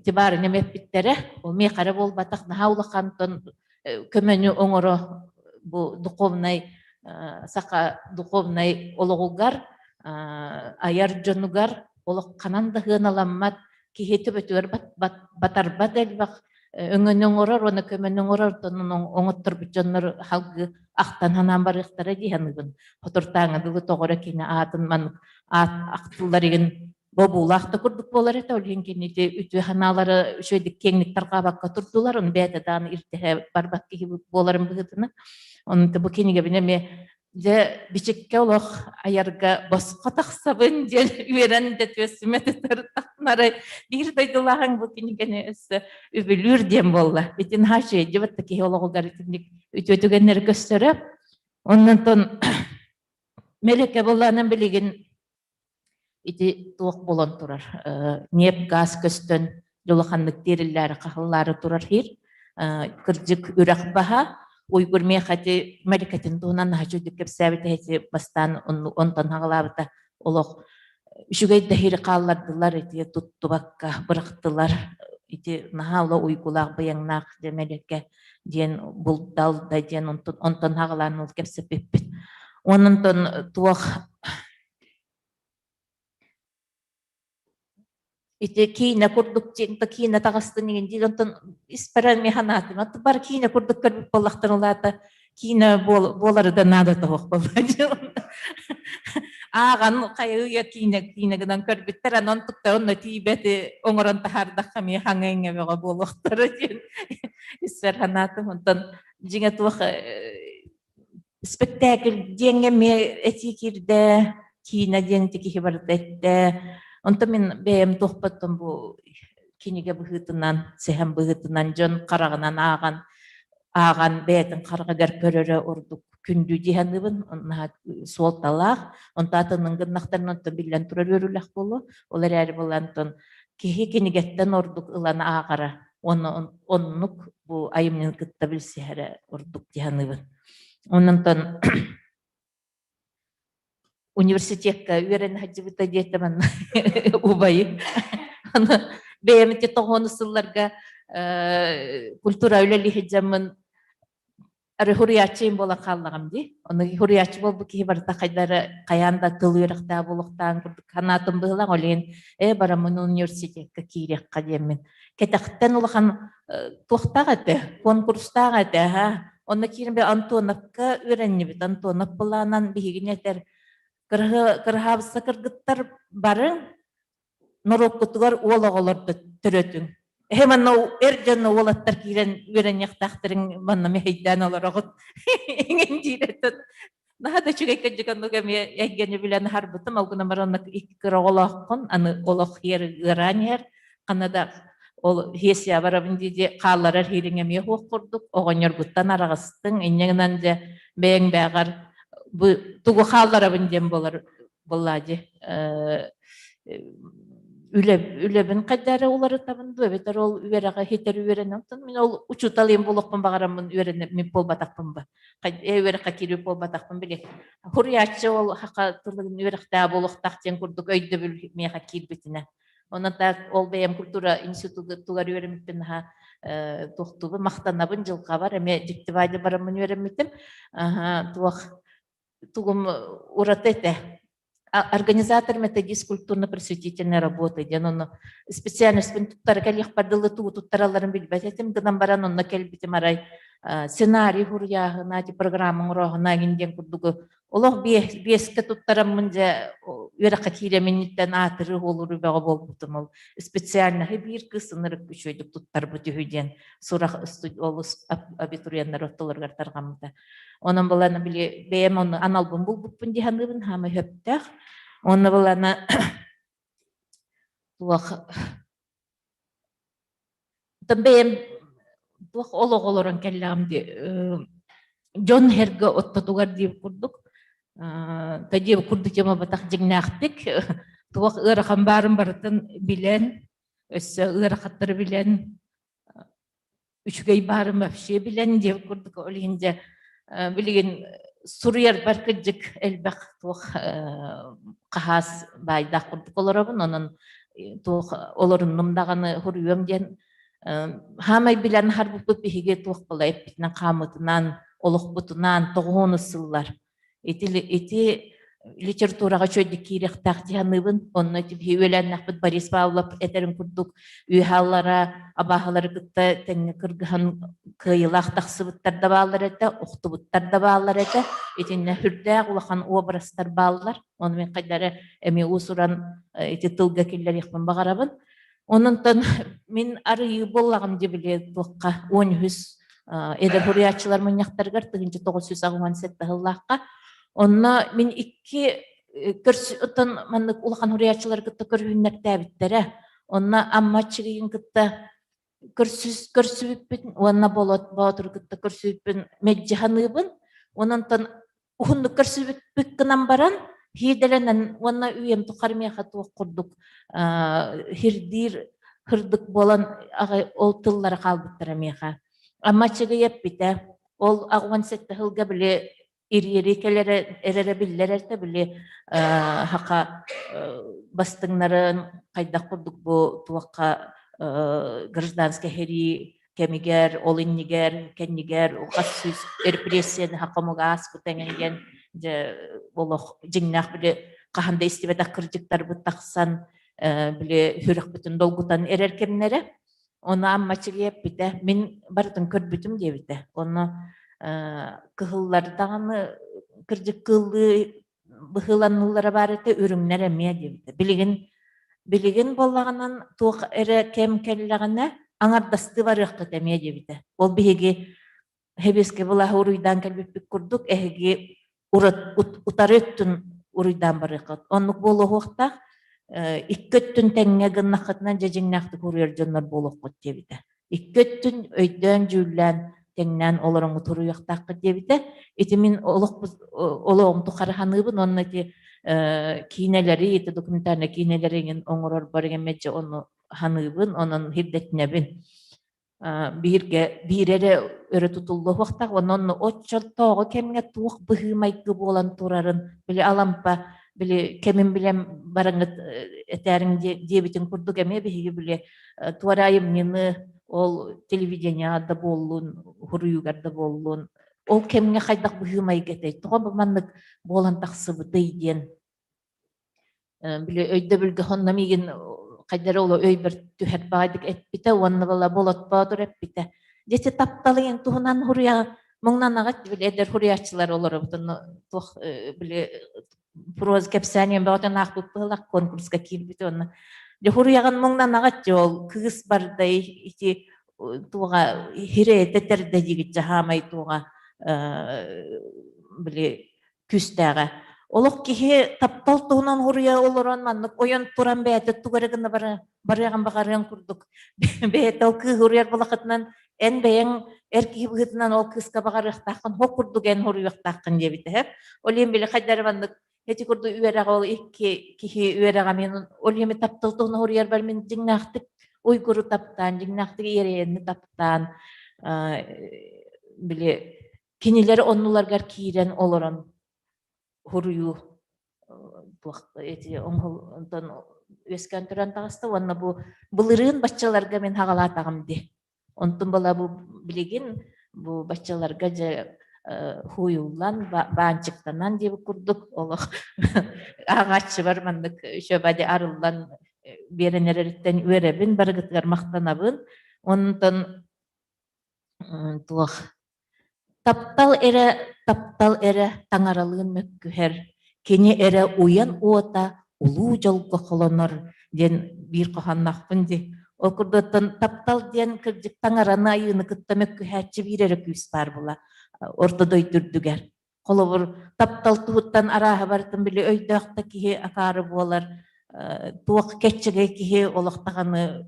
тибарын эппиттэрэ, ол миэхэ эрэ буолбатах, наһаа улахантан көмөнү оҥоро бу духовнай саха духовнай олоҕугар, айар дьонугар олох ханан да сыаналаммат киһи төбөтүгэр батарбат элбэх өҥөнү оҥорор уонна көмөнү оҥорор тонун оҥотторбут дьоннор халгы ахтан ханаан барыахтара дии саныыбын. Хотуртааҥа дылы тоҕоро кини аатын маннык аат ахтылларыгын бобуулаах да курдук буолар этэ. Ол иһин кинити үтүө санаалары үчүгэйдик киэҥник тарҕаабакка турдулар. Ону бэйэтэ даҕаны ирдэһэ барбат киһи буоларын быһыытынан. Онон бу кинигэбин эмиэ Дьэ, бичиккэ олох айарга босхо тахсабын диэн үөрэн да түөсүмэ тутар биир дойдулааҕыҥ бу кинигэни өссө үбүлүүр диэн буолла. Ити наһаа үчүгэй дьэ батта киһи олоҕугар итинник үтүө түгэннэри көстөрө. Оннонтон Мелеке буоллаанан билигин ити туох буолан турар ньиэп гаас көстөн дьулаханнык тиэриллээри хаһыллаары турар иһир кырдьык үрэх баһа Уйгур миэхэ ити Мэликэтин туһунан наһаа үчүгдүк кэпсээбитэ ити бастаан онтон хаҕалаабыта олох үчүгэй да иһири хааллардылар ити туттубакка бырахтылар ити наһаа ула уйгулаах быйаҥнаах дьэ Мэликэ диэн булдал да диэн онтон хаҕалаан ол кэпсэппиппит онтон туох Ити киинэ курдук дьиҥ киинэ таҕыстын игин диир онтон испэрэн ми санаатым ат бар киинэ курдук көрбүт буоллахтан улаата киинэ буолары да наада тоһох буолла ааҕан хайы киинэ киинэ гынан көрбүттэр анон тукта онно тиийбэти оҥорон таһаардахха эмиэ хаҥа иҥэ бөҕө буолуохтара диэн испэр санаатым онтон дьиҥэ туох. Спектакль диэҥҥэ эмиэ этии киирдэ, киинэ диэн ити киһи барыта эттэ. Онтон мин бэйэм туохпаттан бу кинигэ быһыытынан, сэһэн быһыытынан дьон хараҕынан ааҕан, ааҕан бэйэтин хараҕыгар көрөрө ордук күндү дии саныыбын. Наһаа суолталаах. Онто атынын гыннахтарына онтон биллэн турар үөрүүлээх буолуо. Ол эрээри буолан онтон киһи кинигэттэн ордук ылан ааҕара уонна оннук бу айымньыны кытта билсиһэрэ ордук дии саныыбын. Онон университекка үөрэнэ сылдьыбыта диэтэ манна убайым. Аны бэйэм ити тоҕуону сылларга культура үлэлии сылдьаммын ары хуруйааччы буолан хааллаҕым дии. Ону хуруйааччы буолбут киһи барыта хайдары хайаан да тыл үөрэхтээх буолуохтаан курдук санаатым быһыылаах. Ол иһин ээ бараммын университекка киириэххэ диэммин. Кэтэхтэн улахан туохтаах этэ, куонкурустаах этэ, ха. Онно киирэн би Антоновка үөрэннибит. Антонов былаанан биһигини этэр кырыһаабыса кыргыттар барыҥ, норуоккутугар уол оҕолорду төрөтүҥ. Эһэ манна эр дьонно уолаттар киирэн үөрэниэхтээхтэрин манна мэһэйдээн олороҕут. Иҥин диирэтин. Наһаа да үчүгэй кырдьык оннук эмиэ эйгэни билэн аһарбытым. Ол гынан баран онно икки кыра оҕолооххун, аны олох иһэр ыараан иһэр. Ханна да ол хиэсийэ барабын дии хаалларар иһириҥ эмиэ суох курдук. Оҕонньоргуттан араҕыстыҥ, инньэ гынан дьэ бэйэҥ бээҕэр бу тугу хаалларабын диэн буолар буоллаа дии үлэ үлэбин хайда эрэ уларытабын дуо эбэтэр ол үөрэҕи хитэр үөрэнэн онтон мин ол учуутал им буолуохпун баҕараммын үөрэнэ мин буолбатахпын ба үөрэххэ киирүү буолбатахпын били хуруйааччы ол хака тылын үөрэхтээх буолуохтаах диэн курдук өйдөбүл миэхэ киирбитинэ онон так ол бэйэм культура институтугар үөрэммиппин наһаа туохтуубун махтанабын дьылҕабар эмиэ дьиктибайда бараммын үөрэммитим туох тугум ураты этэ. Организатор методист культурно-просветительной работы диэн ону специальностьпын туттара кэлиэхпэр дылы тугу туттаралларын билбэт этим гынан баран онно кэлбитим арай сценарий хуруйааһына ти программа оҥорооһуна эҥин диэн курдугу олох биэскэ туттараммын дьэ үөрэххэ киирэминиттэн аатырыы уолуруу бөҕө буолбутум ол специальноһы биир кыыс ынырык үчүгэйдик туттарбыт үһү диэн сурах олус абитуриеннар ортолоругар тарҕаммыта Онон булана били бэйэм ону аналбын булбуппун дии саныыбын хаамай сөптөөх. Онно булана туох бэйэм туох олох олорон кэллэҕим дии дьон эргэ оттотугар диир курдук та диир курдук тема батах дьиҥнээхтик туох ыарахан баарын барытын билэн өссө ыарахаттары билэн үчүгэй баарын вообще билэн диэн курдук ол иһин дьэ билигин суруйарбар кырдьык элбэх туох хаһаас баайдаах курдук олоробун онон туох олоруннум даҕаны суруйуом диэн хаамай билэн аһарбыппыт биһиги туох була эппитинэн хаамытынан олохпутунан тоҕуһуону сыллар Ити, ити литератураҕа үчүгэйдик киириэхтээх дии саныыбын. Онно ити биһи үөлээннэхпит Борис Павлов этэрин курдук үөһэ-аллара абааһылары кытта тэҥҥэ кыргыһан кыайыылаах тахсыбыттар да бааллар этэ, охтубуттар да бааллар этэ. Итиннэ сүрдээх улахан образтар бааллар. Ону мин хайдары эмиэ уус-уран ити тылга киллэриэхпин баҕарабын. Ононтон мин арыйыы буоллаҕым дии били туохха 13 эдэр суруйааччылар мунньахтарыгар 1987 сыллаахха. Онно мин икки оттон маннык улахан суруйааччылары кытта көрүһүннэртээбиттэрэ. Онно Амма Аччыгыйын кытта көрсүбүппүн уонна Болот Боотуру кытта көрсүбүппүн мэлдьи саныыбын. Ононтон уһуннук көрсүбүппүт гынан баран хиидэлэнэн уонна үйэм тухары миэхэ туох курдук хирдиир хырдык буолан аҕай ол тыллара хаалбыттара миэхэ. Амма аччыгый эппитэ ол 17 сылга били ириэри кэлэрэ эрэрэ биллэр эртэ били хака бастыҥнарын хайдах курдук бу туохха гражданскай сэрии кэмигэр, ол иннигэр, кэннигэр хас сүүс репрессияны хомуга ааспыт эҥин диэн дьэ олох дьиҥнээх били хаһан да истибэтэх кырдьыктарбыт тахсан били сүрэхпитин долгутан эрэр кэмнэрэ. Ону Амма эппитэ, мин барытын көрбүтүм диэбитэ. Ону кыһыллар даҕаны кырдьык кыыллыы быһыыланыылара баар этэ, үрүҥнэр эмиэ диэбитэ. Билигин билигин буоллаҕынан туох эрэ кэм кэллэҕинэ аҥардастыы барыаххыт эмиэ диэбитэ. Ол биһиги Хэбиэскэ былааһы уруйдаан кэлбиппит курдук эһиги утары өттүн уруйдаан барыаххыт. Оннук буолуохтаах. Икки өттүн тэҥҥэ гыннаххытына дьэ дьиҥнээхтик уруйар дьоннор буолуоххут диэбитэ. Икки өттүн өйдөөн-дьүүллээн тэҥнээн олороҥҥут уруйуохтааххыт диэбитэ. Ити мин олохпут олоҕум тухары саныыбын уонна ити киинэлэри, ити документальнай киинэлэри иҥин оҥорорбор иҥин мэлдьи ону саныыбын, онон сирдэтинэбин. Бииргэ биир эрэ өрө тутуллуохтаах уонна онно оччотооҕу кэмҥэ туох быһыы-майгы буолан турарын били Алампа били кэмин билэн бараҥҥыт этээриҥ диэбитин курдук эмиэ биһиги били туора айымньыны ол телевидениеҕа да буоллун, суруйуугар да буоллун ол кэмҥэ хайдах быһыы-майгы этэй, тоҕо бу маннык буолан тахсыбытый диэн били өйдөбүлгэ хонно миигин хайдары ол өйбөр түһэр баайдык эппитэ уонна была болотпоотур эппитэ. Дьэ тапталыйын туһунан хуруйа муҥнанаҕыт били эдэр хуруйааччылар олоробут онно туох били проз кэпсээниэн бөҕөтөн аахпыт быһылах конкурска киирбит уонна дьэ хуруйаҕын муҥнанаҕыт дьэ ол кыыс бардай ити туоҕа хирээтэ тэрдэ диигит хаамай туоҕа били күүстээҕэ. Олох киһи таптал туһунан хуруйа олорон маннык ойон туран бэйэтэ тугу эрэ гына барыаҕын баҕарыан курдук бэйэтэ ол кыыһы уруйар балахытынан эн бэйэҥ эр киһи быһыытынан ол кыыска баҕарыахтааххын хоп курдук эн хуруйуохтааххын диэбитэ һэп. Ол иһин били хайдары маннык ити курдук үөрэҕэ ол икки киһи үөрэҕэ мин ол иһин таптал туһунан хуруйарбар мин дьиҥнээхтик уйгуру таптаан дьиҥнээхтик иэрэйэни таптаан били кинилэр оннуларыгар киирэн олорон хуруйуу туох эти онтон үөскээн туран таҕыста уонна бу былырыын баччаларга мин хаҕалаатаҕым дии. Онтон была бу билигин бу баччаларга дьэ хуйуллан баанчыктанан диэбит курдук олох ааҕааччыбар маннык үчүгэйди арыллан биэрэн эрэриттэн үөрэбин барыгытыгар махтанабын. Онтон туох Таптал эрэ, таптал эрэ таҥаралыын мөккүһэр, кини эрэ уйан уота улуу дьолго холонор диэн биир хоһоонноохпун дии. Ол курдуктан таптал диэн кырдьык таҥараны айыыны кытта мөккүһээччи биир эрэ күүс баар була орто дойду үрдүгэр. Холобур, таптал туһуттан арааһа барытын били өйдөөх да киһи акаары буолар, туох кэччэгэй киһи олох даҕаны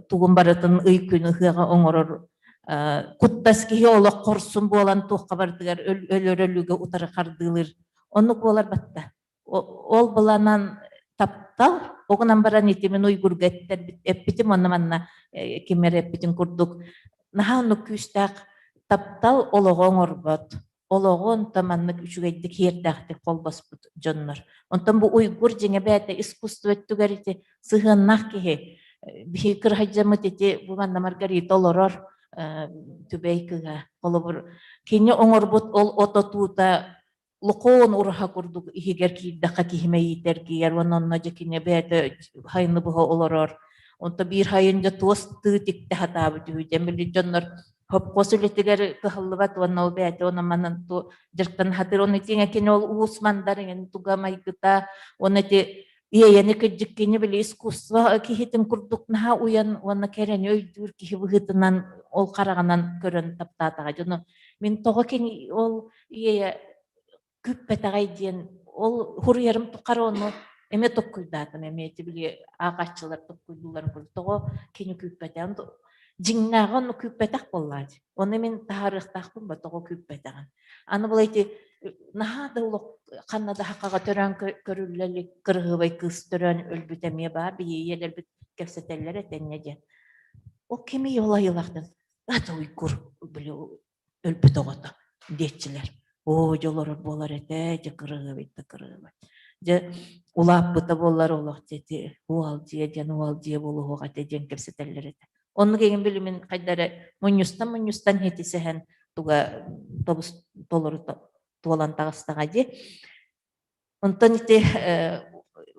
тугун барытын ый күн ыһыаҕа оҥорор куттас киһи олох хорсун буолан туохха барытыгар өлөр өлүүгэ утары хардыылыыр. Оннук буолар батта. Ол быланан таптал, оҕунан баран итимин уйгурга эппитим, онно манна ким эрэ эппитин курдук наһаа оннук күүстээх таптал олоҕу оҥорбот. Олоҕу онто маннык үчүгэйдик иэрдээхтик холбоспут дьоннор. Онтон бу уйгур дьиҥэ бэйэтэ искусство өттүгэр ити сыһыаннаах киһи. Биһи кырһайдьаммыт ити бу манна Маргарита олорор Түбэй кыыһа. Холобур, кини оҥорбут ол от отуута локоон ураһа курдук иһигэр киирдэххэ киһи мэйиитэ эргийэр уонна онно дьэ кини бэйэтэ хайыны быһа олорор. Онто биир хайын дьэ туос тыы тиктэ сатаабыт үһү диэн били дьоннор хопхуос үлэтигэр кыһаллыбат уонна ол бэйэтэ онон манан ту дьарыктана сатыыр. Ону итиҥэ кини ол уус мандар иҥин туга майгыта уонна ити иэйэни кырдьык кини били искусство киһитин курдук наһаа уйан уонна кэрэни өйдүүр киһи быһыытынан ол хараҕынан көрөн таптаатаҕа дьону мин тоҕо кини ол иэйэ күүппэтэҕэй диэн ол хуруйарым тухары ону эмиэ токкуйдаатым эмиэ ити били ааҕааччылар токкуйдуулларын курдук тоҕо кини күүппэтэҕин дьиҥнээҕи ону күүппэтэх буоллаа дии ону мин таһаарыахтаахпын ба тоҕо күүппэтэҕин аны була ити наһаа да олох ханна да хахаҕа төрөөн көрүллэ илик кырыһыабай кыыс төрөөн өлбүт эмиэ баар биһи ийэлэрбит кэпсэтэллэр этэннэ диэн ол кимий ол айылаахтан ата уйгур били өлбүт оҕото диэччилэр. Оо, дьэ олорор буолар этэ, дьэ кырыһыабай да кырыһыабай. Дьэ улааппыта буоллар олох дьэ ити уол дьиэ диэн уол дьиэ буолуоҕа этэ диэн кэпсэтэллэр этэ. Оннук эҥин били мин хайда эрэ мунньустан-мунньустан хитисэһэн туга тобус толору туолан таҕыстаҕа дии. Онтон ити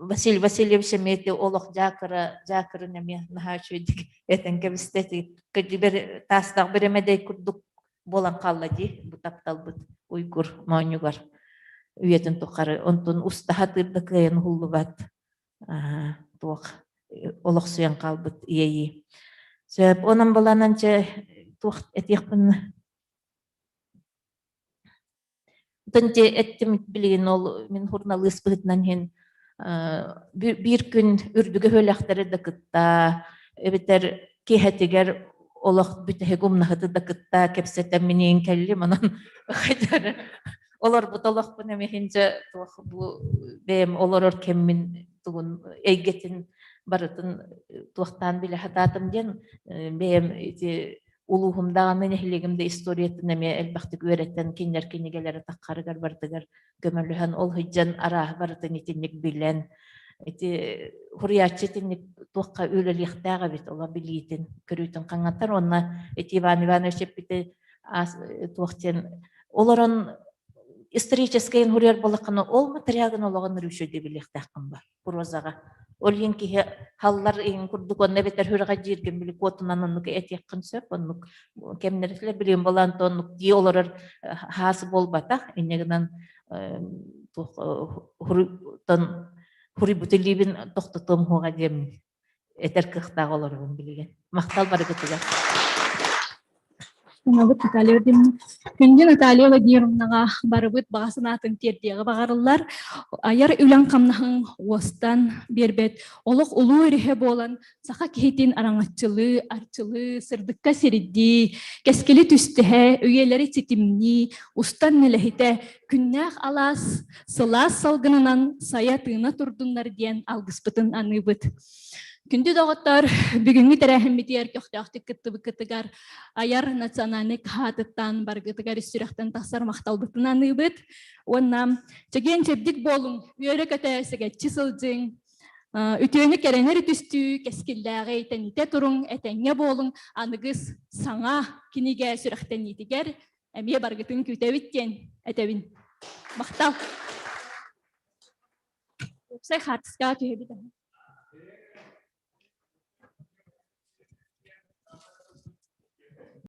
Василий Васильевич эмиэ ити олох дьаакыра дьаакырын эмиэ наһаа үчүгэйдик этэн кэбистэ ити кырдьыгар таастаах бэрэмэдэй курдук буолан хаалла дии бу тапталбыт уйгур моонньугар үйэтин тухары онтун устаһа тыырда кыайан уһуллубат туох олохсуйан хаалбыт иэйии сөп онон баланан чэ туох этиэхпин. Оттон ити эттим билигин ол мин хурналыыс быһыытынан иһин биир күн үрдүгэ үөлэхтэри да кытта эбэтэр киэһэтигэр олох бүтэһик умнаһыты да кытта кэпсэтэн миниин кэллим онон хайдары олорбут олохпун эмиһинчэ туох бу бэйэм олорор кэммин тугун эйгэтин барытын туохтаан билэ сатаатым диэн бэйэм ити улууһум даҕаны нэһилиэгим да историятын эмиэ элбэхтик үөрэтэн кинилэр кинигэлэрэ таххарыгар барытыгар көмөлөһөн ол сылдьан арааһы барытын итинник билэн ити хуруйааччы итинник туохха үлэлиэхтээх эбит ола билиитин көрүүтүн хаҥатар уонна ити Иван Иванович эппити туох диэн олорон историческайын хуруйар буоллаххына ол материалын олоҕун үрүүшөйдө билиэхтээххин бар прозаҕа. Ол иһин киһи халлар иһин курдук онно эбэтэр сүрэҕэ дииргин били куотунан оннук этиэххин сөп оннук кэмнэритилэр билигин болаан оннук дии олорор хаас буолбатах инньэ гынан туох хуруйтан хуруйбут илиибин тохтотуом хуоҕа диэм этэр кыахтаах олоробун билигин махтал барыгытыгар Саҥабыт Наталья Владимировна. Күндү Наталья Владимировнаҕа барыбыт баҕа санаатын тиэрдиэҕи баҕарыллар. Айар үлэҥ-хамнаһыҥ уостан биэрбэт олох улуу өрүһэ буолан саха киһитин араҥаччылыы, арчылыы, сырдыкка сирдии, кэскили түстэһэ, үйэлэри ситимнии, устан нэлэһитэ, күннээх алаас сылаас салгынынан сайа тыына турдуннар диэн алгыспытын аныыбыт. Күндү доҕоттор, бүгүҥҥү тэрээһиммитигэр көхтөөхтүк кыттыбыккытыгар айар национальнай хаһаатыттан баргытыгар ис сүрэхтэн тахсар махталбытын аныыбыт. Уонна чэгиэн чэбдик буолуҥ, үөрэ-көтө сэгэччи сылдьыҥ, үтүөнү кэрэнэр түстүү, кэскиллээҕи тэнитэ туруҥ, этэҥҥэ буолуҥ, аныгыс саҥа кинигэ сүрэхтэниитигэр эмиэ баргытын күүтэбит диэн этэбин. Махтал! Уопсай хаартыскаҕа түһэбит.